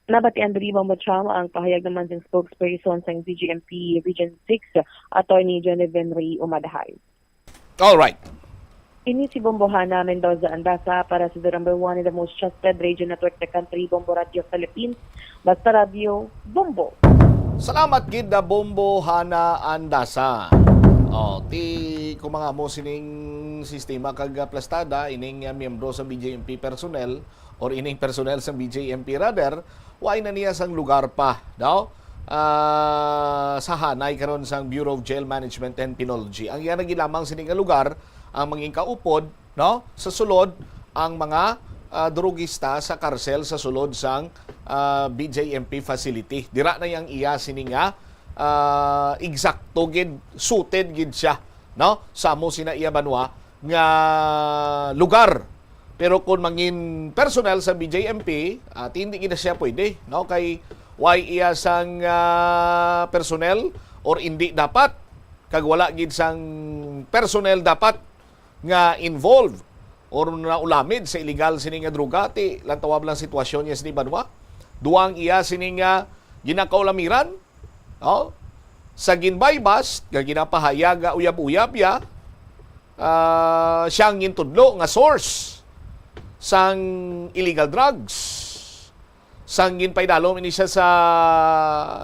Nabatian diri, Bombo Cham, ang pahayag naman sang spokesperson sang B J M P Region six, Attorney Jonathan Ray Umadhay. All right. Ini si Bombo Hana Mendoza Andasa para sa the number one and the most trusted radio network sa country, Bombo Radio Philippines. Basta Radio, Bombo. Salamat gid na Bombo Hana Andasa. Oh, ti kung mga mo sining sistema kag aplastada ining, uh, miyembro sa B J M P personnel or ining personnel sa B J M P rather, way na niya sang lugar pa, daw? ah, sa hanay karon sang Bureau of Jail Management and Penology. Ang iya na gid lamang sini nga lugar ang mangin kaupod, no, sa sulod ang mga, ah, drugista sa karsel sa sulod sang, ah, B J M P facility. Dira na yang iya sini nga, ah, eksakto gid, suited gid siya, no, sa amo sina iya banwa nga lugar. Pero kung mangin personnel sa B J M P, ah, hindi gid na siya pwede, no? Kay why iya sang, ah, personnel or hindi dapat, kag wala gid sang personnel dapat nga involved or naulamid sa illegal sini nga droga, ti lantawab lang sitwasyon niya sini banwa. Duwang iya sini nga ginakaulamiran, no? Sa ginbaybas nga ginapahayag nga uyab-uyab ya, ah, siya ang gintudlo nga source sang illegal drugs. Sang ginpaidalom ini siya sa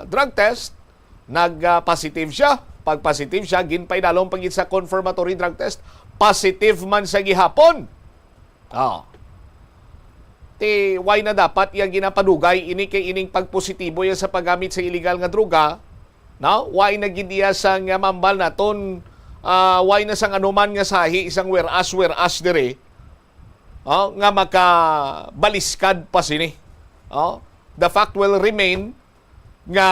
drug test, nag, ah, positive siya. Pag positive siya, ginpaidalom pa gid sa confirmatory drug test, positive man sa gihapon. Oh. Ti, why na dapat iya ginapadugay ini kay ining pagpositibo iya sa paggamit sa illegal nga droga? No? Why na gid iya sang, ah, mambal naton, ah, why na sang anuman nga sahi isang whereas, whereas diri? Oh, nga makabaliskad pa sini. Oh, the fact will remain nga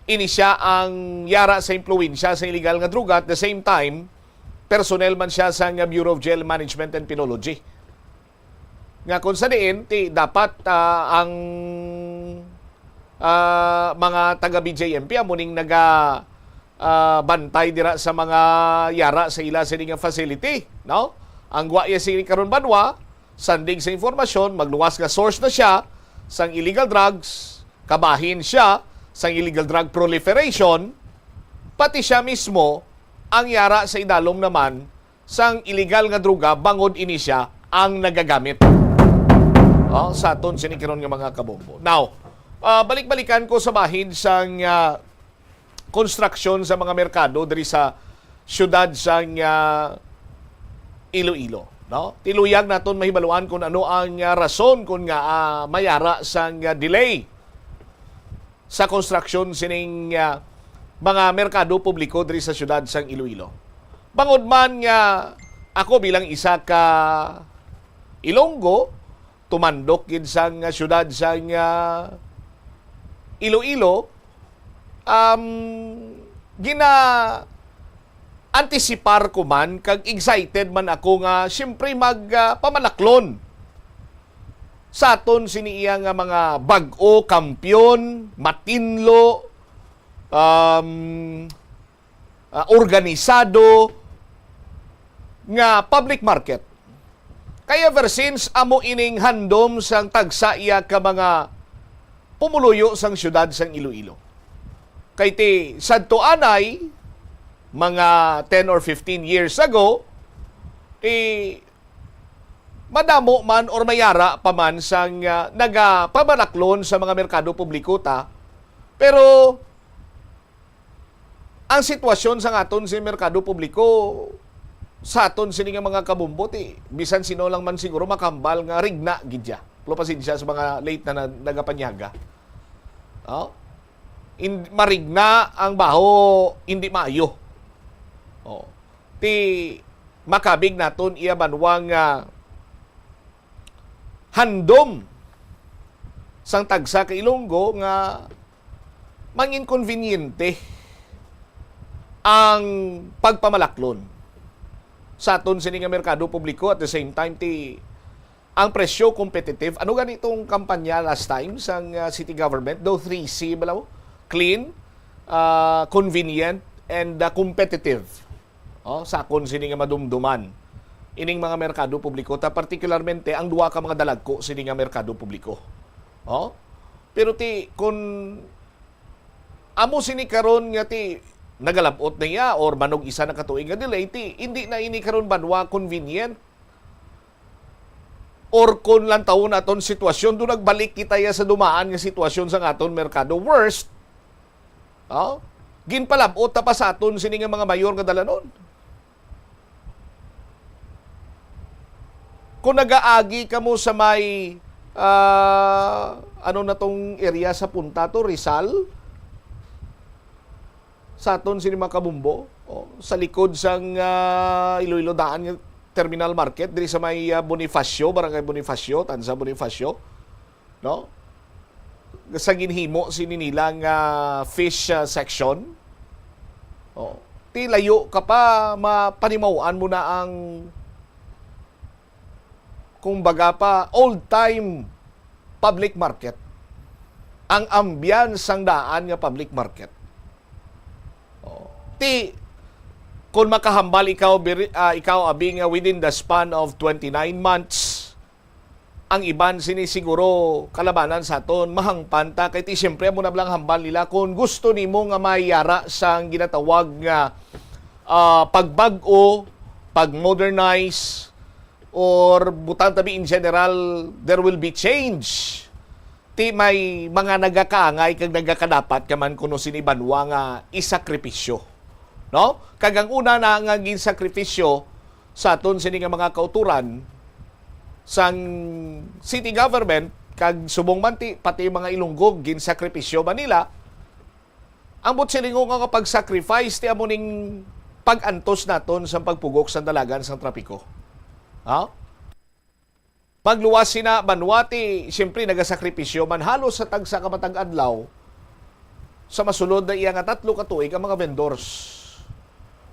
ini siya ang yara sa impluwensya sa illegal nga droga. At the same time, personnel man siya sa nga Bureau of Jail Management and Penology. Nga kung sa diin, ti dapat, ah, ang, ah, mga taga B J M P amo ning naga, ah, bantay dira sa mga yara sa ila sini nga facility, no? Ang gwa iya sini karon banwa, sandig sa informasyon, magluwas nga source na siya sang illegal drugs, kabahin siya sang illegal drug proliferation, pati siya mismo ang yara sa idalom naman sang illegal nga droga bangod ini siya ang nagagamit. Oh, sa aton sini karon nga mga kabombo. Now, ah, balik-balikan ko sa bahin sang, ah, konstruksyon sa mga merkado diri sa siyudad sang, ah, Iloilo, no? Ti luyag naton mahibaluan kung ano ang, ah, rason kung nga, ah, mayara sang, ah, delay sa konstruksyon sining, ah, mga merkado publiko diri sa siyudad sang Iloilo. Bangod man nga ako bilang isa ka Ilonggo, tumandok gid sang, ah, siyudad sang, ah, Iloilo, um, gina-antisipar ko man kag excited man ako nga siyempre mag, ah, pamalaklon sa aton sini iya nga mga bag-o, kampiyon, matinlo, um, ah, organisado nga public market. Kay ever since, amo ining handom sang tagsa iya ka mga pumuluyo sang siyudad sang Iloilo. Kay ti sadto anay, mga ten or fifteen years ago, ti madamo man or mayara pa man sang, ah, nagapamalaklon sa mga merkado publiko ta. Pero ang sitwasyon sa aton sa merkado publiko, sa aton sini nga mga kabombo, ti bisan sino lang man siguro makambal nga rigna gid ya. Pero pasensya sa mga late na, na nagapanyaga. Oh? In, marigna ang baho, hindi maayo. Oh. Ti makabig naton iya banwa nga handom sang tagsa ka Ilonggo nga manginkonbinyente ang pagpamalaklon sa aton sini nga merkado publiko. At the same time, ti ang presyo competitive. Ano gani itong kampanya last time sang, ah, city government? Daw three C bala mo? Clean, ah, convenient, and, ah, competitive. Oh, sa akon sini nga madumduman ining mga merkado publiko, ta particularmente ang duha ka mga dalagko sini nga merkado publiko. Oh? Pero ti, kun amo sini karon nga ti nagalab-ot na iya or manog isa na ka tuig nga delay, ti hindi na ini karon banwa convenient. Or kun lantawon naton sitwasyon, do nagbalik kita ya sa dumaan nga sitwasyon sa aton merkado. Worst, oh, ginpalab-ot ta pa sa aton sini nga mga mayor nga dalanon. Kung nagaagi kamo sa may Ah, ano na tong area sa punta to? Rizal? Sa aton sini mga kabumbo, oh, sa likod sang, ah, Iloilo daan nga terminal market, diri sa may, ah, Bonifacio, Barangay Bonifacio, Tanza Bonifacio, no? Sa ginhimo sini nila nga fish, ah, section. Oh, ti layo ka pa, mapanimaw-an mo na ang, kung baga pa, old time public market. Ang ambiance sang daan nga public market. Oh. Ti, kung makahambal ikaw, biri-, ah, ikaw, abi, nga within the span of twenty-nine months, ang iban sini siguro kalabanan sa aton, mahangpan ta, kay ti siyempre amo na lang hambal nila kung gusto nimo nga mayara sang ginatawag nga, ah, pagbag-o, pag-modernize, or butang tabi in general, there will be change. Ti may mga nagakaangay kag nagakadapat ka man kuno sini banwa nga isakripisyo, no? Kag ang una na nga ginsakripisyo sa aton sini nga mga kauturan sang city government, kag subong man ti pati mga Ilonggo ginsakripisyo man nila, ang buot silingon nga pag-sacrifice ti amo ning pag-antos naton sa pagpugok sa dalagan sang trapiko. Ha? Magluwas sina banwa ti, siyempre, nagasakripisyo man halos sa tagsa ka matag adlaw sa masulod na iya nga tatlo ka tuig ang mga vendors.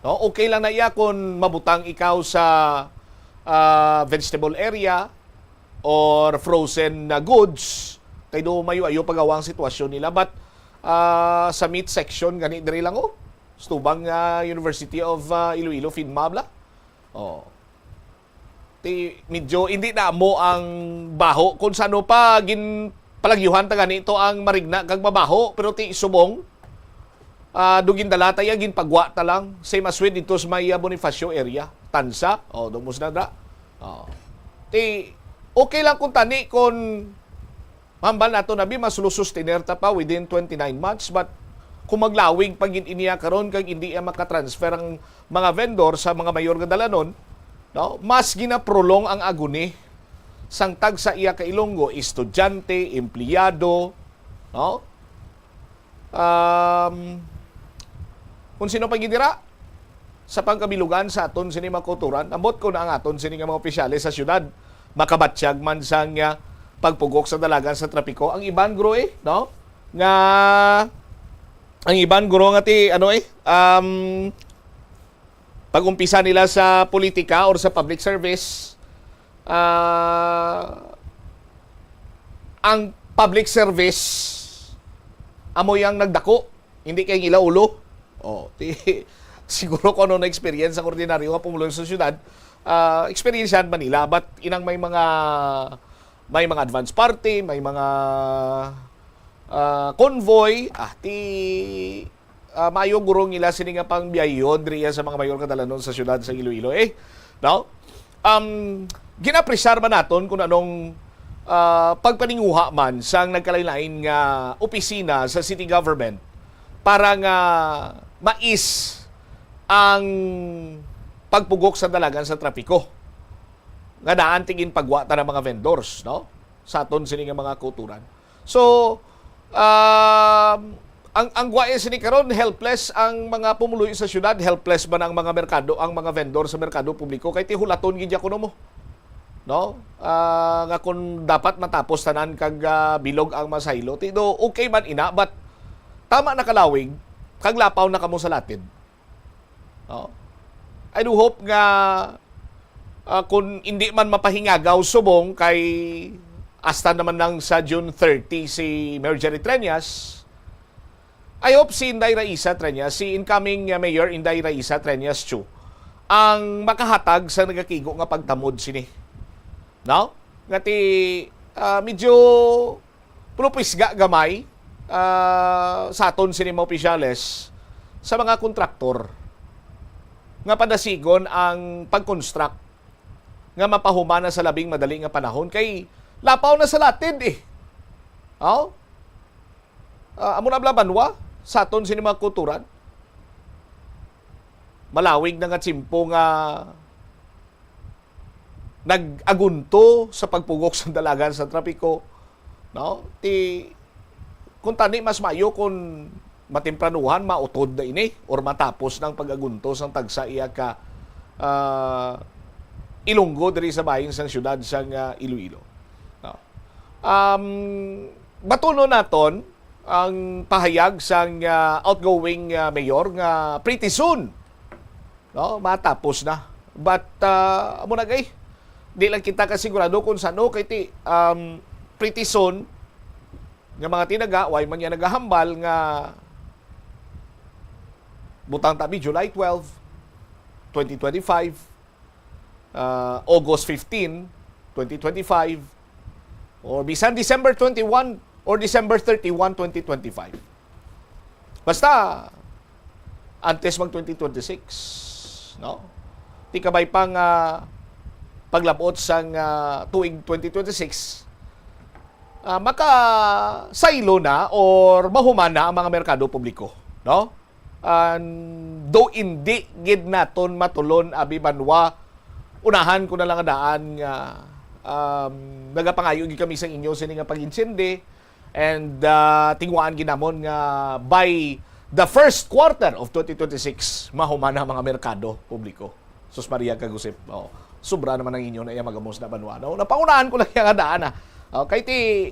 No? Okay lang na iya kung mabutang ikaw sa, ah, vegetable area or frozen na goods, kay do mayo-ayo pagawa ang sitwasyon nila. But, ah, sa meat section, gani diri lang, oh, sa tubang, ah, University of, ah, Iloilo, FINMA, bla. Oh. Ti, medyo hindi na amo ang baho. Kung sa ano pa, gin-, palagyuhan ta gani to ang marigna kag mabaho, pero ti subong, ah, do gindala ta ya, ginpagwa ta lang. Same as with dito sa may, ah, Bonifacio area. Tansa, oh, dumos na dra. Oh. Ti, okay lang kung tani, kung mahambal nato na bi, mas lusustener ta pa within twenty-nine months, but kung maglawig pa gid iniya karon kag hindi iya makatransfer ang mga vendor sa mga mayor nga dalanon, no, mas ginaprolong ang agony sang tagsa iya ka Ilonggo, estudyante, empleyado, no? Um, kung sino pa gid dira, sa pangkabilugan sa aton sini mga kauturan, ambot ko na ang aton sini nga mga opisyales sa syudad makabatyag man sang, ah, pagpugok sa dalagan sa trapiko. Ang iban, guro, eh, no? Nga, ang iban, guro, nga ti, ano, eh, um, pag-umpisa nila sa politika or sa public service, ah, ang public service amo yang nagdako, hindi kay ang ila ulo. Oh, ti, siguro kung ano na-experience ang ordinaryo nga pumuluyo sa syudad, ah, experience yan man nila. But inang may mga, may mga advance party, may mga, ah, convoy, ah, ti, ah, maayo guro nila sini nga pangbiyayon diriya sa mga mayor nga dalanon sa syudad sa Iloilo, eh. No? Um, ginapresar ba naton kung anong, ah, pagpaninguha man sang nagkalain-lain nga opisina sa city government para nga mais ang pagpugok sa dalagan sa trapiko nga daan ti ginpagwa ta ng mga vendors, no? Sa aton sini nga mga kauturan. So, um, ang, ang gwaes ni karon, helpless ang mga pumuluyo sa syudad, helpless ba na ang mga merkado, ang mga vendor sa merkado publiko, kay tihulaton gid kuno mo, no? Ah, nga kung dapat matapos tanan kag, ah, bilog ang masaylo, ti do okay man ina, but tama na kalawig, kag lapaw na kamo sa latid. Oh. I do hope nga, ah, kung hindi man mapahingagaw subong kay hasta naman lang sa June thirty si Mayor Jerry Treñas, I hope si Inday Raisa Treñas, si incoming, ah, Mayor Inday Raisa Treñas Chu, ang makahatag sa nagakigo nga pagtamod sini. No? Nga ti, ah, medyo pulupisga gamay, ah, sa aton sini mga opisyales, sa mga kontraktor nga padasigon ang pag-construct nga mapahuman na sa labing madali nga panahon kay lapaw na sa latid, eh. Oh? Ah, amo na bala banwa sa aton sini mga kulturan. Malawig na nga tiyempo nga nag-agunto sa pagpugok sa dalagan sa trapiko, no? Ti, kung tani, mas maayo kung matempranuhan, mautod na ini or matapos ng pag-agunto sang tagsa iya ka, ah, Ilonggo diri sa bahin sang siyudad sang, ah, Iloilo. No? Um, batunon naton ang pahayag sang, ah, outgoing, ah, mayor nga pretty soon, no, matapos na. But, ah, amo na gay, di lang kita kasigurado kung sano kay ti, um, pretty soon nga mga tinaga, way man niya nagahambal nga butang tabi July twelve, twenty twenty-five, ah, August fifteen, twenty twenty-five, or bisan December twenty-one or December thirty-one, twenty twenty-five. Basta, antes mag twenty twenty-six, no? Ti kabay pa nga paglabot sang, ah, tuig twenty twenty-six, ah, makasaylo na or mahuman na ang mga merkado publiko, no? And though indi gid naton matulon, abi banwa, unahan ko na lang nga daan nga, um, nagapangayo gid kami sa inyo sini nga pag-insindi. And, ah, tinguhaan gid namon nga by the first quarter of twenty twenty-six, mahuman ang mga merkado publiko. Sus Maria kag Josep, oh, sobra naman ang inyo na iya magamos na banwa, no? Napangunahan ko lang iya nga daan, ah. Oh, kay ti,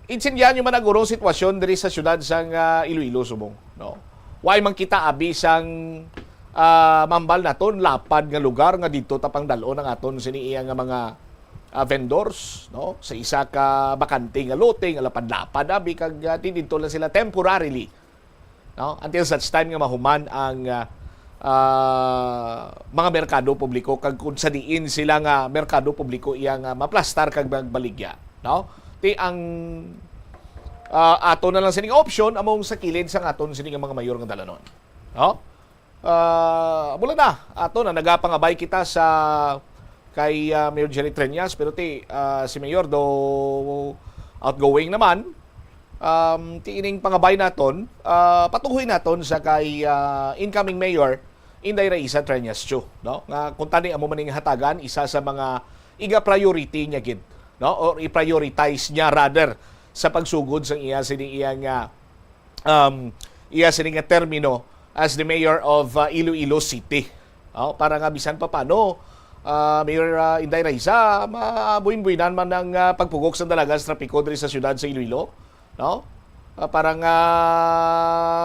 intindihan nyo man ang gurong sitwasyon diri sa siyudad sang, ah, Iloilo subong, no? Way man kita abi sang, ah, mambal naton lapad nga lugar nga didto ta pangdal-on ang aton sini iya nga mga, ah, vendors, no? Sa isa ka bakante nga lote nga lapad-lapad abi kag, ah, ti didto lang sila temporarily, no? Until such time nga mahuman ang, ah, ah, mga merkado publiko kag kung sa diin sila nga merkado publiko iya nga maplastar kag magbaligya, no? Ti ang, ah, ato na lang sining option among sa kilid sang aton sini nga mga mayor nga dalanon, no? Ah, mula na, ato na nagapangabay kita sa kay, ah, Mayor Jerry Treñas, pero ti, ah, si Mayor do outgoing naman. Um, ti ining pangabay naton, ah, patuhoy naton sa kay, ah, incoming Mayor Inday Raisa Treñas Chu, no? Nga kung tani amo man ning hatagan, isa sa mga iga priority niya gid, no? Or i-prioritize niya rather sa pagsugod sang iya sini iya nga, um, iya sini nga termino as the mayor of, uh, Iloilo City. Oh, para nga bisan pa paano, ah, Mayor, ah, Inday Raisa, mabuin-buinan man ang, ah, pagpugok sa dalagan sa trapiko diri sa siyudad sa Iloilo, no? Ah, para nga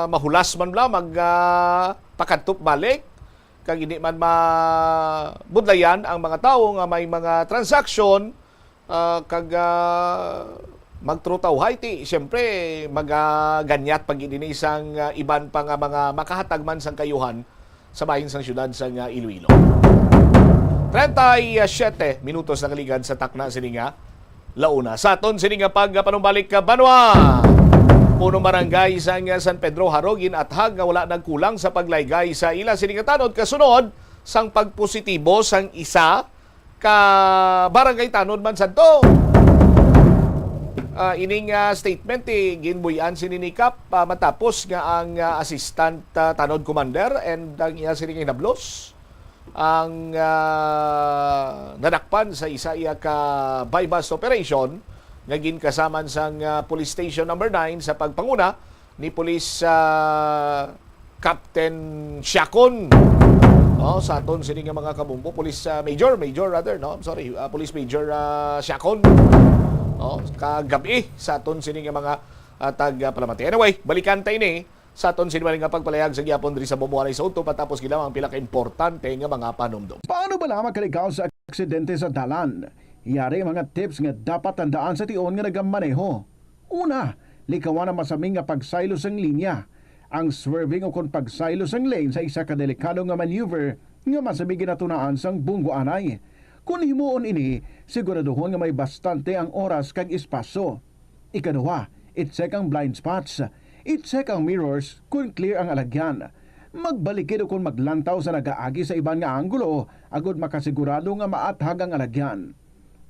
mahulas man bala mag, ah, pakadtop balik kag hindi man mabudlayan ang mga tawo nga may mga transaksyon, ah, kag, ah, magtrutawhay ti, siyempre, magaganyat pa gid ini sang, ah, iban pa nga mga makahatag man sang kayuhan sa bahin sang siyudad sang, ah, Iloilo. Treinta y siete minutos nakaligad sa takna sini nga launa. Sa aton sini nga pagpanumbalik ka banwa, punong barangay sang, ah, San Pedro Jaro gin-athag nga wala nagkulang sa paglaygay sa ila sini nga tanod kasunod sang pagpositibo sang isa ka barangay tanod man sadto. Ah, ining, ah, statement, eh, ginbuy-an sini ni Kap, ah, matapos nga ang, ah, assistant, ah, tanod commander and ang iya sini nga hinablos ang, ah, nadakpan sa isa iya ka buy-bust operation nga ginkasaman sang, ah, Police Station Number Nine sa pagpanguna ni Police, ah, Captain Siakon. Oh, sa aton sini nga mga kabombo, Police, ah, Major, Major rather, no? I'm sorry, ah, Police Major, ah, Siakon. Oh, kagabi sa aton sini nga mga, ah, tag, ah, palamati. Anyway, balikan ta ini sa aton sini nga pagpalayag sa gihapon diri sa Bubuanay sa Udto, patapos gid lamang pila ka importante nga mga panumdom. Paano bala makalikaw sa aksidente sa dalan? Yari ang mga tips nga dapat tandaan sa tion nga nagamaneho. Una, likawan ang masami nga pagsaylo sang linya. Ang swerving ukon pagsaylo sang lane sa isa ka delikado nga maneuver nga masami ginatunaan sang bunggoanay. Kon himuon ini, siguraduhon nga may bastante ang oras kag espasyo. Ikaduha, i-check ang blind spots. I-check ang mirrors kon clear ang alagyan. Magbalikid ukon maglantaw sa nagaagi sa iban nga anggulo agod makasigurado nga maathag ang alagyan.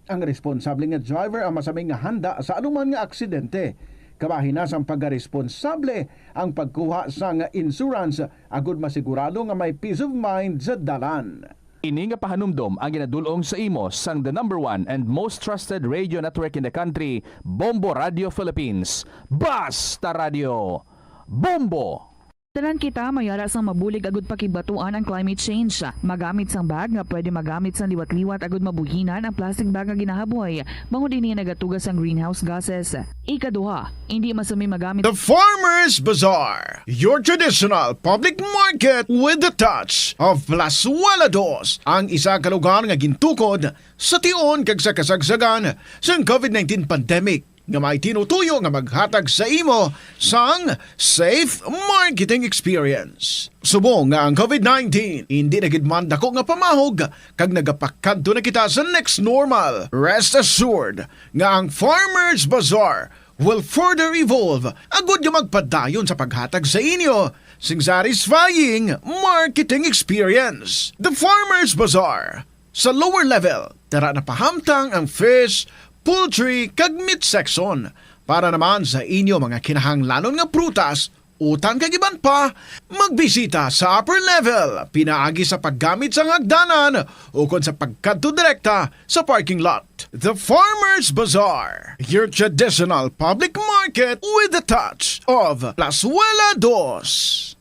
Ang responsable nga driver ang masami nga handa sa anuman nga aksidente. Kabahin na sang pagkaresponsable ang pagkuha sang insurance agod masigurado nga may peace of mind sa dalan. Ini nga pahanumdom ang ginadul-ong sa imo sang the number one and most trusted radio network in the country, Bombo Radio Philippines. Basta Radio, Bombo! Tanan kita may ara sang mabulig agud pakigbatuan ang climate change. Magamit sang bag nga pwede magamit sang liwat-liwat agud mabuhinan ang plastic bag nga ginahaboy, bangod ini nagatuga sang greenhouse gases. Ikaduha, indi masami magamit The Farmers Bazaar, your traditional public market with the touch of Plazuela Dos, ang isa ka lugar nga gintukod sa tion kag sa kasagsagan sang covid nineteen pandemic, nga may tinutuyo nga maghatag sa imo sang safe marketing experience. Subong nga ang covid nineteen indi na gid man dako nga pamahog kag nagapakadto na kita sa next normal, rest assured nga ang Farmers Bazaar will further evolve agud nga magpadayon sa paghatag sa inyo sing satisfying marketing experience. The Farmers Bazaar. Sa lower level, tara na pahamtang ang fish, poultry, kag meat section. Para naman sa inyo mga kinahanglanon nga prutas, utan kag iban pa, magbisita sa upper level pinaagi sa paggamit sang hagdanan ukon sa pagkadto direkta sa parking lot. The Farmers Bazaar, your traditional public market with the touch of Plazuela Dos.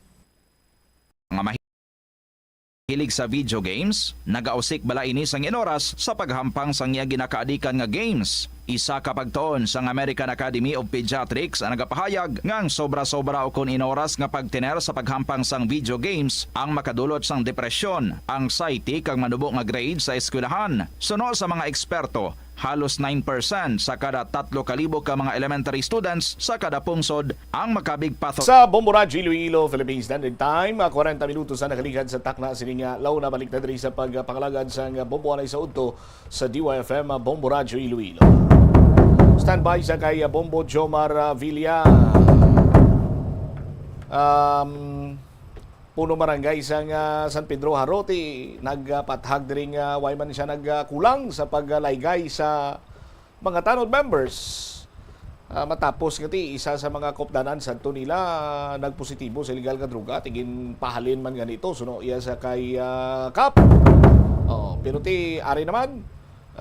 Mga mahilig sa video games, nagausik bala ini sang inoras sa paghampang sang iya ginakaadikan nga games? Isa ka pagtuon sang American Academy of Pediatrics ang nagapahayag nga ang sobra-sobra ukon inoras nga pagtener sa paghampang sang video games ang makadulot sang depresyon, anxiety, kag manubo nga grade sa eskwelahan. Suno sa mga eksperto, halos nine percent sa kada tatlo ka libo ka mga elementary students sa kada pungsod ang makabig patho. Sa Bombo Radyo Iloilo, Philippine Standard Time, ah, kwarenta minutos na nakalikan sa takna sini nga launa. Balik na diri sa pagpangalagad sang Bombo anay sa udto sa D Y F M, ah, Bombo Radyo Iloilo. Standby sa kay, ah, Bombo Jomar, ah, Villa. Um, Punong Barangay sang, ah, San Pedro Jaro ti nagpathag diri nga way man siya nagkulang sa paglaygay sa mga tanod members. Ah, matapos nga ti isa sa mga kopdanan sadto nila, ah, nagpositibo sa illegal nga droga, ti ginpahalin man gani to, suno iya sa kay, ah, Kap. Oh, pero ti ari naman,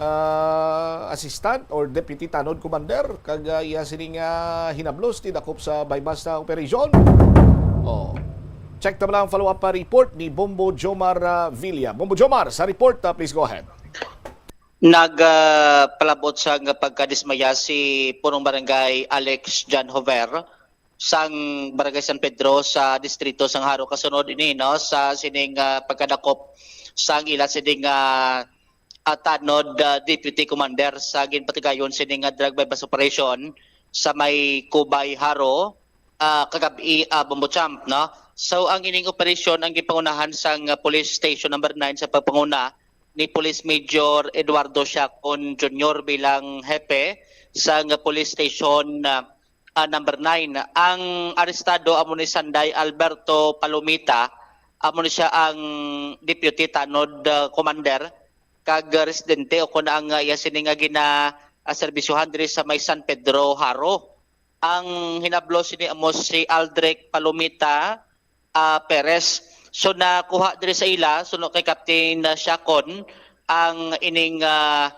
ah, assistant or deputy tanod commander kag, ah, iya sining, ah, hinablos ti dakop sa buy-bust nga operasyon. Oh. Check ta lang ang follow-up pa report ni Bombo Jomar, ah, Villa. Bombo Jomar, sa report, ah, please go ahead. Nagpalabot sa nga pagkadismaya si Punong Barangay Alex John Hover sang Barangay San Pedro sa distrito sang Jaro, kasunod ini, no, sa sining, ah, pagkadakop sang ila sining, ah, ah, tanod, ah, deputy commander sa ginpatigayon sining, ah, drug buy-bust operation sa may Cubay, Jaro, ah, kagab-i, ah, Bombo Champ, no? So, ang ining operasyon ang gipangunahan sang, ah, Police Station Number Nine sa pagpanguna ni Police Major Eduardo Siacon Junior bilang hepe sang Police Station, ah, ah, Number Nine. Ang arestado amo ni Sanday Alberto Palomita, amo ni siya ang deputy tanod, ah, commander, kag residente o kon ang, ah, iya sini nga gina, ah, serbisyohan diri sa may San Pedro, Jaro. Ang hinablos sini amo si Aldrich Palomita, ah, Perez. So, nakuha diri sa ila, suno kay Captain, ah, Siacon, ang ining, ah,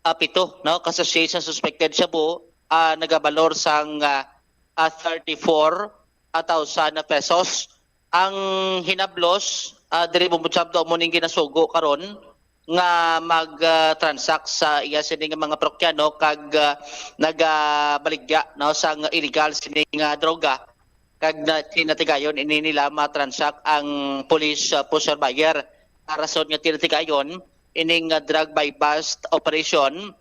ah, pito, no, ka sachet sa suspected shabu, ah, nagabalor sang, ah, ah, thirty-four thousand pesos. Ang hinablos, ah, diri, Bombo Champ, amo ning ginasugo karon nga mag, ah, transact sa iya sini nga mga parokyano kag, ah, nagabaligya, no, sang illegal sini nga droga. Kag na, tinatigayon ini nila ma-transact ang police, ah, poseur buyer. Ah, rason nga tinatigayon ining, ah, drug buy-bust operation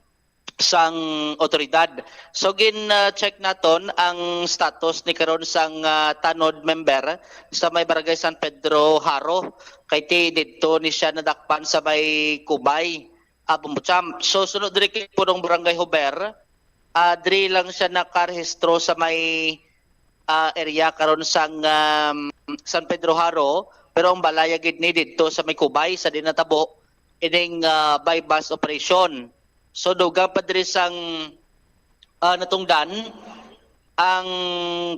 sang otoridad. So, gin, ah, check naton ang status ni karon sang, ah, tanod member sa may Barangay San Pedro, Jaro, kay ti didto ni siya nadakpan sa may Cubay, ah, Bombo Champ. So, suno diri kay Punong Barangay Hover, ah, diri lang siya nakarehistro sa may, ah, area karon sang, um, San Pedro, Jaro, pero ang balaya gid ni didto sa may Cubay, sa di natabo ining, ah, buy-bust operation. So, dugang pa diri sang, ah, natungdan ang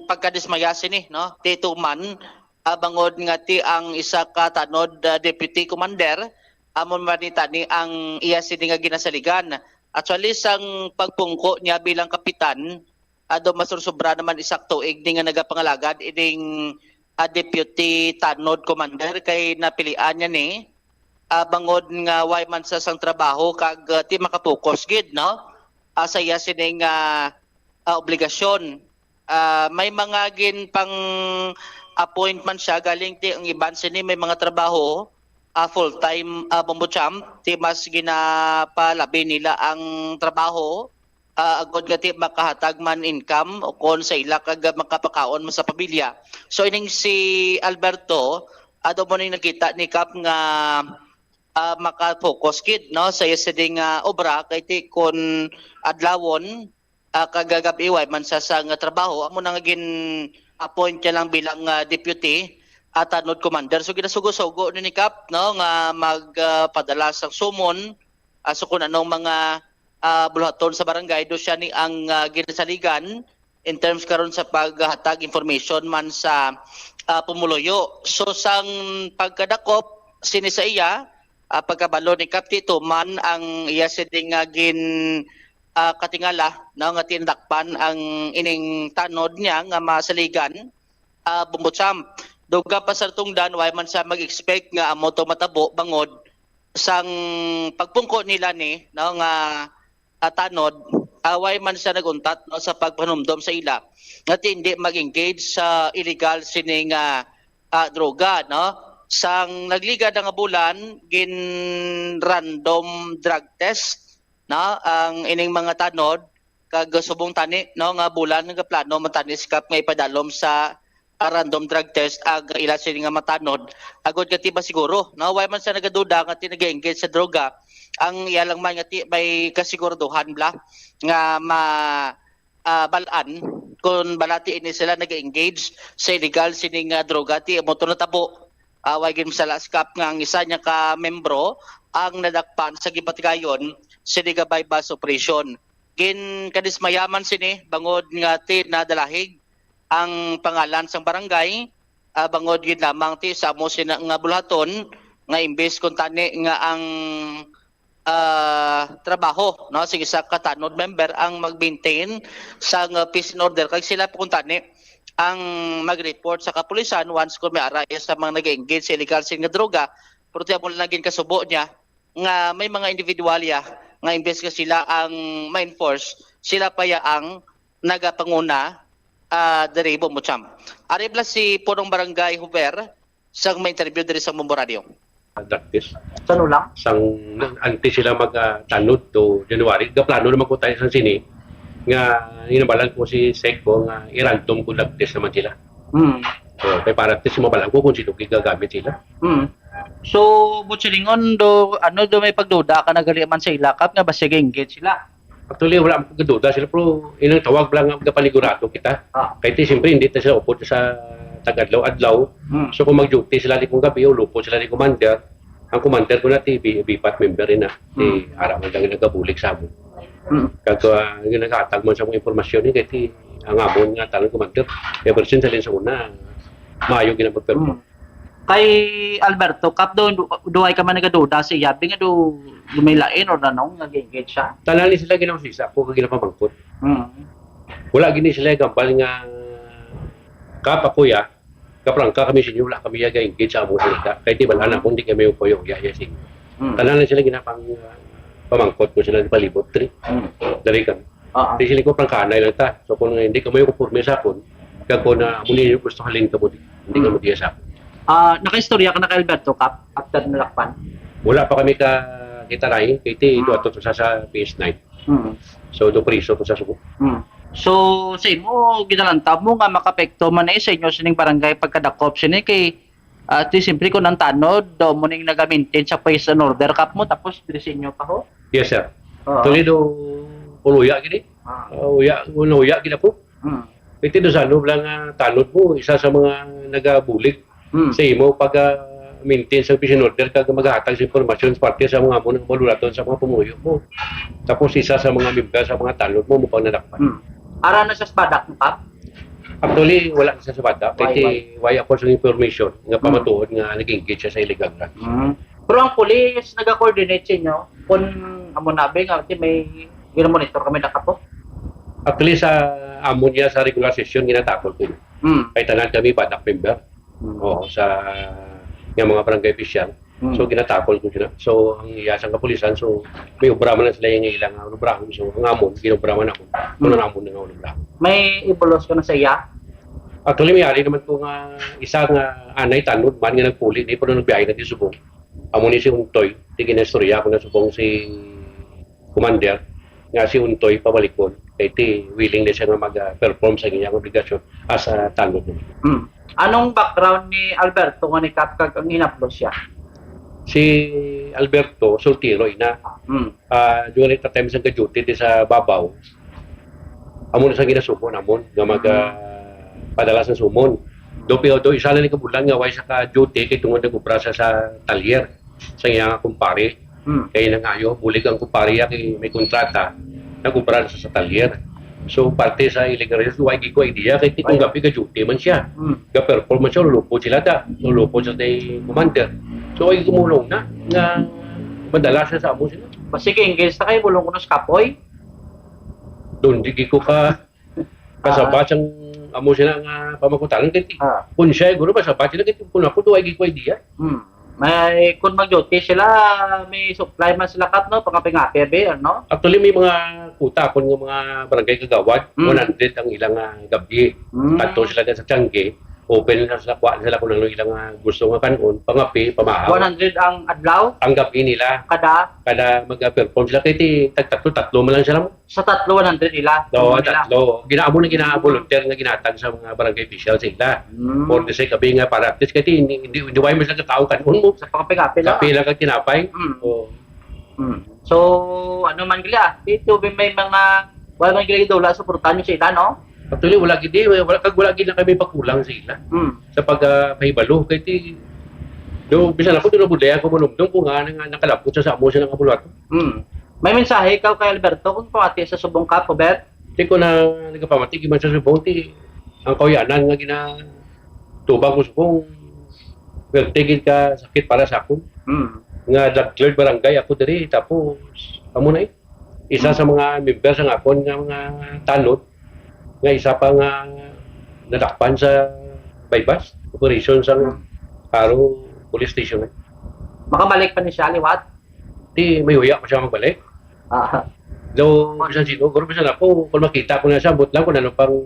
pagkadismaya sini, no? Ti tuman, ah, bangod nga ti ang isa ka tanod, ah, deputy commander Amo man ni tani ang iya sini nga ginasaligan. Actually, sang pagpungko niya bilang kapitan, ado masursobra naman isa ka tuig ni nga nagapangalagad ining, ah, deputy tanod commander kay napilian niya ni, ah, bangod nga way man sa sang trabaho kag, ah, ti makapokus gid, no? Ah, sa iya sining, ah, ah, obligasyon. Ah, may mga gin pang appointment siya galing ti ang iban sini may mga trabaho, ah, full time, ah, Bombo Champ, ti mas ginapalabi nila ang trabaho, ah, agod nga ti makahatag man income o kon sa ila kag makapakaon man sa pamilya. So ining si Alberto, ado mo ning nakita ni Kap nga, ah, maka-focus gid, no, sa iya sini nga obra kay ti kon adlawon, ah, kag gab-i way man sa sang trabaho, amo na nga gin-appoint niya lang bilang, ah, deputy, ah, tanod commander. So ginasugo-sugo ni ni Kap, no, nga mag, ah, padala sang summon, ah, so kung anong mga, ah, buluhaton sa barangay, do siya ni ang, ah, ginasaligan in terms karon sa paghatag information man sa, ah, pumuluyo. So sang pagkadakop sini sa iya, ah, pagkabalo ni Kap, ti tuman ang iya sini nga gin, ah, katingala, no, nga ti nadakpan ang ining tanod niya nga masaligan, ah, Bombo Champ. Dugang pa sa tungdan, way man siya mag-expect nga amo to matabo bangod sang pagpungko nila ni, no, nga, ah, tanod, ah, way man siya nag-untat, no, sa pagpanumdom sa ila nga ti hindi mag-engage sa illegal sini nga, ah, droga, no? Sang nagligad na nga bulan, gin-random drug test, no, ang ining mga tanod, kag subong tani, no, nga bulan nga plano man tani si Kap nga ipadalom sa, ah, random drug test ang ila sini nga mga tanod, agod nga ti masiguro, no, way man sa nagaduda nga ti nag-engage sa droga, ang iya lang man nga ti may kasiguraduhan bala nga ma, ah, bal-an kung bala ti ini sila nag-engage sa illegal sini nga droga, ti amo to natabo. Ah, way gid masala si Kap nga ang isa niya ka membro ang nadakpan sa gibatigayon sini nga buy-bust operation. Ginkadismaya man sini bangod nga ti nadalahig ang pangalan sang barangay, ah, bangod gid lamang ti sa amo sina nga buluhaton nga imbes kun tani nga ang, ah, trabaho, no, sing isa ka tanod member ang mag-maintain sang, ah, peace and order kag sila pa kun tani ang mag-report sa kapulisan once kung may ara iya sa mga nag-engage sa illegal sini nga droga. Pero ti amo lang gid kasubo niya nga may mga individualya nga imbes nga sila ang ma-enforce, sila pa ya ang nagapanguna, ah, diri, Bombo Champ. Ari bala si Punong Barangay Huber sang ma-interview diri sa Bombo Radio. Drug test. Sa ano lang? Sang antes sila mag, ah, tanod to January, gaplano naman ko tayo sa sini nga hinabalan ko si Sec ko nga i-random ko drug test naman sila. Mm. So, kay para at least mabalaan ko kung sino gigagamit sila. Mm. So, buot silingon, do, ano, do may pagduda ka na gali man sa ila, Kap, nga basig engage sila? Actually, wala akong pagduda sila, pero inang tawag lang nga panigurado kita. Ah. Kay ti, siyempre, hindi ta sila upod sa tag-adlaw-adlaw. Hmm. So, kung mag-duty sila ni kung gabi, ulupod sila ni commander, ang commander ko na ti B-, BPAT member rin na. Ti Hmm. ara man lang nagabulig sa amon. Hmm. Kag, ah, yung naghatag man sa mga impormasyon ni, kay ti, ang amon nga talang commander, ever since alin sa una, maayo ginapagperform. Hmm. Kay Alberto, Kap, do, do, do ay ka man nagaduda sa iya, bi nga do, do may lain or nanong nag-engage siya? Tanan ni sila ginausisa ko kag ginapamangkot. Hmm. Wala gini sila gambal nga, "Kap, ako ya, kaprangka kami sa inyo, wala kami ya ga-engage sa among salita. Kay ti bala na kung di kami yung kuyo, ya, ya, sa inyo." Hmm. Tanan ni sila ginapang, pamangkot ko sila palibot, tri. Hmm. Dali kami. Ah, ah. Di sila ko prangkanay lang ta. So kung hindi kamo yung konforme sa akon, kag kung na, amo ninyo gusto halin kamo di. Hindi Hmm. kamo diya sa akon. Ah, nakaistorya ka na kay Alberto, Kap, after nalakpan? Wala pa kami ka kita rin, kay ti, ito Hmm. ato to sa, sa P S nine. Hmm. So, do priso to sa Subo. Hmm. So, sa imo, ginalantaw mo nga makapekto man eh sa inyo sining barangay pagkadakop sini kay, ah, ti siyempre kung ang tanod, do mo ning nag-maintain sa peace and order, Kap, mo, tapos diri sa inyo pa ho? Yes, sir. Oo. Tuloy do, uluya gini. Ah. Ah, uya, uya gini po. Hmm. Iti do sa loob lang nga tanod mo, isa sa mga nagabulig Hmm. sa imo pag, ah, maintain sa peace and order kag maghatag sa impormasyon sa parte sa mga amo nga malulaton sa mga pumuyo mo. Tapos isa sa mga membro sa mga tanod mo, mo pang nadakpan. Hmm. Ara na sa SPADAC mo, Kap? Actually, wala na sa SPADAC. Why, Kay ti, why? Why ako sa information nga Hmm. pamatuod nga nag-engage siya sa illegal drugs. Hmm. Pero ang pulis nag-coordinate sa inyo kung amo na ba nga, di may gina-monitor kami na kapo? Actually, sa amon niya sa regular session, ginatakol ko. Hmm. Kay tanan kami badak member. Hmm. Oo, sa nga mga barangay official. Hmm. So, ginatakol ko sila. So, ang iya sa kapulisan, so, may obra man lang sila yung ilang, ah, obrahon. So, ang amon, ginobra man ako. Kung Hmm. ang amon na nga obrahon. May ibulos ka na sa iya? Actually, may ari naman ko nga isa nga anay tanod man nga nagpuli ni, pero nagbiyahe na di subong. Amo ni si Untoy, di ginaistorya ko na subong si Commander, nga si Untoy pabalikon, kay ti willing na siya nga mag-, ah, perform sa iyang obligasyon as a tanod. Hmm. Anong background ni Alberto nga ni-cut kag ang hinablos siya? Si Alberto, sultiro, ina. Hmm. Ah, during the time sa ga-duty di sa Babaw, amo na sa ginasubo namon nga mag, Hmm. ah, padala sa sumon. Do, pero do, isa lang ni kabulan nga way sa ka-duty kay tungod nag-obra sa, sa talyer sa iya nga kumpare. Hmm. Kay nangayo, bulig ang kumpare niya kay may kontrata, nag-obra sa, sa talyer. So, parte sa illegal residence, way gid ko idea, kay ti kung Ay. gabi ka-duty man siya. Hmm. Ga-perform man siya, lulupod sila ta. Lulupod sa tay commander. So, ay gumulong na, nga madala siya sa amo sila. Basi kay engage ta kay bulong kuno sa kapoy. Doon, di gid ko ka, kasabat Ah. sang amo sila nga pamangkutanan. Kay ti, Ah. kung siya, guro, masabat sila, kay ti, kung ako, do, ay gid ko idea. Hmm. May, kung mag-duty sila, may supply man sila kat, no? Pangapi-ngapi, abi, ano? Actually, may mga kuta akon nga mga barangay kagawad, Mm. one hundred ang ilang, ah, gabi. Mm. Kadto sila dyan sa Tiangge, open na sila, kuha na sila kung ano ilang, ah, gusto nga kanon, pangapi, pamahaw. One hundred ang adlaw? Ang gabi nila. Kada? Kada mag-perform sila, kay ti, tag-tatlo-tatlo man lang sila mo. Sa tatlo, one hundred ila? Oo, Imo nila? Tatlo. Ginaamo na gina-volunteer nga ginatag sa mga barangay official sa ila. Mm. For the sake of being a para at least, kay ti, hindi, hindi, hindi mo sila katao kanon mo. Sa pangapikapi lang? Kape lang kag tinapay. Mm. Oo. Mm. So, ano man gila, dito may, may mga, wala man gila gidula, suportahan nyo sila, no? Actually, wala gid, eh, wala, kag wala gid na kami pakulang sa ila. Mm. Sa pag, ah, pahibalo, kay ti, do, bisan ako, do, nabudlay ako, manumdom ko nga, nga nakalapot sa, sa amo sila nga bulato. Mm. May mensahe ikaw kay Alberto kung pamati sa subong ka, Robert? Di ko na nagapamati, giman sa subong, ti, ang kauyanan nga ginatubang ko subong, perti gid ka sakit para sa akon. Mm. Nga nag-third barangay ako diri, tapos, amo na eh. Isa Mm. sa mga member sa akon nga mga tanod, nga isa pa nga nadakpan sa buy-bust operation sa Mm. Jaro Police Station. Makabalik pa ni siya liwat? Ti, may huya pa siya magbalik. Ah. Daw, bisan sino, pero bisan ako, kung makita ko na siya, ambot lang kung ano pang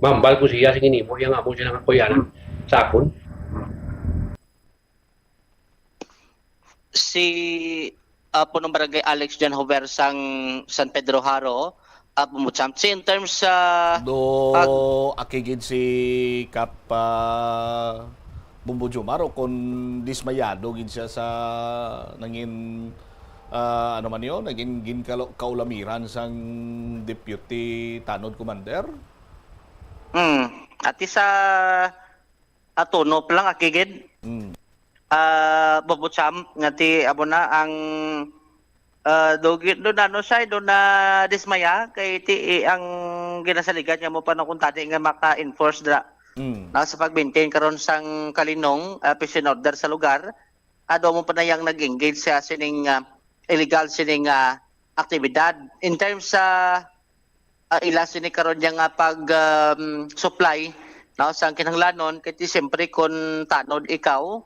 mahambal ko siya, sige nimo, yang amo siya nga kuyanan Hmm. sa akon. Si, ah, Punong Barangay Alex John Hover sang San Pedro Jaro, ah, Bumbo Champ. Si, in terms sa Do, pag- aki gid si Kap, ah, Bumbo Jomar, o kon dismayado gid siya sa nangin, ah, ano man yun, naging gin-, kalo-, kaulamiran sang Deputy Tanod Commander? Hmm. Ati sa atunop lang, aki gid. Hmm. Ah, Bumbo Champ, nga ti, amo na ang, ah, do gi-, do na, no, siya, do na dismaya, kay ti, i-, ang ginasaligan nga mo pa na kung tani nga maka-enforce dra. Hmm. Na sa pag-maintain karon sang kalinong, ah, peace and order sa lugar, ado mo pa na yang nag-engage sa sining, ah, illegal sining, ah, aktibidad. In terms sa, ah, ila sini karon niya nga pag, um, supply, no, sang kinahanglanon, kay ti siyempre kun tanod ikaw,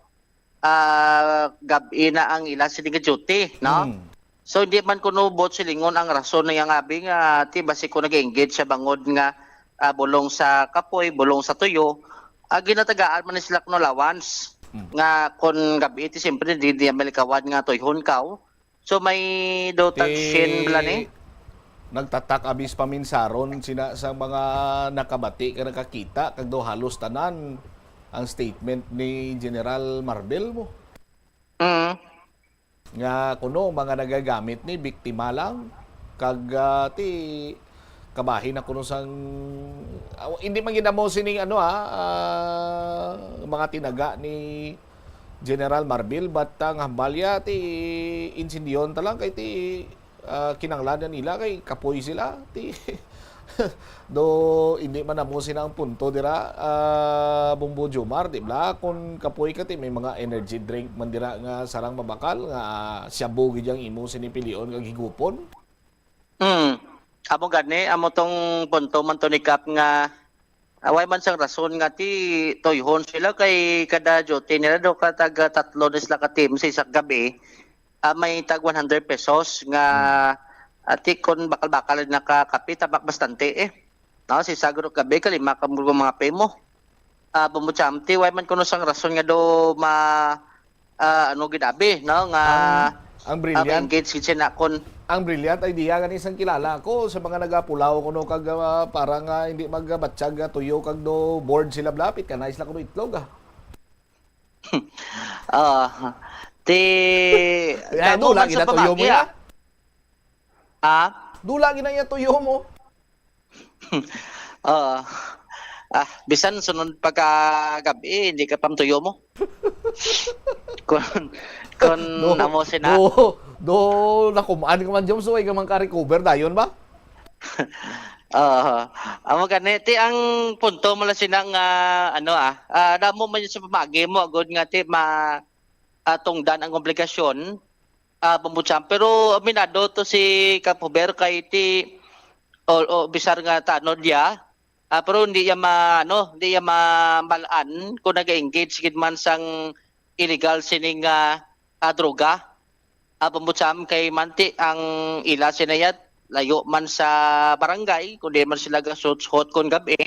ah, gab-i na ang ila sini nga duty, no? Mm. So, hindi man kuno buot silingon ang rason na yang abi nga ti basi ko nag-engage sa bangod nga, ah, bulong sa kapoy, bulong sa tuyo, ah, ginatagaan man ni sila kuno allowance. Mm. Nga kun gab-i ti siyempre di, di malikawan nga tuyhon kaw. So, may daw tag Ti, shin bala ni? Nagtatak abis paminsaron sina sa mga nakabati kag nakakita kag daw halos tanan ang statement ni General Marbel mo. Mm. Nga kuno mga nagagamit ni biktima lang kag, ah, ti kabahin na kuno sang, ah, hindi man gid amo sining ano, ah, ah, mga tinaga ni General Marbil, but ang hambal ya ti insindiyon ta lang kay ti, ah, kinanglan na nila kay kapoy sila, ti Do, hindi man amo sina ang punto dira, ah, Bombo Jomar, di ba? Kung kapoy ka, ti may mga energy drink man dira nga sarang mabakal, nga shabu gid ang imo sini pilion kag higupon. Hmm. Amo gani, amo tong punto man to ni Kap nga, ah, way man sang rason nga ti tuyhon sila kay kada duty nila do ka tag tatlo na sila ka team sa isa ka gabi, ah, may tag one hundred pesos nga, ah, ti kon bakal-bakal na ka kape, tabak bastante eh. No, sa isa ka gabi, kalima ka mga pay mo. Ah, Bombo Jomar, ti way man kuno sang rason nga do ma, ah, ano gid abi, no, nga Ang, ang brilliant, engage gid sila kon ang brilliant idea gani sang kilala ko sa mga nagapulaw kuno kag, ah, para nga hindi magbatyag nga tuyo kag do bored sila blapit ka nice lang kuno itlog ah. Ah, ti Kaya damo dula man gina sa tuyo mo pamagi, ya. Ah. Ha? Dula gina iya tuyo mo. Oo. Ah, bisan sunod pagkagabi, hindi ka pamtuyo mo. Kun kun Do, amo sina do, do, nakumaan ka man, Joms, way ka man ka-recover dayon ba? Oo. Amo gani, ti ang punto mo lang sina nga, ano, ah, ah, damo man yun sa pamagi mo, agod nga ti ma, ah, tungdan ang obligasyon, ah, Bombo Jomar. Pero aminado to si Kapuber kay ti, o, o bisar nga tanod ya, ah, pero hindi ya ma, ano, hindi ya mamalan kung naga-engage gid man sang illegal sining, ah, ah, droga. Ah, Bombo Jomar, kay manti ang ila sinayat, layo man sa barangay, kundi man sila gasutsot kon gabi.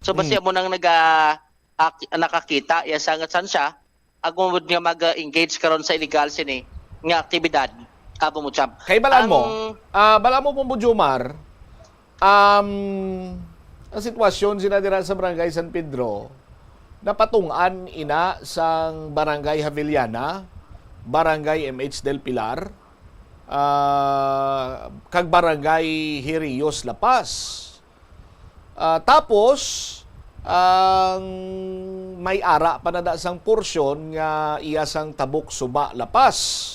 So, basi Mm. amo nang naga-, ak-, nakakita ya sa nga tsansya, agud nga mag-engage karon sa illegal sini nga aktibidad, ah, Bombo Jomar. Kay balaan mo, Ang ah, balaan mo, Bombo Jomar, um, ang sitwasyon sina dira sa Barangay San Pedro, napatungan ina sang Barangay Javillana, Barangay M H del Pilar, ah, kag Barangay Hirios La Paz. Ah, tapos, ang may ara pa na da sang porsyon nga iya sang Tabok Suba, La Paz.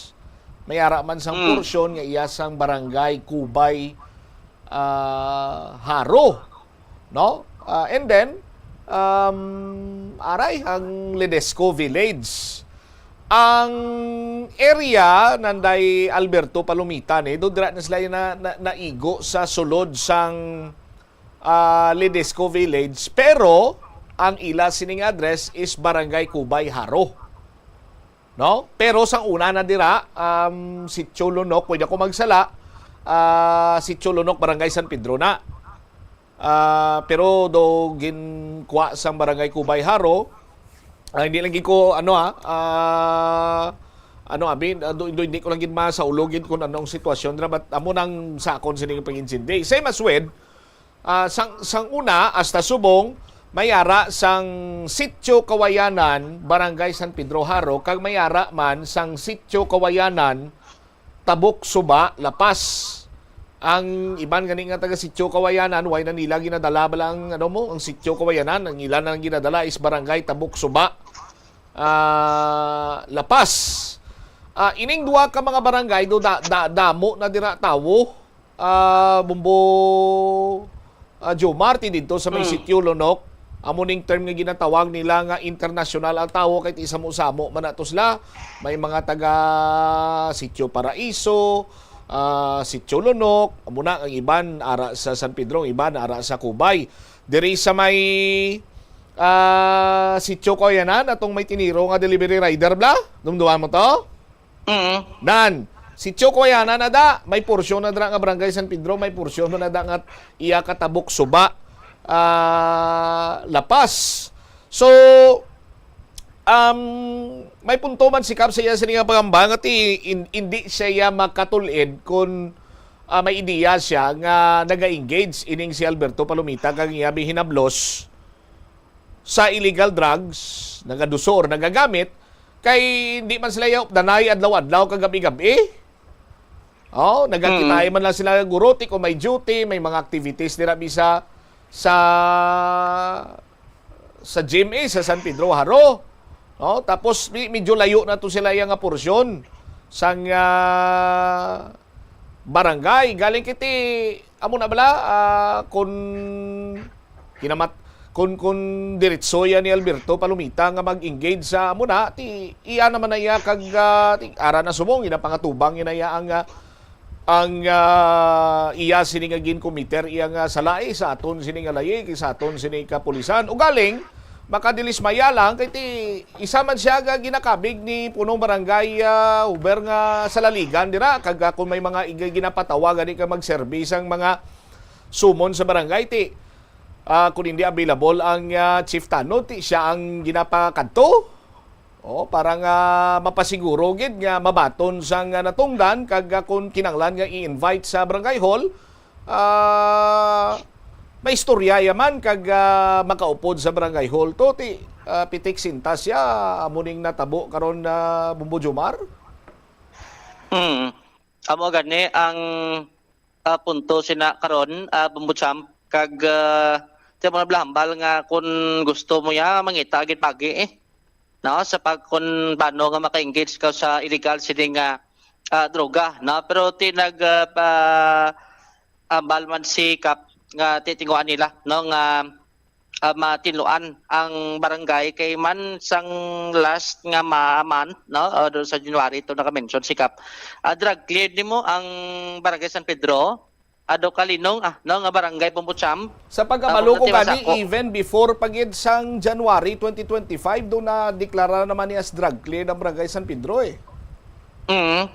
May ara man sang Mm. porsyon nga iya sang Barangay Cubay, ah, Jaro, no? Ah, and then, um, aray, ang Ledesco Village. Ang area nanday Alberto Palomita ni, do dira na sila na, na, naigo sa sulod sang, ah, Ledesco Village, pero ang ila sining address is Barangay Cubay, Jaro. No? Pero sang una na dira, um, Sitio Lunok, pwede ako magsala, ah, Sitio Lunok, Barangay San Pedro na. Ah, pero do ginkuha sang Barangay Cubay, Jaro, ah, hindi lang gid ko, ano, ah, ah, ano, abi, ah, do, do, hindi ko lang gid masaulog gid kung anong sitwasyon dira, but amo nang sa akon sining pag-intindi. Same as with, ah, sang, sang una, hasta subong, may ara sang Sitio Kawayanan, Barangay San Pedro, Jaro, kag may ara man sang Sitio Kawayanan, Tabok Suba, La Paz. Ang iban gani nga taga Sitio Kawayanan, way na nila ginadala bala ang, ano mo, ang Sitio Kawayanan, ang ila na lang ginadala is Barangay Tabok Suba, ah, La Paz. Ah, ining duha ka mga barangay do da, da, damo na dira tawo, ah, Bombo, ah, Jomar, ti didto sa may Mm. Sitio Lunok. Amo ning term nga ginatawag nila nga internasyonal ang tawo kay ti samo-samo man na to sila. May mga taga Sitio Paraiso, ah, Sitio Lunok, amo na ang iban ara sa San Pedro, ang iban ara sa Cubay. Diri sa may, ah, Sitio Kawayanan, atong may tiniro nga delivery rider bla. Dumduman mo to? Mm. Nan, Sitio Kawayanan na da, may porsyon na dira nga Barangay San Pedro, may porsyon na da nga iya ka Tabok Suba, ah, La Paz. So, um, may punto man si Kap sa iya sini nga pagamba nga ti in-, hindi siya iya makatul-id kung, ah, may ideya siya nga naga-engage ining si Alberto Palomita kag iya bihinablos sa illegal drugs, nagadusor, nagagamit, kay hindi man sila yaop danay adlaw-adlaw kag gabi-gabi. Oh, nagakitay Mm. man lang sila guro, ti kung may duty, may mga activities nila bisa sa, sa G M A, sa San Pedro Jaro. Oh, tapos mi-, medyo layo na to sila iya nga porsyon sang, ah, barangay. Galing kiti, Amo na bala, ah, kun kinamat-, kun, kun diretso ya ni Alberto Palomita nga mag-engage sa amo na, ti iya naman na iya kag, ah, ti ara na subong, ginapangatubang niya na iya ang, ah, ang, ah, iya sini nga ginkomiter, iya nga sala, eh, sa aton sini nga layig, sa aton sini kapulisan. Ugaling, makadilismaya lang, kay ti isa man siya nga ginakabig ni punong barangay, ah, Huber nga salaligan dira, kag, ah, kung may mga ig-, ginapatawa gani ka magserbi sang mga sumon sa barangay, ti, ah, kung hindi available ang, ah, chief tanod, ti siya ang ginapakadto. Oh, para nga mapasiguro gid nga mabaton sang, ah, natungdan, kag, ah, kung kinahanglan nga i-invite sa barangay hall, ah, maistorya ya man kag, ah, makaupod sa barangay hall to ti, ah, pitik sintas ya amo ning natabo karon na Bumbo Jomar. Hmm. Amo gani ang, ah, punto sina karon, ah, Bumbo Champ, kag, ah, ti mo na bala hambal nga kung gusto mo ya mangita gid pagi, eh. No, sa pag kung paano nga maka-engage ka sa illegal sini nga, ah, droga, no? Pero ti nag, ah, pa, ambal man si Kap nga titinguan nila, no, nga, ah, matinluan ang barangay kay man sang last nga ma-, month, no, o doon sa January, ito naka-mention si Kap. Ah, drug cleared nimo ang Barangay San Pedro, ado kalinong, ah, no, nga barangay Bumbo Champ. Sa pagkabalo Tapos ko natiwas gani, ako. Even before pa gid sang January twenty twenty-five, do na deklara naman ni as drug cleared ang Barangay San Pedro, eh. Mm.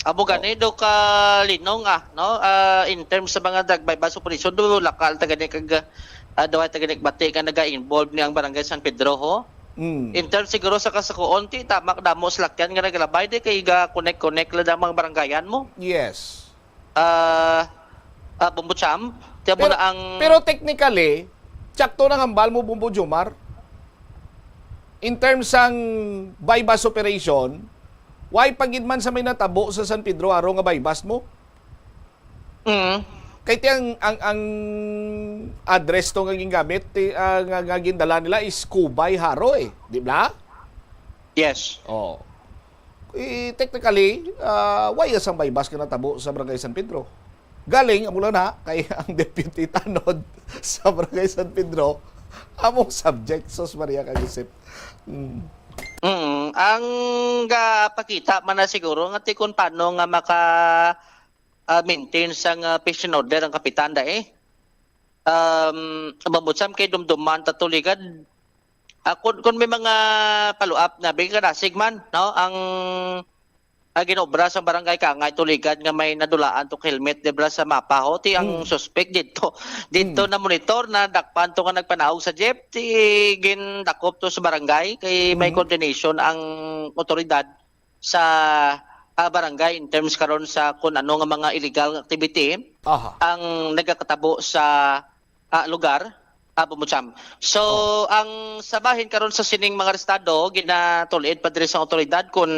Amo gani do kalinong, ah, no? Ah, in terms sa mga drug buy-bust operation, do lakal ta gani kag, ah, do ay ta gani bati nga naga-involve ni ang Barangay San Pedro, ho. Mm. In terms siguro sa kasakuon, ti tama, damo salakyan nga nagalabay di kay ga connect-connect lang ang mga barangayan mo. Yes. Ah, ah, Bumbo Champ, ti amo Pero, na ang pero technically, tsakto na hambal mo, Bumbo Jomar. In terms sang buy-bust operation, why pa gid man sa may natabo sa San Pedro aro nga buy-bust mo? Mm. Kay ti ang, ang, ang address to nga gingamit, ti, ah, nga, nga gindala nila is Cubay Haro, eh, di ba? Yes. Oh. Eh, technically, ah, why sang buy-bust nga natabo sa Barangay San Pedro? Galing, amo lang na, kay ang deputy tanod sa Barangay San Pedro, among subject, sus Maria, kagisip. Mm. Mm, ang gapakita man na siguro nga ti kung paano nga maka, ah, maintain sang, ah, peace and order ang kapitan da, eh. Um, Bumbo Champ, kay dumduman ta tuligad. Ah, kun, kun may mga follow-up na, bigyan ka nasig man, no? Ang, ang ginobra sa barangay Kangay Tuligad nga may nadulaan to helmet dibra sa mapa, ho. Ti ang Mm. suspect dito. Dito Mm. na monitor na dakpan to nga nagpanaog sa jeep, ti gindakop to sa barangay kay may Mhm. coordination ang otoridad sa, ah, barangay in terms karon sa kung ano nga mga illegal activity Aha. ang nagakatabo sa, ah, lugar, ah, Bumbo Champ. So, Oh. ang sa bahin karon sa sining mga arestado, ginatulid pa diri sa otoridad kung,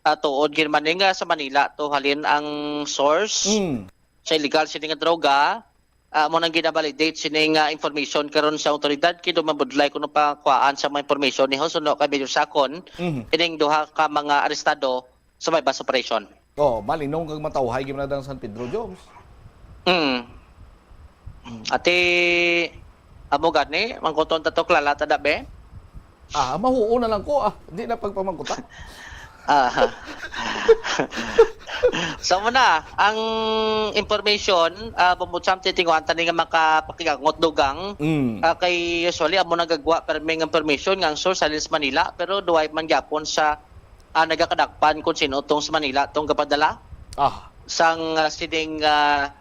ah, tuod gid man ni nga sa Manila to halin ang source Mm. sa illegal sini nga droga. Ah, mo nang ginabalidate sini nga information karon sa otoridad kay do mabudlay kuno pa kuhaan sa mga information ni Hosuno kay Major Sakon, Mhm. ining duha ka mga arestado sa may bus operation. Oh, malinong kag matawhay gyud na ang San Pedro, Joms. Mm. Ati, amo gani, mangkuton ta to, klala ta da, be? Ah, mahuo na lang ko, ah. Di na pagpamangkuta. Aha. So mo na, ang information, ah, Bumbo Champ, titinguhan ta ni nga makapakigangot dugang. Mm. Ah, kay usually, amo nagagwa perming information nga ang source sa Manila, pero duway man gyapon sa, ah, nagakadakpan kung sino tong sa Manila tong gapadala Ah. sang, ah, sining, ah,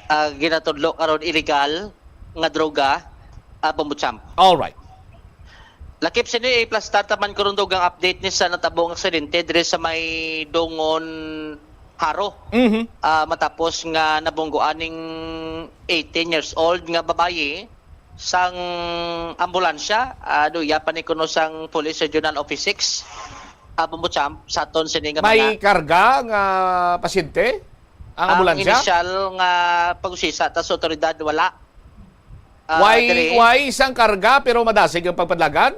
ah, ginatudlo karon illegal nga droga, ah, Bumbo Champ. All right. Lakip sini, iplastar ta man karon dugang update ni sa natabo nga aksidente diri sa may Dungon Haro. Mhm. Ah, matapos nga nabungguan ning eighteen years old nga babayi sang ambulansya, ah, duya pa ni kuno sang Police Regional Office six, ah, Bumbo Champ, sa aton sini nga May mga karga nga pasyente ang ang ambulansya? Initial nga pag-usisa ta sa otoridad, wala. Ah, Why, diri, why isang karga pero madasig ang pagpadlagan?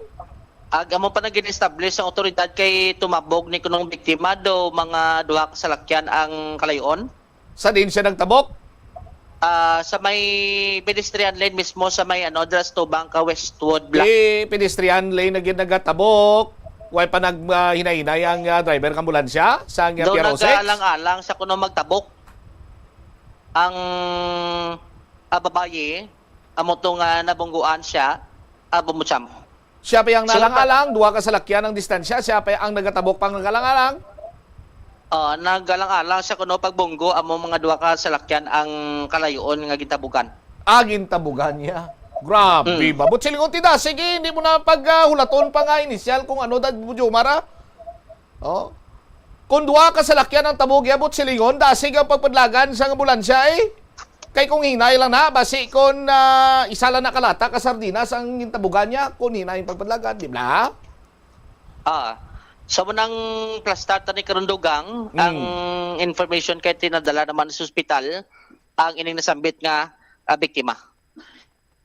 Ag amo pa nag-establish ang otoridad kay tumabog ni kunong biktima do mga duha ka salakyan ang kalayon. Sa diin siya nagtabok? Ah, sa may pedestrian lane mismo, sa may, ano, Dras Tubang ka Westwood Block. Eh, pedestrian lane na gid nagatabok. Way pa nag, ah, hinay-hinay ang, ah, driver ng ambulansya sa, ah, Daw Pier Rosix? Nag-alang-alang sa kuno magtabok. Ang, ah, babayi, amo to nga nabungguan siya, ah, bumutsam. Siya pa ang Siya pa. Nalang-alang, duha ka salakyan ang distansya, siya pa ang nagatabok pang nagalang-alang. Ah, nagalang-alang siya kuno pagbunggo, amo mga duha ka salakyan ang kalayoon nga gitabugan. Ah, gintabugan niya. Grabe Mm. ba? But silingon ti dasig, hindi mo na pag, ah, hulaton pa nga inisyal kung ano, Dad Jomar, ah. Oh. Kung duha ka salakyan ang tabog, ya, but silingon, dasig ang pagpadlagan sa ambulansya, eh. Kay kung hinay lang na, basi kung, ah, isa lang nakalata ka sardinas ang gintabugan niya, kung hinay ang pagpadlagan, di ba? Ah, sa munang plastar ta ni karon, Dugang, Mm. ang information kay tinadala naman sa ospital ang ining nasambit nga, ah, biktima.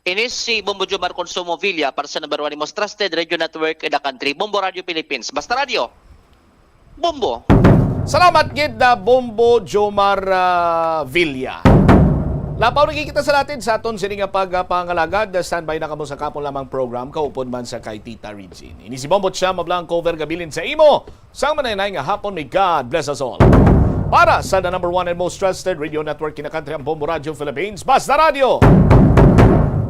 Ini si Bombo Jomar Consumo Villa para sa number one, most trusted radio network in the country, Bombo Radio Philippines. Basta radyo, Bombo. Salamat gid, ah, Bombo Jomar, ah, Villa. Lapaw na kita sa natin sa aton sini nga pagpangalagad. Standby na kamo sa kapon lamang program, kaupod man sa kay Tita Regine. Ini si Bombo Cham Ablang cover gabilin sa imo. Sang manay-nay nga hapon, may God bless us all. Para sa the number one and most trusted radio network in the country, ang Bombo Radio Philippines, Basta Radio,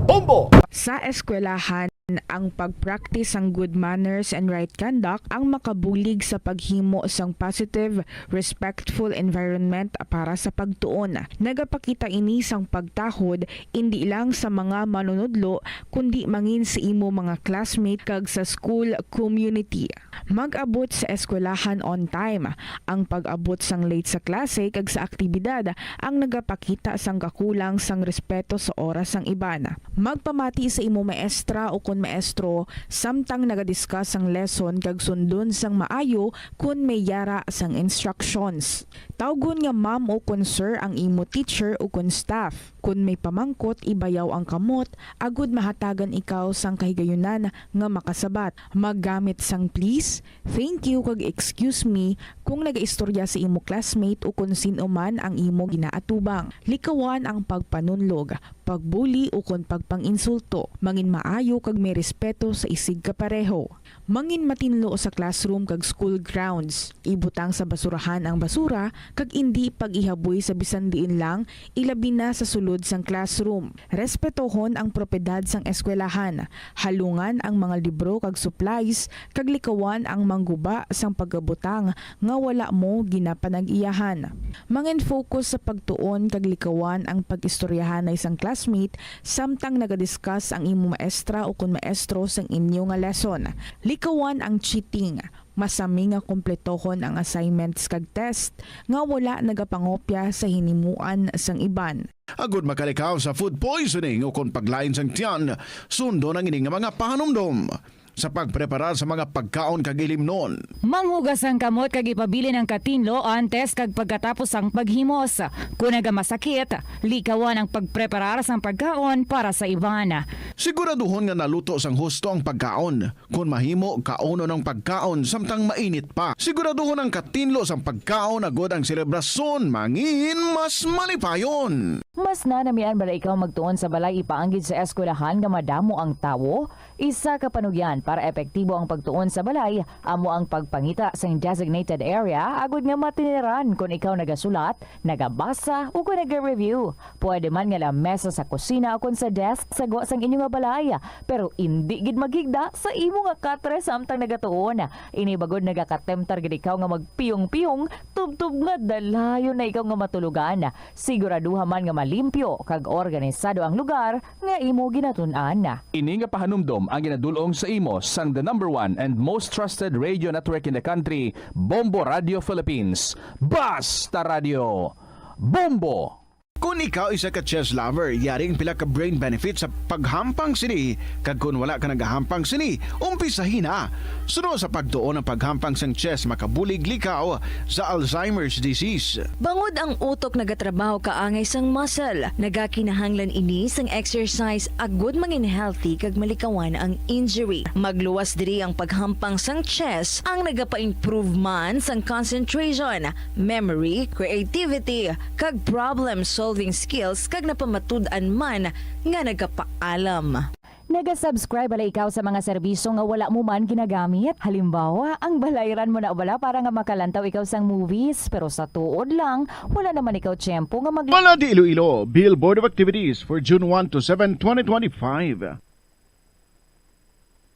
Bombo! Sa eskwelahan, ang pag-practice sang good manners and right conduct ang makabulig sa paghimo sang positive, respectful environment para sa pagtuon. Nagapakita ini sang pagtahod indi lang sa mga manunudlo, kundi mangin sa imo mga classmate kag sa school community. Mag-abot sa eskwelahan on time. Ang pag-abot sang late sa klase kag sa aktibidad ang nagapakita sang kakulang sang respeto sa oras sang iban. Magpamati sa imo maestra ukon maestro samtang nagadiscuss sang lesson kag sundon sang maayo kon may yara sang instructions. Tawgon nga ma'am ukon sir ang imo teacher ukon staff. Kon may pamangkot, ibayaw ang kamot agud mahatagan ikaw sang kahigayunan nga makasabat. Maggamit sang please, thank you, kag excuse me kung nagaistorya sa imo classmate ukon sin-o man ang imo ginaatubang. Likawan ang pagpanunlog, pagbuli, ukon pagpang-insulto. Mangin maayo kag may respeto sa isigkapareho. Mangin matinlo sa classroom kag school grounds. Ibutang sa basurahan ang basura kag indi pag-ihaboy sa bisan diin lang, ilabi na sa sulod sang classroom. Respetohon ang propiedad sang eskwelahan. Halungan ang mga libro kag supplies, kag likawan ang mangguba sang pagabutang nga wala mo ginapanag-iyahan. Mangin-focus sa pagtuon kag likawan ang pag-istoryahanay sang classmate samtang nagadiscuss ang imo maestra ukon maestro sang inyo nga lesson. Likawan ang cheating. Masami nga kompletohon ang assignments kag test nga wala nagapangopya sa hinimuan sang iban. Agud makalikaw sa food poisoning ukon paglain sang tiyan, sundon ang ini nga mga pahanumdom. Sa pagpreparar sa mga pagkaon kag ilimnon. Manghugas ang kamot kag ipabilin ang katinlo antes kag pagkatapos sang paghimos. Kon nagamasakit, likawan ang pagpreparar sang pagkaon para sa iban. Siguraduhon nga naluto sang husto ang pagkaon. Kon mahimo, kaunon ang pagkaon samtang mainit pa. Siguraduhon ang katinlo sang pagkaon agud ang selebrasyon mangin mas malipayon. Mas nanamian bala ikaw magtuon sa balay ipaanggid sa eskwelahan nga madamo ang tawo? Isa ka panugyan para epektibo ang pagtuon sa balay amo ang pagpangita sang designated area agud nga matiniran kon ikaw nagasulat, nagabasa, o kon naga-review. Pwede man nga lamesa sa kusina o kon sa desk sa gwa sang inyo nga balay, pero indi gid maghigda sa imo nga katre samtang nagatuon. Ini bagod nagakatemtar gid ikaw nga magpiyong-piyong, tubtob nga dalayon na ikaw nga matulogan. Siguraduha man nga malimpyo kag organisado ang lugar nga imo ginatun-an. Ini nga pahanumdom ang ginadul-ong sa imo sang the number one and most trusted radio network in the country, Bombo Radio Philippines. Basta Radio, Bombo! Kon ikaw isa ka chess lover, yari ang pila ka brain benefits sa paghampang sini, kag kon wala ka nagahampang sini, umpisahi na. Suno sa pagtuon, ang paghampang sang chess makabulig likaw sa Alzheimer's disease. Bangod ang utok nagatrabaho kaangay sang muscle, nagakinahanglan ini sang exercise agud mangin healthy kag malikawan ang injury. Magluwas diri ang paghampang sang chess, ang nagapa-improve man sang concentration, memory, creativity, kag problem-solving skills, kag napamatud-an man nga nagapaalam. Naga-subscribe bala ikaw sa mga serbisyo nga wala mo man ginagamit? Halimbawa, ang balayran mo na bala para nga makalantaw ikaw sang movies, pero sa tuod lang, wala naman ikaw tiyempo nga mag- Balad Iloilo, Bill Board of Activities for June one to seven, twenty twenty-five.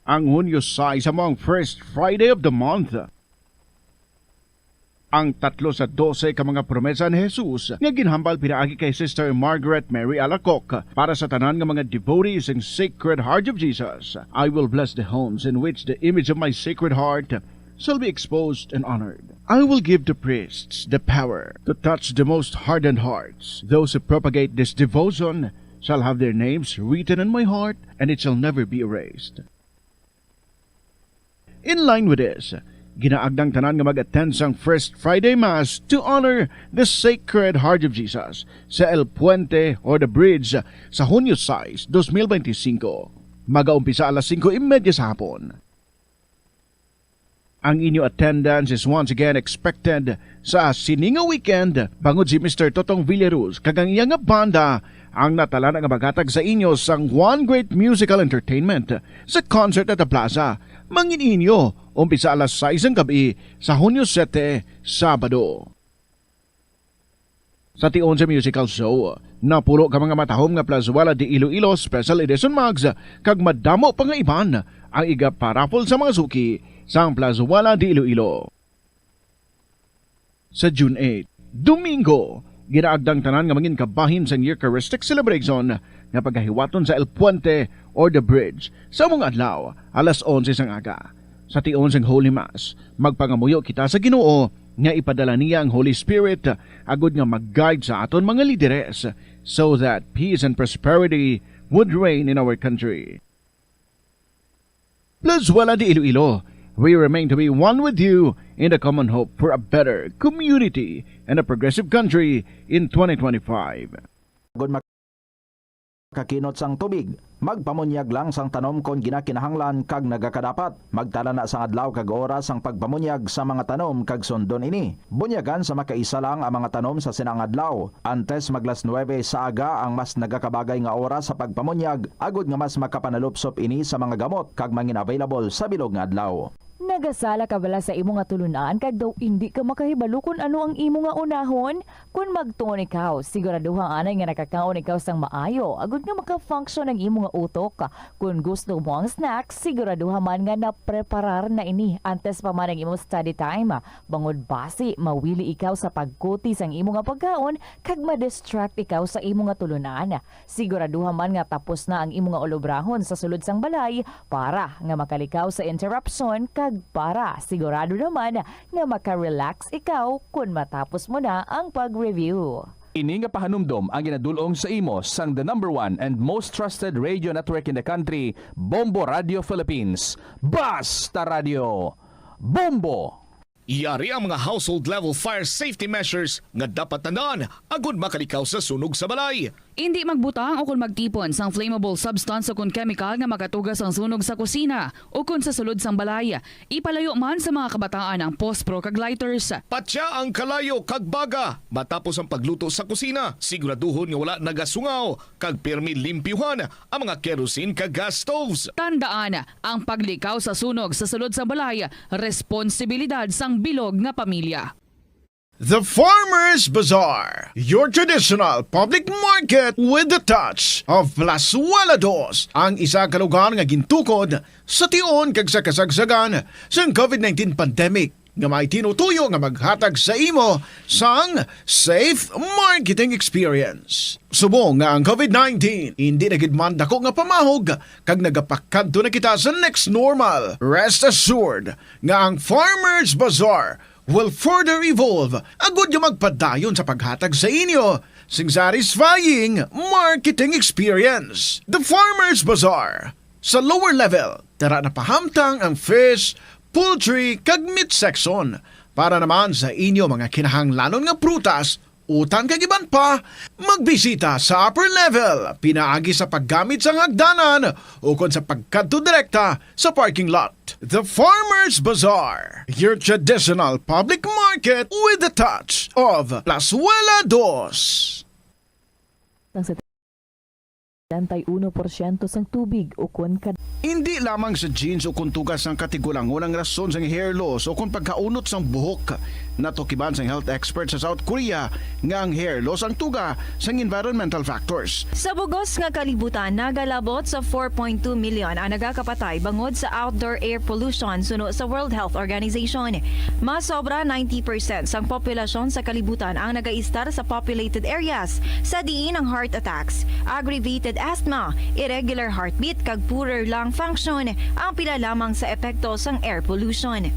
Ang Hunyo sais amo ang first Friday of the month. Ang tatlo sa dose ka mga promesa ni Jesus nga ginhambal pinaagi kay Sister Margaret Mary Alacoque para sa tanan nga mga devotees sang Sacred Heart of Jesus. "I will bless the homes in which the image of my Sacred Heart shall be exposed and honored. I will give the priests the power to touch the most hardened hearts. Those who propagate this devotion shall have their names written in my heart, and it shall never be erased." In line with this, ginaagda ang tanan nga mag-attend sang First Friday Mass to honor the Sacred Heart of Jesus sa El Puente or the Bridge sa Hunyo sais, dos mil bente y cinco. Magaumpisa alas singko y medya sa hapon. Ang inyo attendance is once again expected sa sini nga weekend, bangod si Mister Totong Villaruz kag ang iya nga banda ang natalana nga maghatag sa inyo sang one great musical entertainment sa concert at the plaza. Mangin-inyo, umpisa alas sais sang gab-i sa Hunyo sete, Sabado. Sa tion sa musical show, napulo ka mga matahom nga Plazuela de Iloilo Special Edition mugs kag madamo pa nga iban ang igaparaffle sa mga suki sang Plazuela de Iloilo. Sa June eight, Domingo, ginaagda ang tanan nga mangin kabahin sang Eucharistic celebration nga pagahiwaton sa El Puente or the Bridge sa among adlaw, alas onse sang aga. Sa tion sang Holy Mass, magpangamuyo kita sa Ginoo nga ipadala niya ang Holy Spirit agud nga mag-guide sa aton mga lideres, so that peace and prosperity would reign in our country. Plazuela de Iloilo, we remain to be one with you in the common hope for a better community and a progressive country in twenty twenty-five. Agud makakinot sang tubig, magpamunyag lang sang tanom kon ginakinahanglan kag nagakadapat. Magtala na sang adlaw kag oras sang pagpamunyag sa mga tanom kag sundon ini. Bunyagan sa makaisa lang ang mga tanom sa sina nga adlaw. Antes mag las nuebe sa aga ang mas nagakabagay nga oras sa pagpamunyag, agud nga mas makapanalupsop ini sa mga gamot kag mangin-available sa bilog nga adlaw. Nagasala ka bala sa imo nga tulunan kag daw indi ka makahibalo kon ano ang imo nga unahon? Kon magtuon ikaw, siguraduha anay nga nakakaon ikaw sang maayo, agud nga maka-function ang imo nga utok. Kon gusto mo ang snack, siguraduha man nga napreparar na ini antes pa man ang imo study time. Bangod basi, mawili ikaw sa pagkuti sang imo nga pagkaon kag ma-distract ikaw sa imo nga tulunan. Siguraduha man nga tapos na ang imo nga ulobrahon sa sulod sang balay para nga makalikaw sa interruption kag para sigurado naman nga maka-relax ikaw kon matapos mo na ang pag-review. Ini nga pahanumdom ang ginadul-ong sa imo sang the number one and most trusted radio network in the country, Bombo Radio Philippines. Basta Radio, Bombo! Yari ang mga household level fire safety measures nga dapat tandaan agud makalikaw sa sunog sa balay. Indi magbutang o kon magtipon sang flammable substance o kon chemical nga makatuga sang sunog sa kusina o kon sa sulod sang balay. Ipalayo man sa mga kabataan ang pospro kag lighters. Patya ang kalayo kag baga matapos ang pagluto sa kusina. Siguraduhon nga wala nagasungaw kag pirmi limpyuhan ang mga kerosene kag gas stoves. Tandaan, ang paglikaw sa sunog sa sulod sang balay responsibilidad sang bilog nga pamilya. The Farmers Bazaar, your traditional public market with the touch of Plazuela Dos, ang isa ka lugar nga gintukod sa tion kag sa kasagsagan sang covid nineteen pandemic, nga may tinutuyo nga maghatag sa imo sang safe marketing experience. Subong nga ang covid nineteen indi na gid man dako nga pamahog kag nagapakadto na kita sa next normal, rest assured nga ang Farmers Bazaar will further evolve agud nga magpadayon sa paghatag sa inyo sing satisfying marketing experience. The Farmers Bazaar, sa lower level, tara na pahamtang ang fish, poultry, kag meat section. Para naman sa inyo mga kinahanglanon nga prutas, utan kag iban pa, magbisita sa upper level pinaagi sa paggamit sang hagdanan ukon sa pagkadto direkta sa parking lot. The Farmers Bazaar, your traditional public market with the touch of Plazuela Dos. Ang setenta y uno porsyento sang tubig ukon kad- Indi lamang sa genes ukon tuga sang katigulangon ang rason sang hair loss ukon pagkaunot sang buhok. Natukiban sang health expert sa South Korea nga ang hair loss ang tuga sang environmental factors. Sa bugos nga kalibutan, nagalabot sa four point two million ang nagakapatay bangod sa outdoor air pollution suno sa World Health Organization. Mas sobra ninety percent sang populasyon sa kalibutan ang nagaistar sa populated areas, sa diin ang heart attacks, aggravated asthma, irregular heartbeat, kag poorer lung function ang pila lamang sa epekto sang air pollution.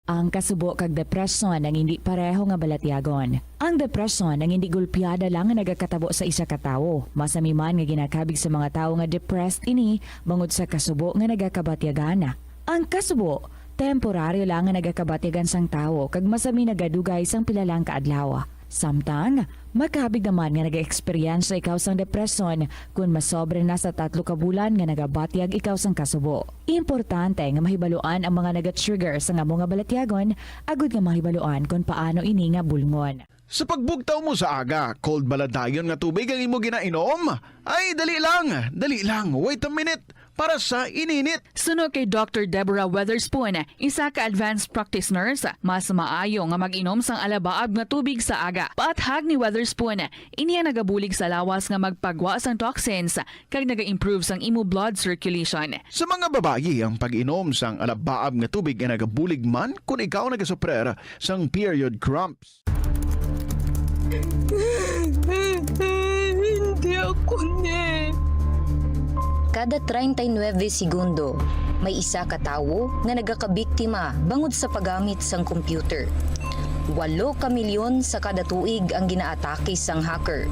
Ang kasubo kag depresyon ang indi pareho nga balatyagon. Ang depresyon ang indi gulpiada lang nga nagakatabo sa isa ka tawo. Masami man nga ginakabig sa mga tawo nga depressed ini bangod sa kasubo nga nagakabatyagan. Ang kasubo, temporaryo lang nga nagakabatyagan sang tawo kag masami nagadugay sang pila lang ka adlaw. Samtang, makabig naman nga nag-eksperyensya ikaw sang depresyon kon masobra na sa tatlo ka bulan nga nagabatyag ikaw sang kasubo. Importante nga mahibaluan ang mga naga-trigger sang amo nga balatyagon agud nga mahibaluan kon paano ini nga bulngon. Sa pagbugtaw mo sa aga, cold bala dayon nga tubig ang imo ginainom? Ay, dali lang, dali lang, wait a minute, para sa ininit. Suno kay Doctor Deborah Weatherspoon, isa ka advanced practice nurse, mas maayo nga mag-inom sang alabaab nga tubig sa aga. Paathag ni Weatherspoon, ini ang nagabulig sa lawas nga magpagwa sang toxins kag naga-improve sang imo blood circulation. Sa mga babayi, ang pag-inom sang alabaab nga tubig ay nagabulig man kon ikaw nagasuprer sang period cramps. Hindi ako ni. Kada treinta y nueve segundo, may isa ka tawo nga nagakabiktima bangod sa paggamit sang computer. Walo ka milyon sa kada tuig ang ginaatake sang hacker.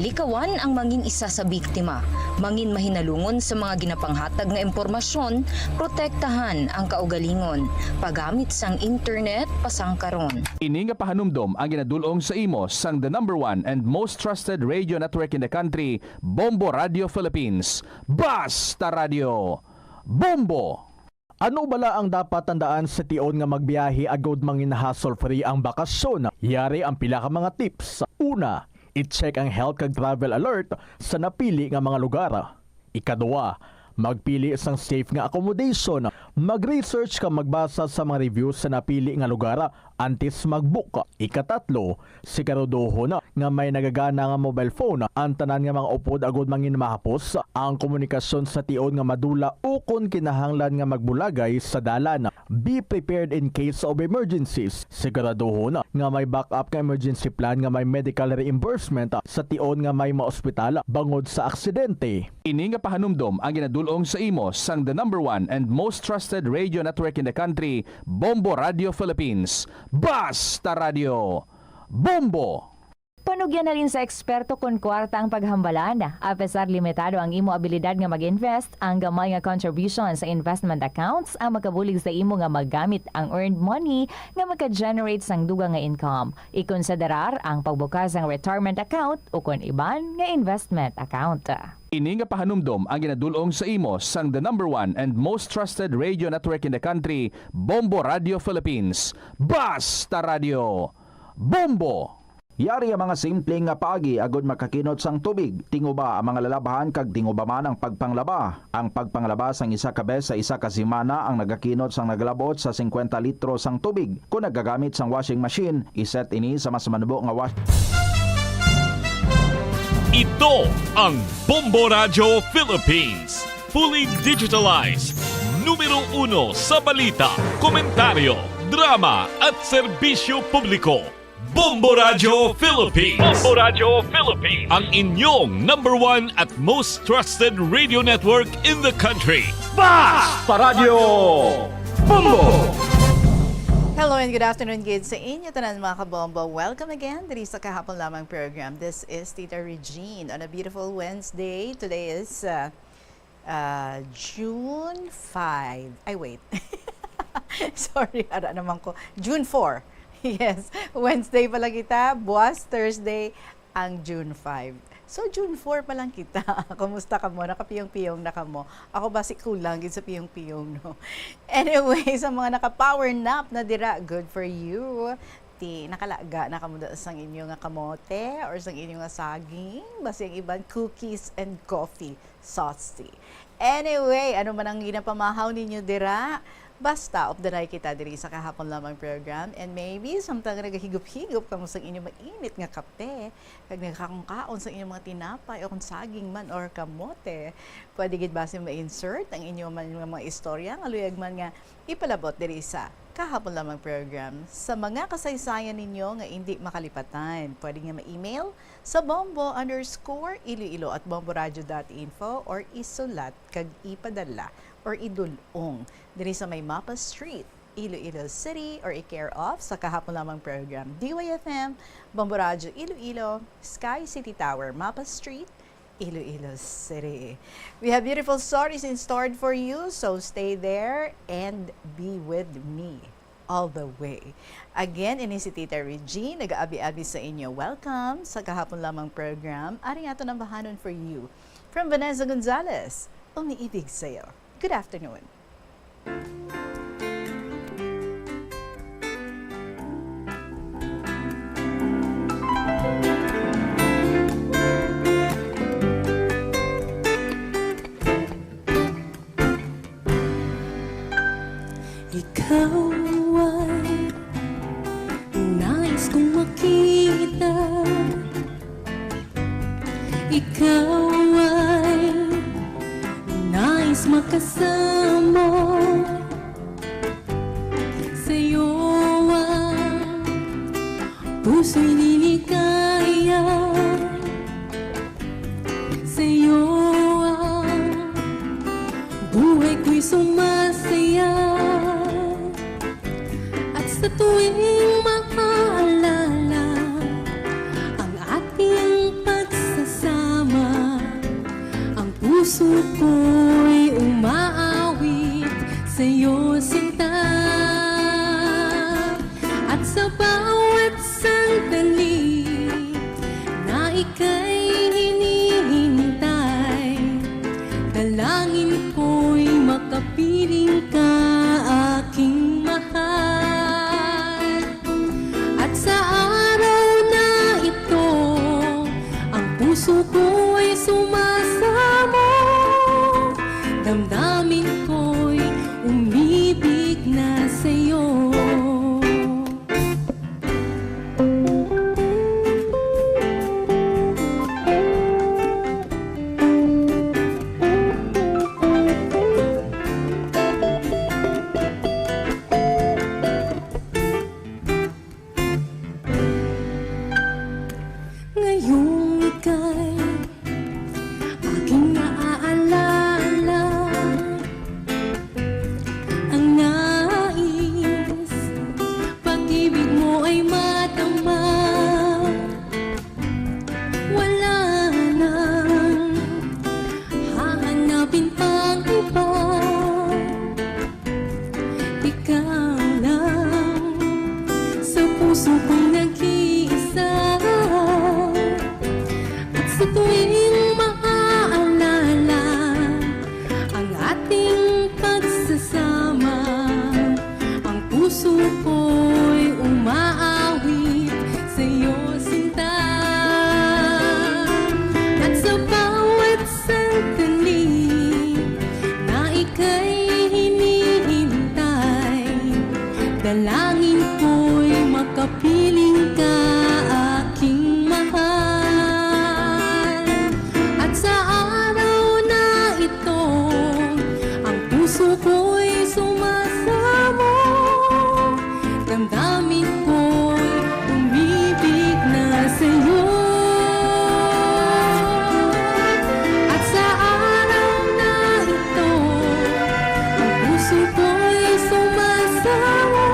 Likawan ang mangin isa sa biktima, mangin mahinalungon sa mga ginapanghatag nga impormasyon, protektahan ang kaugalingon, paggamit sang internet pasangkaron. Ini nga pahanumdom ang ginadul-ong sa imo sang the number one and most trusted radio network in the country, Bombo Radio Philippines. Basta Radio! Bombo! Ano bala ang dapat tandaan sa tion nga magbiyahe agud mangin hassle-free ang bakasyon? Yari ang pila ka mga tips. Una, i-check ang health kag travel alert sa napili nga mga lugar. Ikaduha, magpili sang safe nga accommodation. Mag-research kag magbasa sa mga reviews sa napili nga lugar antes mag-book. Ikatatlo, siguraduhon nga may nagagana nga mobile phone ang tanan nga mga upod agud mangin mahapos ang komunikasyon sa tion nga madula ukon kinahanglan nga magbulagay sa dalan. Be prepared in case of emergencies. Siguraduhon nga may backup nga emergency plan nga may medical reimbursement sa tion nga may maospital bangod sa aksidente. Ini nga pahanumdom ang ginadul-ong sa imo sang the number one and most trusted radio network in the country, Bombo Radio Philippines. Basta Radio! Bombo! Panugyan halin sa eksperto kon kwarta ang paghambalan. Apesar limitado ang imo abilidad nga mag-invest, ang gamay nga contribution sa investment accounts ang makabulig sa imo nga magamit ang earned money nga maka-generate sang dugang nga income. Ikonsiderar ang pagbukas sang retirement account ukon iban nga investment account. Ini nga pahanumdom ang ginadul-ong sa imo sang the number one and most trusted radio network in the country, Bombo Radio Philippines. Basta Radio! Bombo! Yari ang mga simple nga paagi agud makakinot sang tubig. Tinguba ang mga lalabhan kag tinguba man ang pagpanglaba. Ang pagpanglaba sang isa ka bes sa isa ka semana ang nagakinot sang nagalabot sa singkwenta litro sang tubig kon nagagamit sang washing machine. I-set ini sa mas manubo nga wash. Ito ang Bombo Radyo Philippines. Fully digitalized. Numero uno sa balita, komentaryo, drama at serbisyo publiko. Bombo Radyo Philippines. Bombo Radyo Philippines. Ang inyong number one at most trusted radio network in the country. Basta Radyo Bombo! Hello and good afternoon gid sa inyo tanan, mga kabombo. Welcome again diri sa Kahapon Lamang program. This is Tita Regine on a beautiful Wednesday. Today is, uh, uh, June five. Ay, wait. Sorry, ara naman ko. June four. Yes, Wednesday pala kita. Buwas, Thursday, ang June five. So, June four pa lang kita. Kumusta kamo? Nakapiyong-piyong na kamo? Ako basi kulang gid sa piyong-piyong, no? Anyway, sa mga naka-power nap na dira, good for you. Ti, nakalaga na kamo da sang inyo nga kamote or sang inyo nga saging? Basi ang iban, cookies and coffee, saucy. Anyway, ano man ang ginapamahaw ninyo dira, basta updanay kita diri sa Kahapon Lamang program. And maybe, samtang nagahigop-higop kamo sang inyo mainit nga kape, kag nagakaon-kaon sa inyong mga tinapay o kung saging man or kamote, pwede gid basi ma-insert ang inyo man nga mga istorya nga luyag man nga ipalabot diri sa Kahapon Lamang program. Sa mga kasaysayan ninyo nga indi makalipatan, pwede nga ma-email sa bombo underscore iloilo at bomboradio dot info or isulat kag ipadala or idul-ong diri sa may Mapa Street, Iloilo City, or i-care of sa Kahapon Lamang program, D Y F M, Bombo Radyo Iloilo, Sky City Tower, Mapa Street, Iloilo City. We have beautiful stories in store for you, so stay there and be with me all the way. Again, ini si Tita Regine, nag-aabi-abi sa inyo. Welcome sa Kahapon Lamang program. Ari ato nang bahanon for you. From Vanessa Gonzalez, Umiibig Sa'yo. Good afternoon. Ikaw ay nais kong makita. Ikaw ay nais makasama. Sa'yo ang puso'y liligaya. Sa'yo ang buhay ko'y sumasaya. At sa tuwing maaalala ang ating pagsasama, ang puso ko'y umaawit sa'yo, sinta. At sa bawat sandali na ika'y hinihintay, dalangin ko'y makapiling ka, aking mahal. At sa araw na ito, ang puso ko'y sumasamo. Damdamin ko'y umibig na sa'yo. Ngayong ika'y aking naaalala, ang nais, pag-ibig mo ay madama. Wala nang hahanapin pang iba. Ikaw lang sa puso ko'y nag-iisa. At sa tuwing maaalala ang ating pagsasama, ang puso ko'y umaawit sa'yo, sinta. At sa bawat sandali na ika'y hinihintay, dalangin ko'y makapiling ka, aking mahal. At sa araw na ito, ang puso ko'y sumasamo. Damdamin ko'y umibig na sa'yo. At sa araw na ito, ang puso ko'y sumasamo.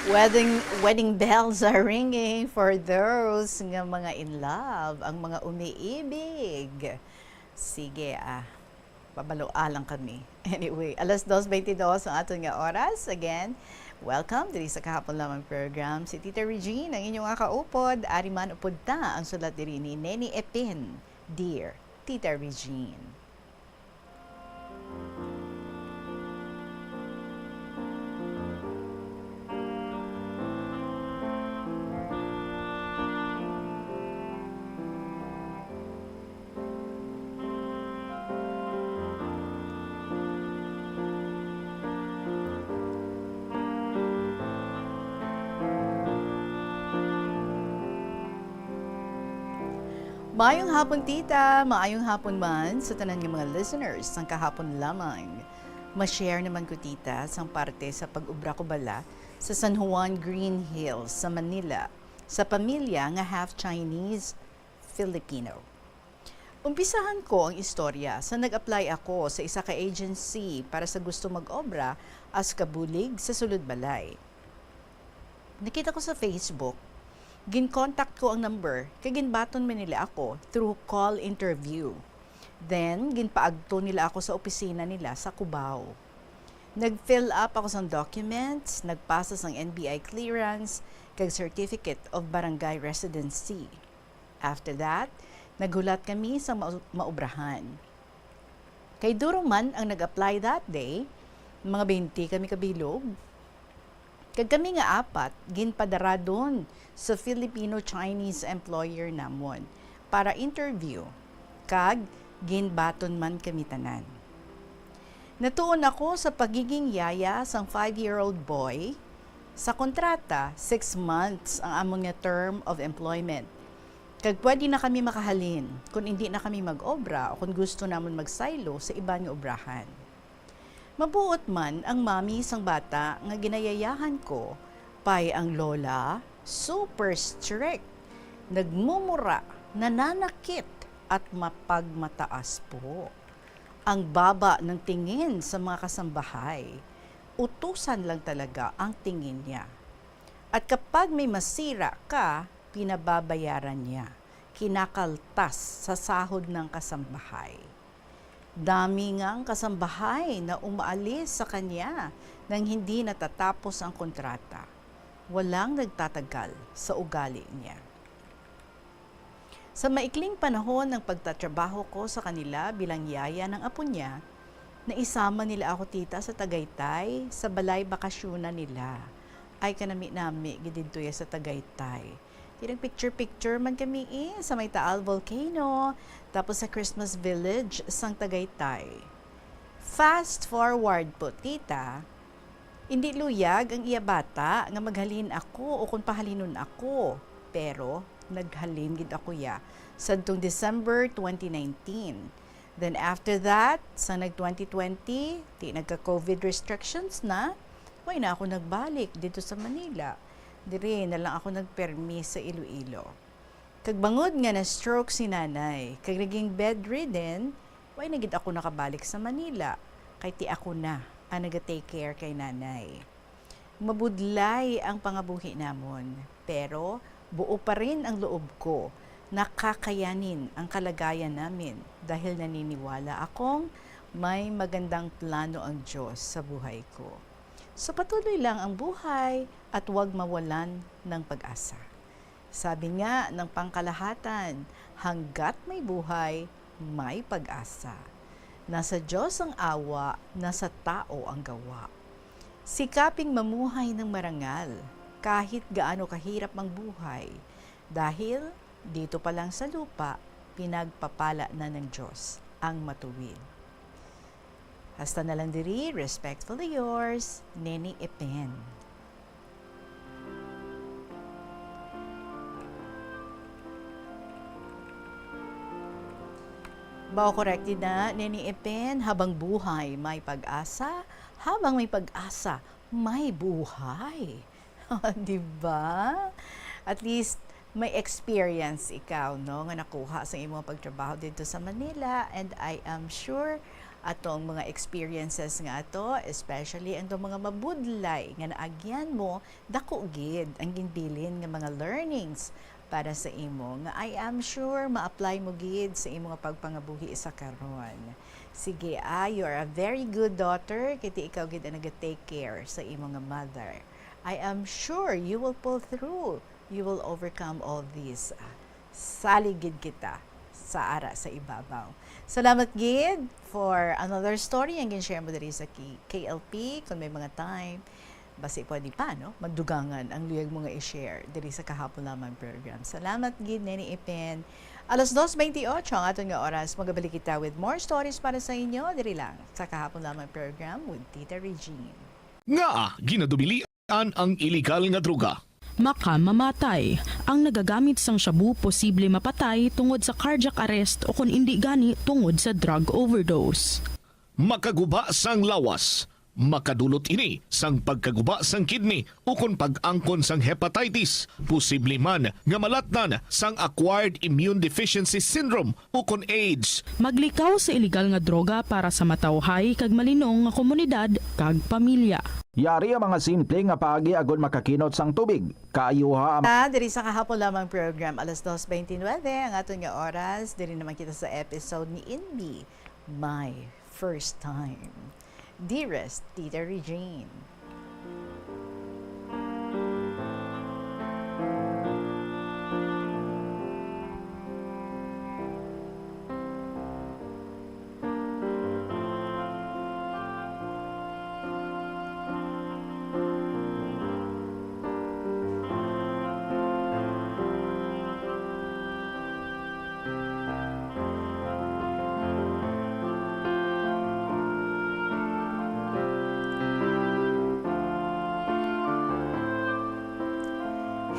Wedding, wedding bells are ringing for those nga mga in love, ang mga umiibig. Sige, ah, pabalua lang kami. Anyway, alas dos bente dos ang aton nga oras. Again, welcome diri sa Kahapon Lamang program. Si Tita Regine, ang inyong nga kaupod. Ari man upod ta ang sulat diri ni Neni Epin. Dear Tita Regine. Maayong hapon, tita. Maayong hapon man sa tanan nga mga listeners sang Kahapon Lamang. Ma-share naman ko, tita, sang parte sa pag-obra ko bala sa San Juan Green Hills sa Manila, sa pamilya nga half Chinese, Filipino. Umpisahan ko ang istorya sa nag-apply ako sa isa ka agency para sa gusto mag-obra as kabulig sa sulod balay. Nakita ko sa Facebook, gin-contact ko ang number kag ginbaton man nila ako through call interview. Then, ginpaagto nila ako sa opisina nila sa Cubao. Nag-fill up ako sang documents, nagpasa sang N B I clearance, kag Certificate of Barangay Residency. After that, naghulat kami sa mau-, maubrahan. Kay duro man ang nag-apply that day, mga twenty kami kabilog. Kag kami nga apat, ginpadaradon sa Filipino-Chinese employer namon para interview, kag ginbaton man kami tanan. Natuon ako sa pagiging yaya sang five-year-old boy. Sa kontrata, six months ang amon nga term of employment. Kag pwede na kami makahalin kon indi na kami mag-obra o kon gusto namon magsaylo sa iban nga obrahan. Mabuot man ang mami sang bata nga ginayayahan ko, pay ang lola, super strict, nagmumura, nananakit, at mapagmataas po. Ang baba ng tingin sa mga kasambahay, utusan lang talaga ang tingin niya. At kapag may masira ka, pinababayaran niya, kinakaltas sa sahod ng kasambahay. Dami ngang kasambahay na umaalis sa kanya nang hindi natatapos ang kontrata. Walang nagtatagal sa ugali niya. Sa maikling panahon ng pagtatrabaho ko sa kanila bilang yaya ng apo niya, naisama nila ako, tita, sa Tagaytay, sa balay bakasyonan nila. Ay, kanami-nami gid didto ya sa Tagaytay. Tirang picture-picture man kami, eh, sa may Taal Volcano, tapos sa Christmas Village sang Tagaytay. Fast forward po, tita, indi luyag ang iya bata nga maghalin ako o kon pahalinon ako, pero naghalin gid ako ya sadtong December twenty nineteen. Then after that, sa nag twenty twenty, ti nagka-COVID restrictions na, way na ako nagbalik dito sa Manila. Diri na lang ako nagpermi sa Iloilo. Kag bangod nga na-stroke si nanay, kag naging bedridden, way na gid ako nakabalik sa Manila, kay ti ako na ang naga-take care kay nanay. Mabudlay ang pangabuhi namon, pero buo pa rin ang loob ko. Nakakayanin ang kalagayan namin dahil naniniwala akong may magandang plano ang Diyos sa buhay ko. So patuloy lang ang buhay at huwag mawalan ng pag-asa. Sabi nga ng pangkalahatan, "Hanggat may buhay, may pag-asa." Nasa Diyos ang awa, nasa tao ang gawa. Sikaping mamuhay ng marangal, kahit gaano kahirap ang buhay, dahil dito pa lang sa lupa, pinagpapala na ng Diyos ang matuwid. Hasta na lang diri, respectfully yours, Neni Epen. Ba, correct din na, Neni Epen, habang buhay, may pag-asa. Habang may pag-asa, may buhay. Di ba? At least, may experience ikaw, no, nga nakuha sa imong pagtrabaho dito sa Manila. And I am sure, Atong mga experiences nga ato, especially ang mga mabudlay nga naagyan mo, dako gid ang ginbilin nga mga learnings para sa imo nga I am sure ma-apply mo gid sa imo nga pagpangabuhi sa karon. Sige, ah, you are a very good daughter, kay ti ikaw gid ang naga-take care sa imo nga mother. I am sure you will pull through. You will overcome all this. Ah, salig gid kita sa ara sa ibabaw. Salamat gid for another story ang gin-share mo diri sa K-, K L P. Kung may mga time, basi pwede pa, no? Madugangan ang luyag mo nga i-share diri sa Kahapon Lamang program. Salamat gid, Neni Ipin. Alas dos bentiocho ang aton nga oras. Magabalik kita with more stories para sa inyo diri lang sa Kahapon Lamang program with Tita Regine. Ngaa ginadumilian ang iligal nga droga? Makamamatay. Ang nagagamit sang shabu posible mapatay tungod sa cardiac arrest o kon indi gani tungod sa drug overdose. Makaguba sang lawas. Makadulot ini sang pagkaguba sang kidney ukon pag-angkon sang hepatitis, posible man nga malatnan sang acquired immune deficiency syndrome ukon AIDS. Maglikaw sa iligal nga droga para sa matawhay kag malinong nga komunidad kag pamilya. Yari ang mga simple nga paagi agod makakinot sang tubig. Kaayuha ang Ah, diri sa Kahapon Lamang program, alas dos bentynwebe ang aton nga oras. Diri naman kita sa episode ni Inbi, My First Time. Dearest Tita Regine.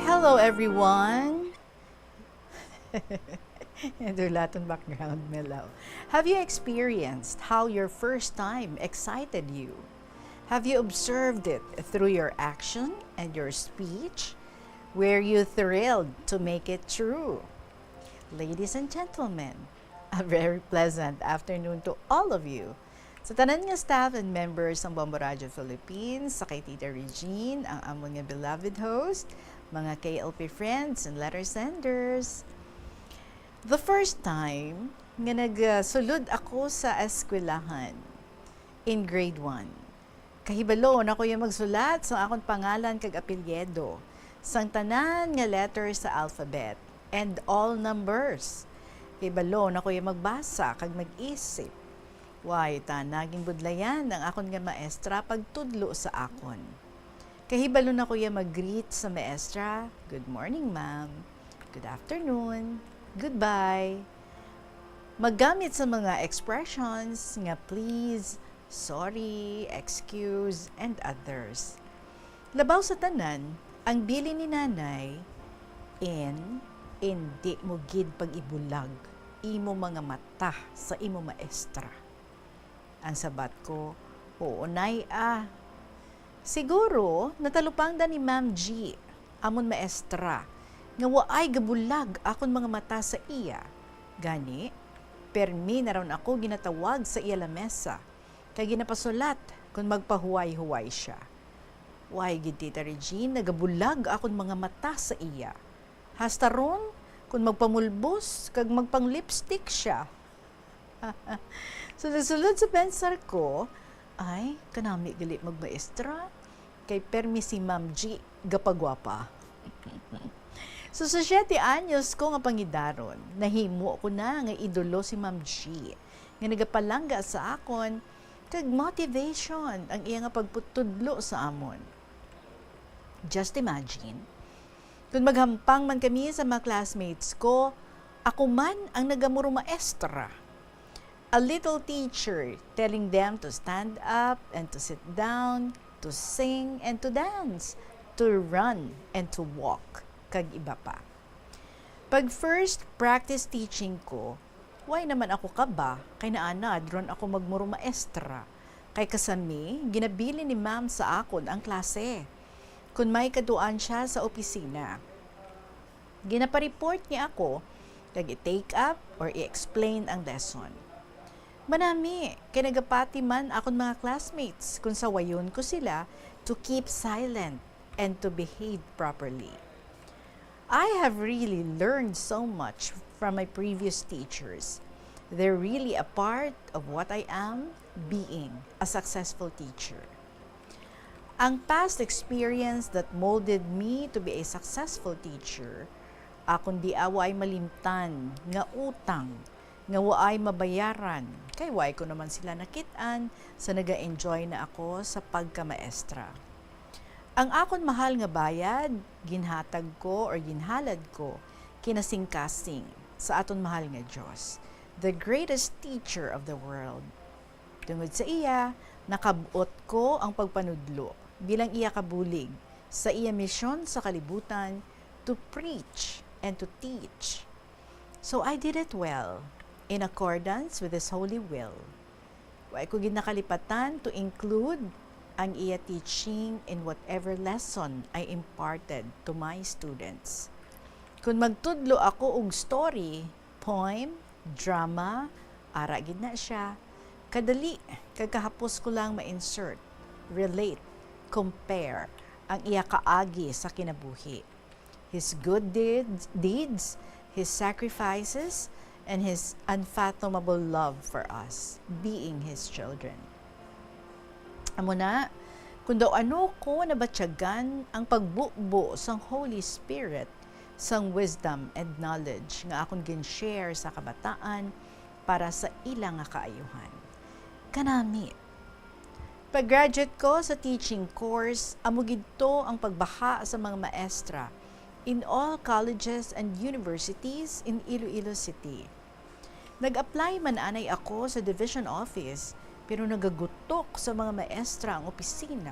Hello, everyone. Nadula tong background, my love. Have you experienced how your first time excited you? Have you observed it through your action and your speech? Were you thrilled to make it true? Ladies and gentlemen, a very pleasant afternoon to all of you. Sa tanan nga staff and members sang Bombo Radio Philippines, sa kay Tita Regine, ang amon nga beloved host, mga K L P friends and letter senders. The first time nga nagsulod ako sa eskwelahan in grade one, kahibalo na ko ya magsulat sa akon pangalan kag apelyido, sang tanan nga letter sa alphabet, and all numbers. Kahibalo na ko ya magbasa kag mag-isip. Way tana ginbudlayan ang akon nga maestra pagtudlo sa akon. Kahibalo na ko ya mag-greet sa maestra, "Good morning, ma'am. Good afternoon. Goodbye." Maggamit sa mga expressions nga please, sorry, excuse, and others. Labaw sa tanan, ang bilin ni Nanay, "In, indi mo gid pag-ibulag imo mga mata sa imo maestra." Ang sabat ko, "Oo, Nay, ah." Siguro natalupangdan ni Ma'am G, amon maestra, nga waay gabulag akon mga mata sa iya. Gani, permi na ron ako ginatawag sa iya lamesa, kag ginapasulat kon magpahuway-huway sia. Way gid, Tita Regine, nagabulag akon mga mata sa iya. Hasta ron, kon magpamulbos kag magpang-lipstick sia. Sulod-sulod sa pensar ko, "Ay, kanami gali magmaestra, kay permi si Ma'am G gapagwapa." So, sa siyete anyos ko nga pangidaron, nahimo ko na nga idolo si Ma'am G, nga nagapalangga sa akon, kag motivation ang iya nga pagputudlo sa amon. Just imagine, kung maghampang man kami sa mga classmates ko, ako man ang nagamurumaestra. A little teacher telling them to stand up and to sit down, to sing and to dance, to run and to walk, kag iba pa. Pag first practice teaching ko, way naman ako kaba, kay naanad ron ako magmurumaestra. Kay kasami, ginabilin ni ma'am sa akon ang klase. Kon may kaduan sia sa opisina, ginapareport niya ako, kag i-take up or i-explain ang lesson. Manami, kay nagapati man akon mga classmates kon sawayon ko sila to keep silent and to behave properly. I have really learned so much from my previous teachers. They're really a part of what I am being a successful teacher. Ang past experience that molded me to be a successful teacher, akon di away malimtan nga utang nga waay mabayaran, kay waay ko naman sila nakit-an sa naga-enjoy na ako sa pagkamaestra. Ang akon mahal nga bayad, ginhatag ko or ginhalad ko kinasingkasing sa aton mahal nga Dios, the greatest teacher of the world. Tungod sa iya, nakab-ot ko ang pagpanudlo bilang iya kabulig sa iya misyon sa kalibutan to preach and to teach. So I did it well, in accordance with His holy will. Wa ko gid nakalipatan to include ang iya teaching in whatever lesson I imparted to my students. Kung magtudlo ako og story, poem, drama, ara gid na siya, kadali kag kahapos ko lang ma-insert, relate, compare ang iya kaagi sa kinabuhi. His good deeds, deeds, his sacrifices, and his unfathomable love for us, being his children. Amo na, kung daw ano ko nabatyagan ang pagbubo sang Holy Spirit, sang wisdom and knowledge nga akon gin-share sa kabataan para sa ila nga kaayuhan. Kanami, pag-graduate ko sa teaching course, amo gid to ang pagbaha sa mga maestra in all colleges and universities in Iloilo City. Nag-apply man anay ako sa division office, pero nagagutok sa mga maestra ang opisina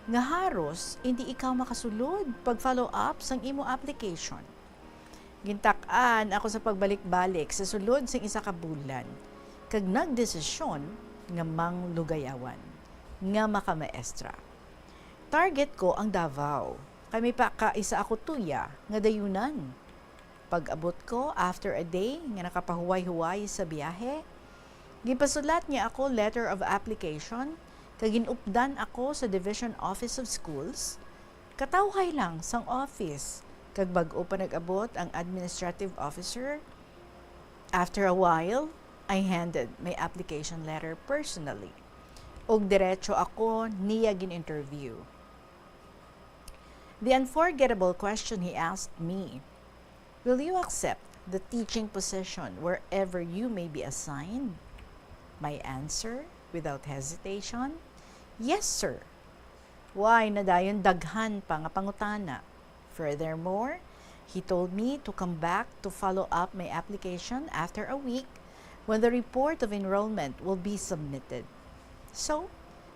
nga haros indi ikaw makasulod pag-follow up sang imo application. Gintak-an ako sa pagbalik-balik sa sulod sing isa ka bulan, kag nagdesisyon nga manglugayawan, nga makamaestra. Target ko ang Davao, kay may pa ka isa ako tuya nga dayunan. Pag-abot ko, after a day nga nakapahuway-huway sa biyahe, gipasulat niya ako letter of application, kag ginupdan ako sa Division Office of Schools, katawhay lang sang office, kag bag-o pa nag-abot ang administrative officer. After a while, I handed my application letter personally, ug diretso ako niya gin-interview. The unforgettable question he asked me, "Will you accept the teaching position wherever you may be assigned?" My answer, without hesitation, "Yes, sir." Why na dayon daghan pa nga pangutana? Furthermore, he told me to come back to follow up my application after a week when the report of enrollment will be submitted. So,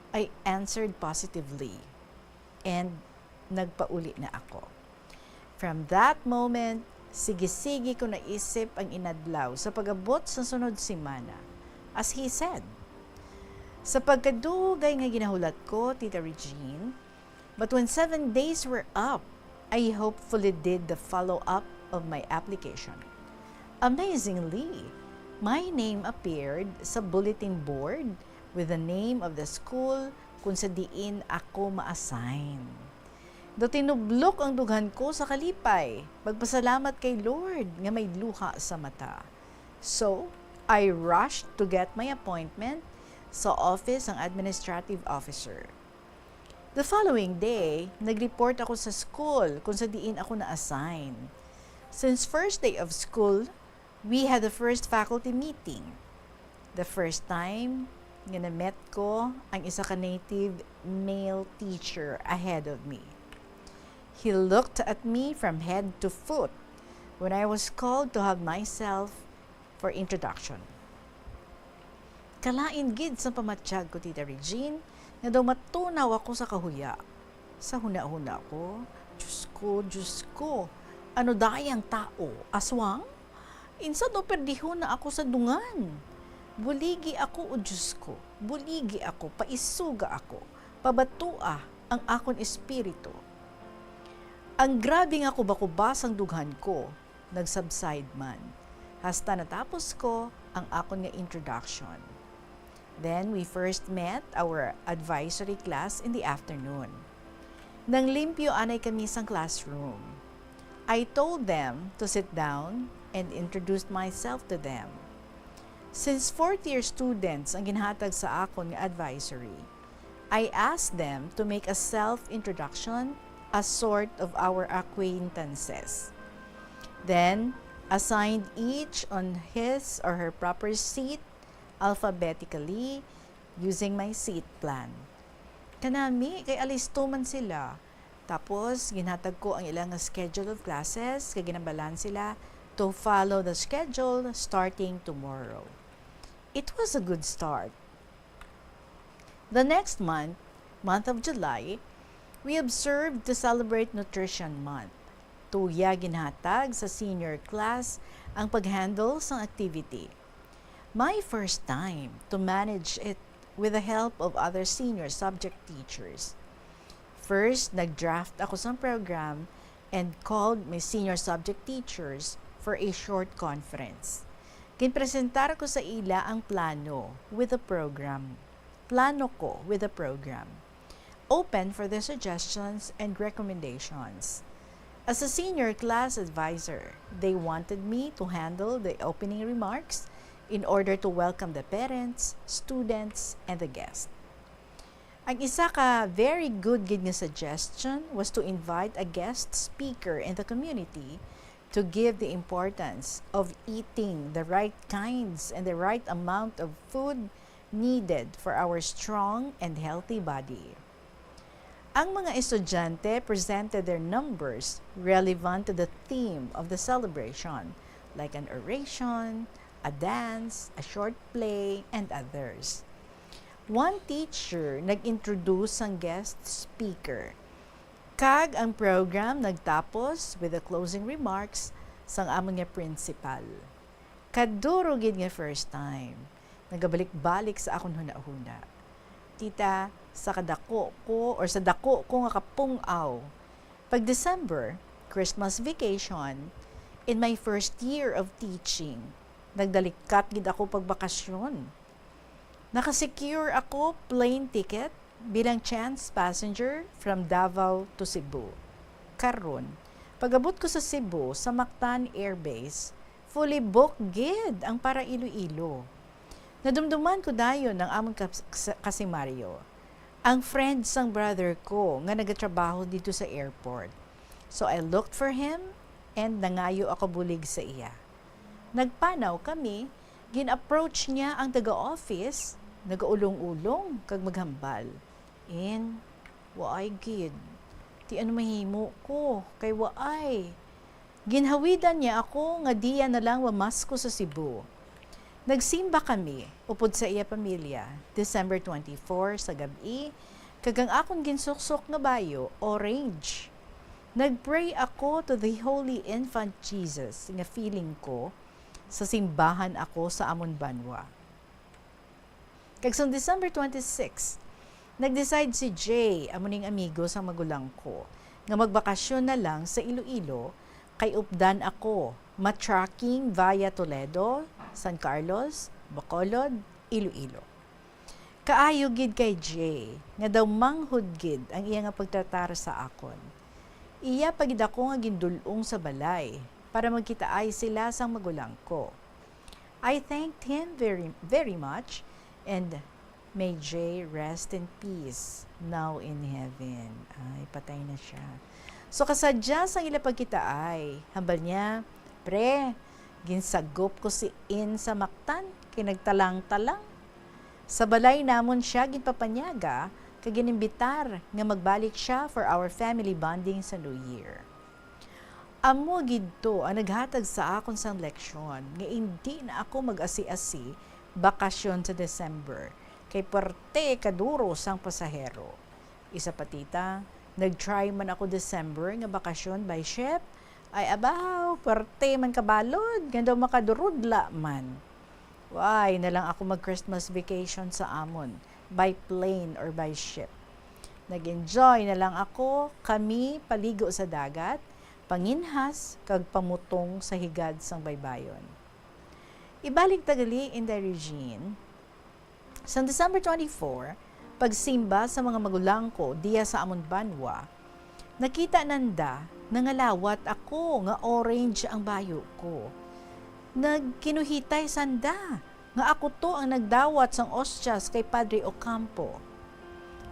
I answered positively and nagpauli na ako. From that moment, sige-sige ko naisip ang inadlaw sa pag-abot sa sunod semana. As he said, sa pagkadugay nga ginahulat ko, Tita Regine, but when seven days were up, I hopefully did the follow-up of my application. Amazingly, my name appeared sa bulletin board with the name of the school kung sa diin ako ma-assign. Do tinublok ang dughan ko sa kalipay, magpasalamat kay Lord nga may luha sa mata. So, I rushed to get my appointment sa office sang administrative officer. The following day, nag-report ako sa school kung sa diin ako na-assign. Since first day of school, we had the first faculty meeting. The first time nga na-met ko ang isa ka native male teacher ahead of me. He looked at me from head to foot when I was called to have myself for introduction. Kalain gid sa pamatyag ko, Tita Regine, nga daw matunaw ako sa kahuya. Sa hunahuna ko, "Diyos ko, Diyos ko, ano dayang tao? Aswang? Insa daw perdihon na ako sa dungan? Buligi ako, o Diyos ko, buligi ako, paisuga ako, pabatua ang akon espiritu." Ang grabe nga kuba-kuba sang dughan ko, nag-subside man, hasta natapos ko ang akon nga introduction. Then we first met our advisory class in the afternoon. Nanglimpyo anay kami sang classroom. I told them to sit down and introduced myself to them. Since fourth year students ang ginhatag sa akon nga advisory, I asked them to make a self-introduction as sort of our acquaintances. Then, assigned each on his or her proper seat alphabetically using my seat plan. Kanami, kay alisto man sila. Tapos, ginhatag ko ang ilang schedule of classes, kay ginambalan sila to follow the schedule starting tomorrow. It was a good start. The next month, month of July, we observed to celebrate Nutrition Month. Tuya ginhatag sa senior class ang pag-handle sang activity. My first time to manage it with the help of other senior subject teachers. First, nag-draft ako sang program and called my senior subject teachers for a short conference. Ginpresentar ko sa ila ang plano with the program. Plano ko with the program. Open for their suggestions and recommendations. As a senior class advisor, they wanted me to handle the opening remarks in order to welcome the parents, students, and the guests. Ang isa ka very good gid nga suggestion was to invite a guest speaker in the community to give the importance of eating the right kinds and the right amount of food needed for our strong and healthy body. Ang mga estudyante presented their numbers relevant to the theme of the celebration, like an oration, a dance, a short play, and others. One teacher nag-introduce sang guest speaker, kag ang program nagtapos with the closing remarks sang amon nga principal. Kaduro gid nga first time, nagabalik-balik sa akon hunahuna. Tita, sa kadako ko or sa dako ko nga kapung-aw, pag December, Christmas vacation, in my first year of teaching, nagdalikat gid ako pagbakasyon. Nakasecure ako plane ticket bilang chance passenger from Davao to Cebu. Karon, pag-abot ko sa Cebu, sa Mactan Air Base, fully booked gid ang para Iloilo. Nadumduman ko dayon ang amon kas-, kas-, kasimaryo, ang friend sang brother ko nga nagatrabaho didto sa airport. So I looked for him and nangayo ako bulig sa iya. Nagpanaw kami, gin-approach niya ang taga-office, nagaulong-ulong kag maghambal. In, waay gid. Ti ano mahimo ko, kay waay. Ginhawidan niya ako nga diya na lang mamasko sa Cebu. Nagsimba kami upod sa iya pamilya, December twenty-four sa gab-i, kag ang akon ginsuksok nga bayo, orange. Nagpray ako to the Holy Infant Jesus nga feeling ko sa simbahan ako sa amon banwa. Kag sang December twenty-six, nag-decide si Jay, amo ning amigo sang magulang ko, nga magbakasyon na lang sa Iloilo, kay updan ako, ma-trucking via Toledo, San Carlos, Bacolod, Iloilo. Kaayo gid kay Jay nga daw manghod gid ang iya nga pagtratar sa akon. Iya pa gid ako nga gindul-ong sa balay para magkitaay sila sang magulang ko. I thanked him very, very much, and may Jay rest in peace now in heaven. Ay, patay na siya. So, kasadya sang ila pagkitaay, hambal niya, "Pre, ginsagop ko si In sa Mactan, kay nagtalang-talang. Sa balay namon siya ginpapanyaga, kag ginimbitar nga magbalik siya for our family bonding sa New Year." Amo gid to ang naghatag sa akon sang leksyon nga indi na ako mag-asi-asi bakasyon sa December, kay puwerte kaduro sang pasahero. Isa pa, tita, nag-try man ako December nga bakasyon by ship, ay abaw, puwerte man kabalod, nga daw makadurudla man. Why na lang ako mag-Christmas vacation sa amon, by plane or by ship. Nag-enjoy na lang ako, kami, paligo sa dagat, panginhas, kag pamutong sa higad sang baybayon. Ibalik ta gali, Inday Regine. Sang December twenty-four, pagsimba sa mga magulang ko diya sa amon banwa, nakita nanda nga ngalawat ako nga orange ang bayo ko. Nagkinuhitay sanda nga ako to ang nagdawat sang ostias kay Padre Ocampo.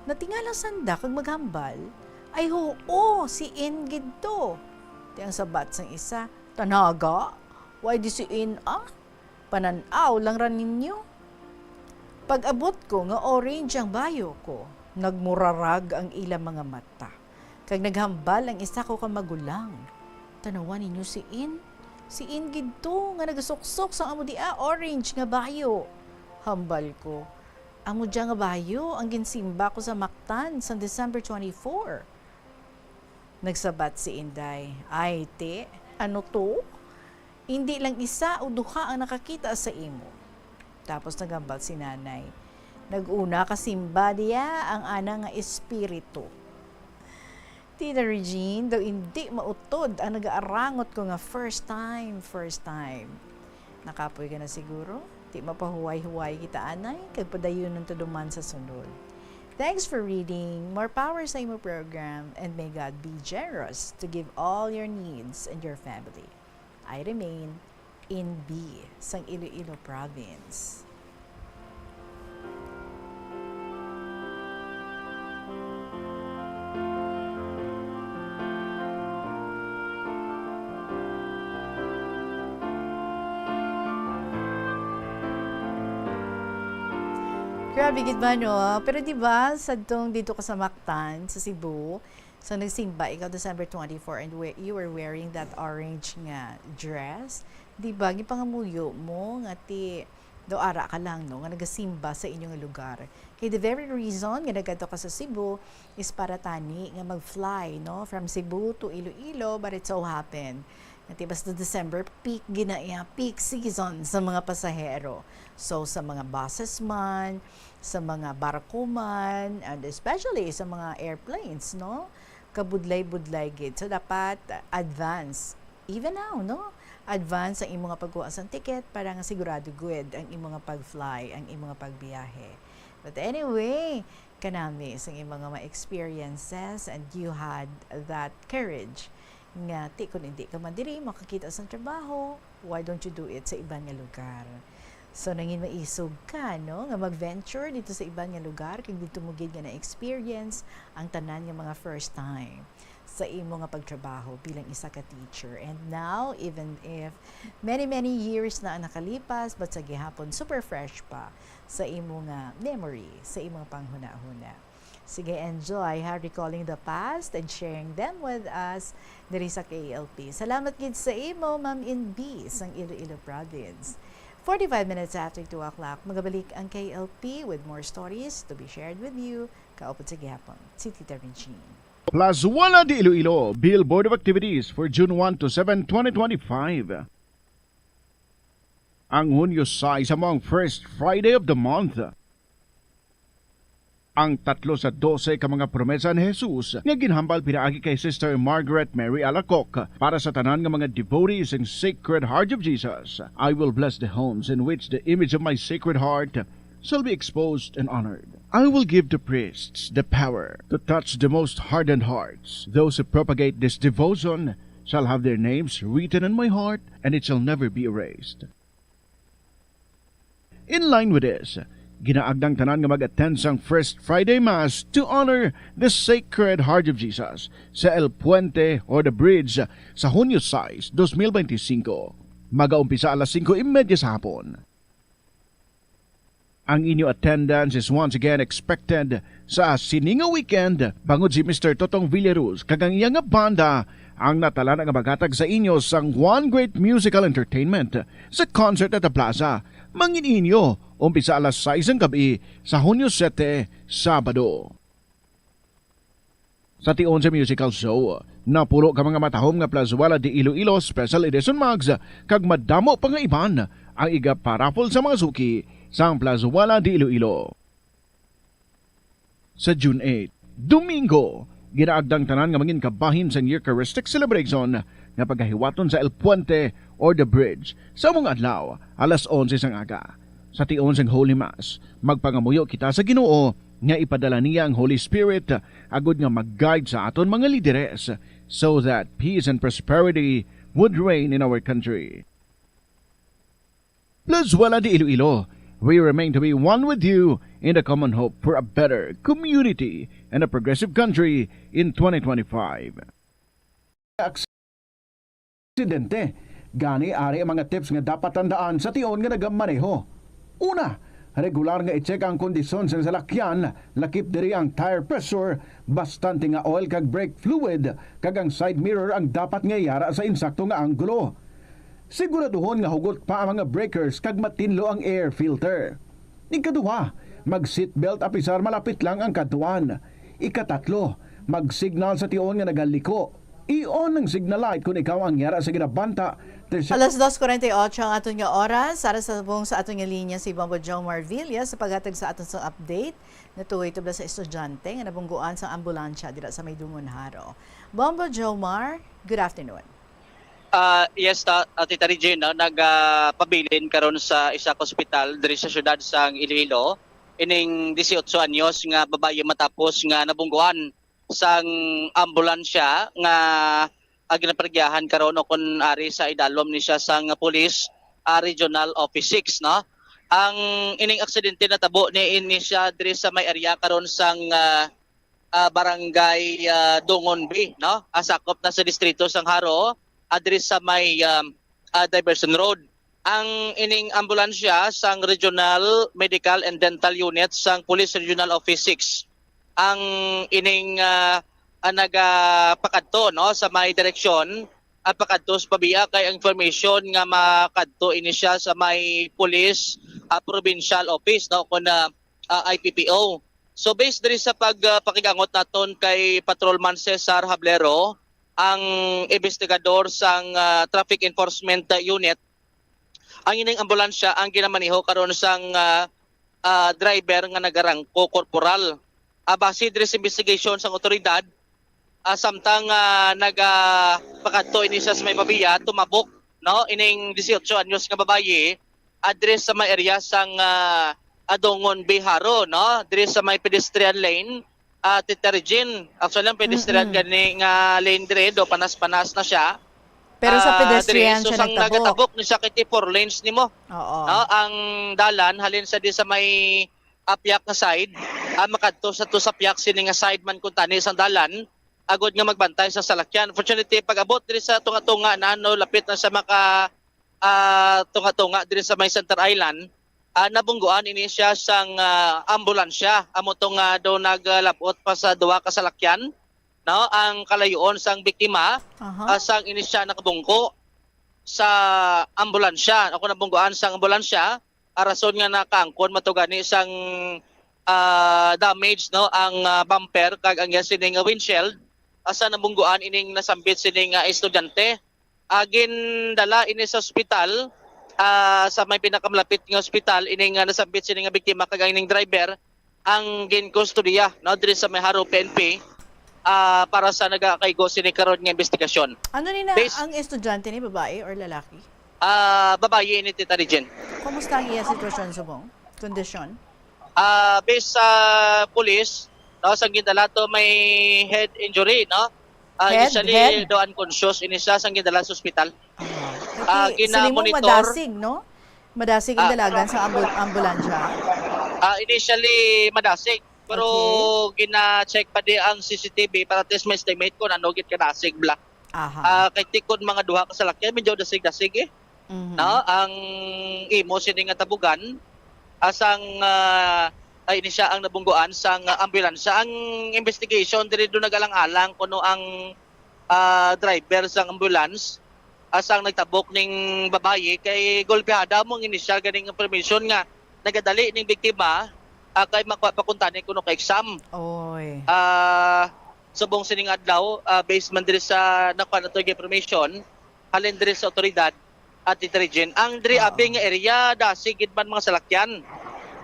Natingala sanda kag maghambal, "Ay huo, si In gid to." Ti ang sabat sang isa, "Tanaga, why di si In, ah? Panan-aw lang ra ninyo." Pag-abot ko nga orange ang bayo ko, nagmurarag ang ila mga mata. Kag naghambal ang isa ko ka magulang, "Tanawa ninyo si In. Si In gid to nga nagasuksok sang amo dia orange nga bayo." Hambal ko, "Amo dia nga bayo ang ginsimba ko sa Mactan sa December twenty-four." Nagsabat si Inday, "Ay, ti, ano to? Indi lang isa o duha ang nakakita sa imo." Tapos naghambal si Nanay, "Nag-una kasimba diya ang ana nga espiritu." Tita Regine, daw indi mautod ang nagaarangot ko nga first time, first time. Nakapoy ka na siguro? Ti mapahuway-huway kita anay, kag padayunon ta duman sa sunod. Thanks for reading. More power sa imo program, and may God be generous to give all your needs and your family. I remain in B sang Iloilo Province. Grabe gid ba, no? Pero di ba, sadtong dito ka sa Mactan, sa Cebu, so nagsimba ikaw December twenty-four and we- you were wearing that orange nga dress, di ba, gipangamuyo mo nga ti daw ara ka lang, no, nga nagasimba sa inyo nga lugar. Kay the very reason nga nagkadto ka sa Cebu is para tani nga mag-fly, no, from Cebu to Iloilo, but it so happened nga ti basta December, peak gina iya, peak season sa mga pasahero. So, sa mga buses man, sa mga barko man, and especially sa mga airplanes, no? Kabudlay-budlay gid. So, dapat advance. Even now, no? Advance ang imo nga pagkuha sang ticket para nga sigurado gid ang imo nga pag-fly, ang imo nga pagbiyahe. But anyway, kanami sang imo nga mga experiences, and you had that courage nga ti kun indi ka man diri makakita sang trabaho, why don't you do it sa iban nga lugar? So, nangin maisog ka, no, nga mag-venture dito sa iban nga lugar, kag dito mo gid nga na-experience ang tanan nga mga first time sa imo nga pagtrabaho bilang isa ka teacher. And now, even if many, many years na ang nakalipas, but sa gihapon, super fresh pa sa imo nga memory, sa imo nga panghunahuna. Sige, enjoy, ha, recalling the past and sharing them with us diri sa K L P. Salamat gid sa imo, Ma'am Inbi, sang Iloilo Province. Forty-five minutes after two o'clock, magabalik ang K L P with more stories to be shared with you. Kaupod sa gihapon, si Tita Regine. Plazuela de Iloilo, Bill Board of Activities for June one to seven, twenty twenty-five. Ang Hunyo sais amo ang first Friday of the month. Ang tatlo sa dose ka mga promesa ni Jesus nga ginhambal pinaagi kay Sister Margaret Mary Alacoc para sa tanan nga mga devotees sang Sacred Heart of Jesus. "I will bless the homes in which the image of my Sacred Heart shall be exposed and honored. I will give the priests the power to touch the most hardened hearts. Those who propagate this devotion shall have their names written in my heart, and it shall never be erased." In line with this, ginaagda ang tanan nga mag-attend sang First Friday Mass to honor the Sacred Heart of Jesus sa El Puente or the Bridge sa Hunyo sais, dos mil benti singko. Magaumpisa alas singko y media sa hapon. Ang inyo attendance is once again expected sa sini nga weekend, bangod si Mister Totong Villaruz kag ang iya nga banda ang natalana nga maghatag sa inyo sang one great musical entertainment sa concert at the plaza. Mangin inyo, umpisa alas sais ang gab-i sa Hunyo sete, Sabado. Sa tion sa musical show, napulo ka mga matahom nga Plazuela de Iloilo Special Edition mugs kag madamo pa nga iban ang iga-paraffle sa mga suki sang Plazuela de Iloilo. Sa June eight, Domingo, ginaagda ang tanan nga mangin kabahin sang Eucharistic Celebration nga pagahiwaton sa El Puente or The Bridge sa amo nga adlaw, alas onse sang aga. Sa tion sang Holy Mass, magpangamuyo kita sa Ginoo nga ipadala niya ang Holy Spirit agud nga mag-guide sa aton mga lideres, so that peace and prosperity would reign in our country. Plus, wala di Iloilo, we remain to be one with you in the common hope for a better community and a progressive country in twenty twenty-five. Aksidente. Gani, ari ang mga tips nga dapat tandaan sa tion nga nagamaneho. Una, regular nga i-check ang kondisyon sang salakyan, lakip diri ang tire pressure, bastante nga oil kag brake fluid, kag ang side mirror ang dapat nga yara sa insakto nga anggulo. Siguraduhon nga hugot pa ang mga breakers kag matinlo ang air filter. Ikaduha, mag-seatbelt apisar malapit lang ang kadtuan. Ikatatlo, mag-signal sa tion nga nagaliko. I-on ang signal light kon ikaw ang yara sa ginabanta. Terse- Alas dos kuwarenta y ocho ang aton nga oras. Ara sa subong sa aton nga linya si Bombo Jomar Villa sa paghatag sa aton sa update natuhoy tubla sa estudyante nga nabungguan sa ambulansya dira sa may Dungon Haro. Bombo Jomar, good afternoon. Ah, yes, ta, ah, Tita Regine, no, nagapabilin karon sa isa ka ospital diri sa siyudad sang Iloilo ining dieciocho anyos nga babayi matapos nga nabungguan sang ambulansya nga, ah, ginapargiyahan karon o kun ari sa idalom ni siya sang Police, ah, Regional Office six, no? Ang ining aksidente natabo ni ini siya diri sa may area karon sang, ah, ah, Barangay, ah, Dungon B, no? Ah, sakop na sa distrito sang Jaro, ah, diri sa may, um, ah, Diversion Road. Ang ining ambulansya sang Regional Medical and Dental Unit sang Police Regional Office six ang ining, ah, ah, nagapakadto, no, sa may direksyon, ah, pakadto sa pabia kay ang information nga makadto ini siya sa may police, ah, provincial office, no, kun, ah, ah, I P P O. So, based diri sa pag, ah, pakigangot naton kay Patrolman Cesar Hablero, ang investigador sang, ah, Traffic Enforcement, ah, Unit, ang ining ambulansya ang ginamaneho karon sang, ah, ah, driver nga nagarangko korporal. Ah, base diri sa investigation sang otoridad, ah, samtang, ah, nagapakadto ini sa may pabia, tumabok, no, ining dieciocho anyos nga babayi, address sa may area sang, ah, Adongon Biharo, no, diri sa may pedestrian lane, ah, Tita Regine. Actually, ang pedestrian Mm-mm. gani nga lane diri, do panas-panas na siya. Pero sa Ah, pedestrian diri, so, siya sang nagtabok. Nagatabok ni siya kay four lanes nimo. Oo. No, ang dalan halin sa di sa may apyak nga side, ah, makadto sa to sa apyak sini nga side man kun tani sang dalan, agod nga magbantay sa salakyan. Unfortunately, pag-abot diri sa tunga-tunga na, no, lapit na sa maka, ah, tunga-tunga diri sa may Center Island, ah, nabungguan ini siya sang, ah, ambulansya. Amo to nga daw naglabot pa sa duha ka salakyan, no, ang kalayuon sang biktima, Aha. ah, sang ini siya nakabungko sa ambulansya. Ako nabungguan sang ambulansya, ah, rason nga nakaangkon matugani sang, ah, damage, no, ang, ah, bumper kag ang iya sining windshield, asa nabungguan ining nasambit sining, ah, estudyante. Ah, gindala ini sa ospital, ah, sa may pinakamalapit nga ospital, ini nga nasambit sini nga biktima kag ang ining driver ang ginkustodiya, no, diri sa may Jaro P N P, ah, para sa nagakaigo sini karon nga investigasyon. Ano ni na Bas- ang estudyante ni, babae or lalaki? Ah, babayi ini, Tita Regine. Kumusta ang iya sitwasyon subong? Kondisyon? Ah, based sa pulis, no, sa gindala to may head injury, no? Ah, Head? Initially, Head? Daw unconscious ini siya sa gindala sa ospital. Ah, Ah, okay. Siling mo gina-monitor. Madasig, no? Madasig ang Ah. dalagan sa ambu-, ambulansya. Ah, initially, madasig. Pero Okay. gina-check pa di ang C C T V para at least ma-estimate kung ano gid kadasig bla. Aha. Ah, kay tikod mga duha ka salakyan, medyo dasig-dasig eh. Mhm. No, ang imo sini nga tabugan, asang, ah, ay, ini siya ang nabungguan sang, ah, ambulansya. Ang investigation diri do nagalang-alang kuno ang, ah, driver sang ambulance, asang nagtabok ning babayi kay golpehada mo ang initial ganing information nga nagadali ning biktima, ah, kay makwa pa kuntani kuno ka exam. Oy. Ah, subong sining adlaw, ah, based man diri sa nakuha nato nga information, halin diri sa otoridad, Ate Trijin. Ang diri Oo. abi nga area, dasig gid man mga salakyan.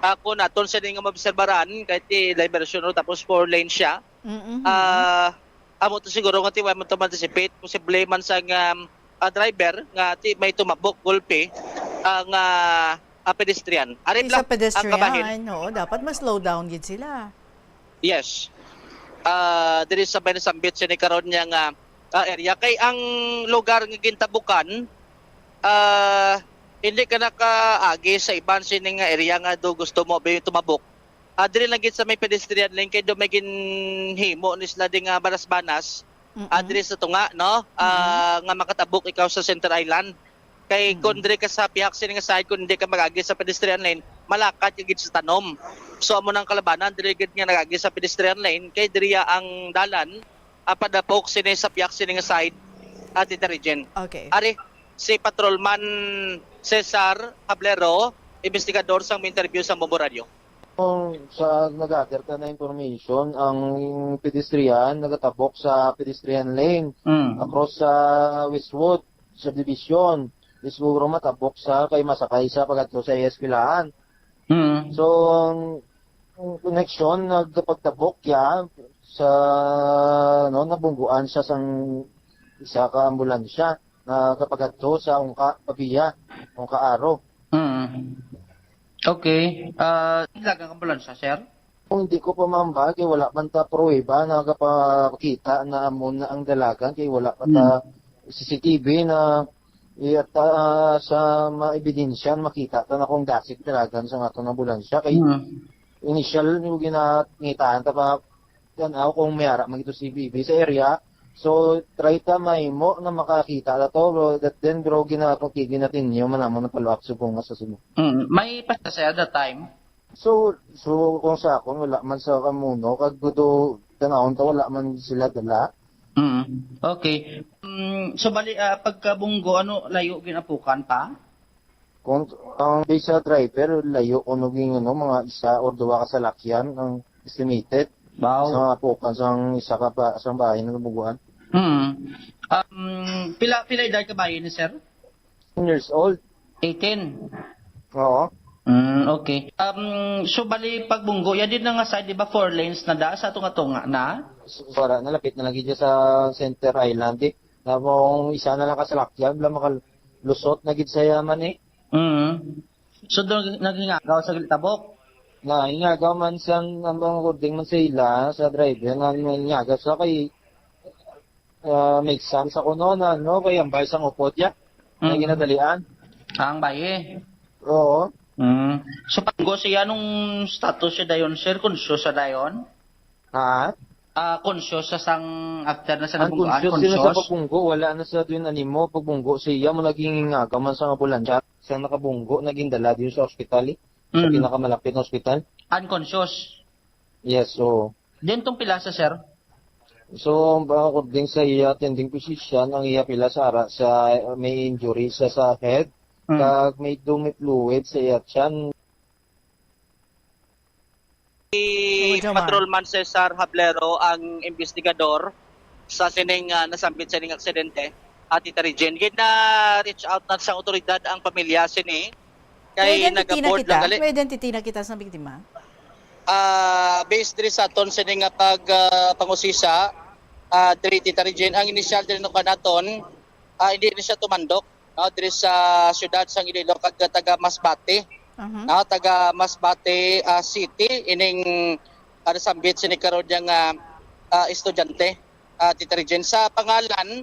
Ako naton sini nga maobserbaran, kay ti diversion road, tapos four lane siya. Mm-mm. Ah, amo to siguro nga ti, wa man to ma-anticipate, posible man sa nga, ah, driver nga ti may tumabok, gulpi, ah, nga ah, pedestrian. Ari Isa lang ang kabahin. Pedestrian, oo, dapat ma-slow down gid sila. Yes. Ah, diri sa may nasambit sini karon niya nga, ah, area kay ang lugar nga gintabukan, ah, hindi ka nakaagi sa iban sini nga area nga do gusto mo bi tumabok. Ah, diri lang gid sa may pedestrian lane kay do may ginhimo ni sila di nga banas-banas. Ah, Mm-mm. Diri sa tunga, no? Ah, nga makatabok ikaw sa Center Island. Kay kung diri ka sa pihak sini nga side, kung hindi ka mag-agi sa pedestrian lane, malakat ka gid sa tanom. So amo nang kalabanan diri gid nga nag-agi sa pedestrian lane kay diriya ang dalan, ah, padapok sini sa pihak sini nga side, ah, Tita Regine. Okay. Ari si Patrolman Cesar Hablero, investigador sang interview sa Bombo Radio. Kung sa nag-gather ka na information, ang pedestrian nagatabok sa pedestrian lane Mm. across sa Westwood, sa Division. Di siguro matabok sa kay masakay sa pagadto sa eskwelahan. Mm. So, ang, ang connection nagpagtabok ya sa, no, nabungguan siya sang isa ka ambulansya na kapagadto sa Ungka Pavia, Ungka Aro. Mm. Okay. Ah, ilagang ambulansya, sir? Kung hindi ko pa maambal, kay wala man ta pruweba na kapakita na amo na ang dalagan, kay wala pa ta C C T V na iyata, ah, sa mga ebidensya na makita ta na kung dasig dalagan sa aton ambulansya. Kay Mm. initial yung ginakitaan ta pa tan-aw kung may ara man ito C B B sa area. So, try ta mahimo na makakita na to, bro. That then, bro, ginapagkigin natin niyo, manamon na follow-up subong nga sa sunod. Mm. May pasta, sir, that time? So, so kung sa akon, wala man sa kamuno, kag gudo, tanawon ta, wala man sila dala. Mm. Okay. Mm, so, bali, ah, pagkabunggo, ano, layo ginapukan pa? Kung ang base sa driver, layo kuno ging, ano, mga isa or duha ka salakyan ang estimated. Wow. Sa pukan sang isa ka ba, sang bahay nga nabuguan. Mm. Um, pila, pila edad ka ba yun, sir? Ten years old. Eighteen. Oo. Mm, okay. Um, so, bali, pagbunggo, yan din na nga side, di ba, four lanes na da, sa tunga-tunga na? So, wala, nalapit na lagi dyan sa Center Island, eh. Tapos, isa na lang kasalakyan, wala makalusot na gid sa yaman, eh. Mm. So, doon naghingagaw sa gilid tabok? Na, ingagaw man sang, ang mga kurding man sa ila, sa driver, nga ingagaw sa kay, ah, may exam sa kuno na, no? Kay ang bay sang upod ya, na Mm. ginadalian. Ang bayi. Oo. Mm. So, paggo siya nung status siya dayon, sir, kung siya sa dayon? Ha? Ah, conscious sa sang after na sa Ang nabunggoan, conscious sila sa conscious? pagbunggo, wala na sa doon animo, pagbunggo siya, mo naging ingagaw man sa ambulansya, sa nakabunggo, naging dala din sa ospital, eh. Sa Mm. Pinakamalapit na ospital. Unconscious. Yes, so, Then tong pila sa, sir? So, ang according sa iya attending physician, ang iya pila sa ara sa may injury sa, sa head, Mm. kag may dumi fluid sa iya tiyan. Si Oo, Jomar. Patrolman Cesar Hablero ang investigador sa sining, ah, nasambit sining aksidente. At Tita Regine, gina-reach out na sa otoridad ang pamilya sini May kay identity na nagabord kita? lang gali. May identity na kita sa biktima? Ah, based diri sa aton sini nga pag, ah, pangusisa, ah, diri Tita Regine, ang initial diri no kanaton, ah, hindi ni siya tumandok, no, diri sa siyudad sang Iloilo kag taga Masbate, Mhm. no, taga Masbate, ah, City, ining, ah, nasambit sini karon yang, ah, ah, estudyante, ah, Tita Regine. Sa pangalan,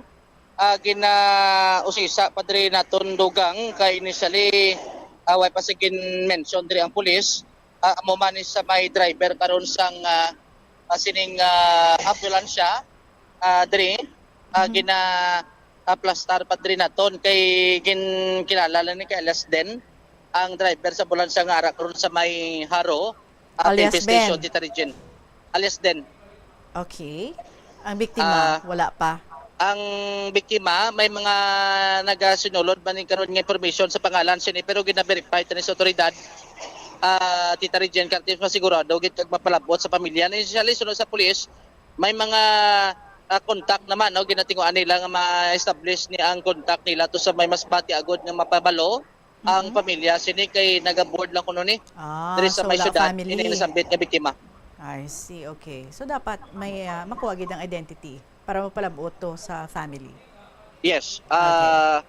ah, ginausisa pa diri naton dugang kay initially, ah, way pa sigin mention diri ang pulis. Ah, amo man ni sa may driver karon sang, ah, ah, sining, ah, ambulansya, ah, diri, ah, gina aplastar pa diri naton kay ginkilala lang ni kay alias Den ang driver sa ambulansya nga ara karon sa may Jaro, ah, Alias P N P station, Ben. Tita Regine. Alias Den. Okay. Ang biktima, Ah, wala pa. Ang biktima, may mga nagasinulod man ni karon nga information sa pangalan sini, pero gina-verify tani sa otoridad. Ah, Tita Regine, kay masigurado gid kag mapalabot sa pamilya. Initially, sunod sa pulis, may mga, ah, contact naman, no, ginatinguan nila nga ma-establish ni ang contact nila to sa may Masbate agod nga mapabalo ang pamilya sini kay nagabord lang kuno ni Ah, diri sa so may wala syudad, family. Ini nasambit nga biktima. I see, okay. So dapat may ah, makuha gid ang identity para mapalabot to sa family. Yes. Ah,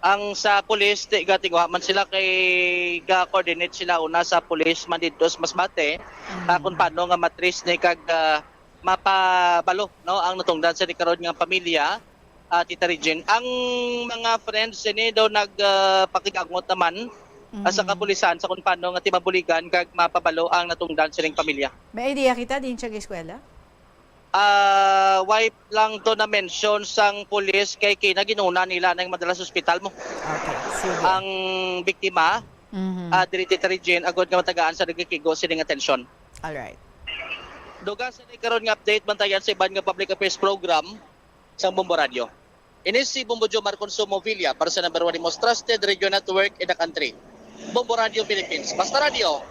Ang sa police, ti-, gatigwa man sila kay ga-coordinate sila una sa police man didto sa Masbate, ah, kung paano nga matrace ni kag, ah, mapabalo, no, ang natungdan sa karon nga pamilya, ah, Tita Regine. Ang mga friends sini daw nag, ah, pakig-angot naman, ah, sa kapulisan sa kung paano nga timabuligan kag mapabalo ang natungdan sining pamilya. May idea kita din siya eskwela? Ah, why lang to na-mention sang pulis kay kinaginuna nila nang madala sa ospital mo. Okay, sige. Ang biktima, Mhm. ah, diri, Tita Regine, agod nga matagaan sa nagkikigo sining atensyon. Alright. Dugang sa karon nga update, bantayan sa iban nga public affairs program sang Bombo Radio. Ini si Bombo Jomar Consumo Villa para sa number one most trusted radio network in the country, Bombo Radio Philippines. Basta Radio,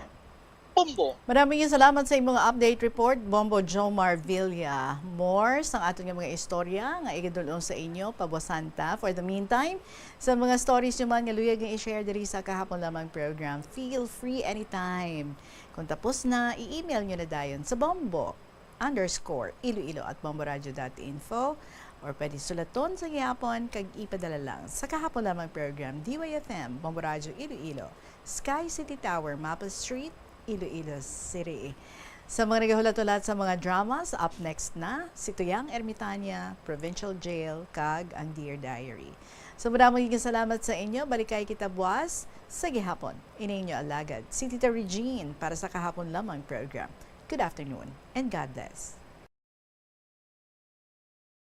Bombo! Maraming salamat sa imong update report, Bombo Jomar Villa. More sang aton nga mga istorya nga igadul-ong sa inyo, pabuwasan ta. For the meantime, sa mga stories nyo man nga luyag nga i-share diri sa Kahapon Lamang program, feel free anytime. Kung tapos na, i-email nyo na dayon sa bombo underscore iloilo at bomboradio dot info, or pwede sulaton sa gihapon kag ipadala lang sa Kahapon Lamang program, D Y F M, Bombo Radio Iloilo, Sky City Tower, Maples Street, Iloilo City. Sa mga nagahulat-hulat sa mga dramas, up next na si Tuyang Ermitania, Provincial Jail, kag ang Dear Diary. So, maraming salamat sa inyo. Balikay kita buwas sa gihapon. Ini inyo alagad, si Tita Regine, para sa Kahapon Lamang program. Good afternoon and God bless.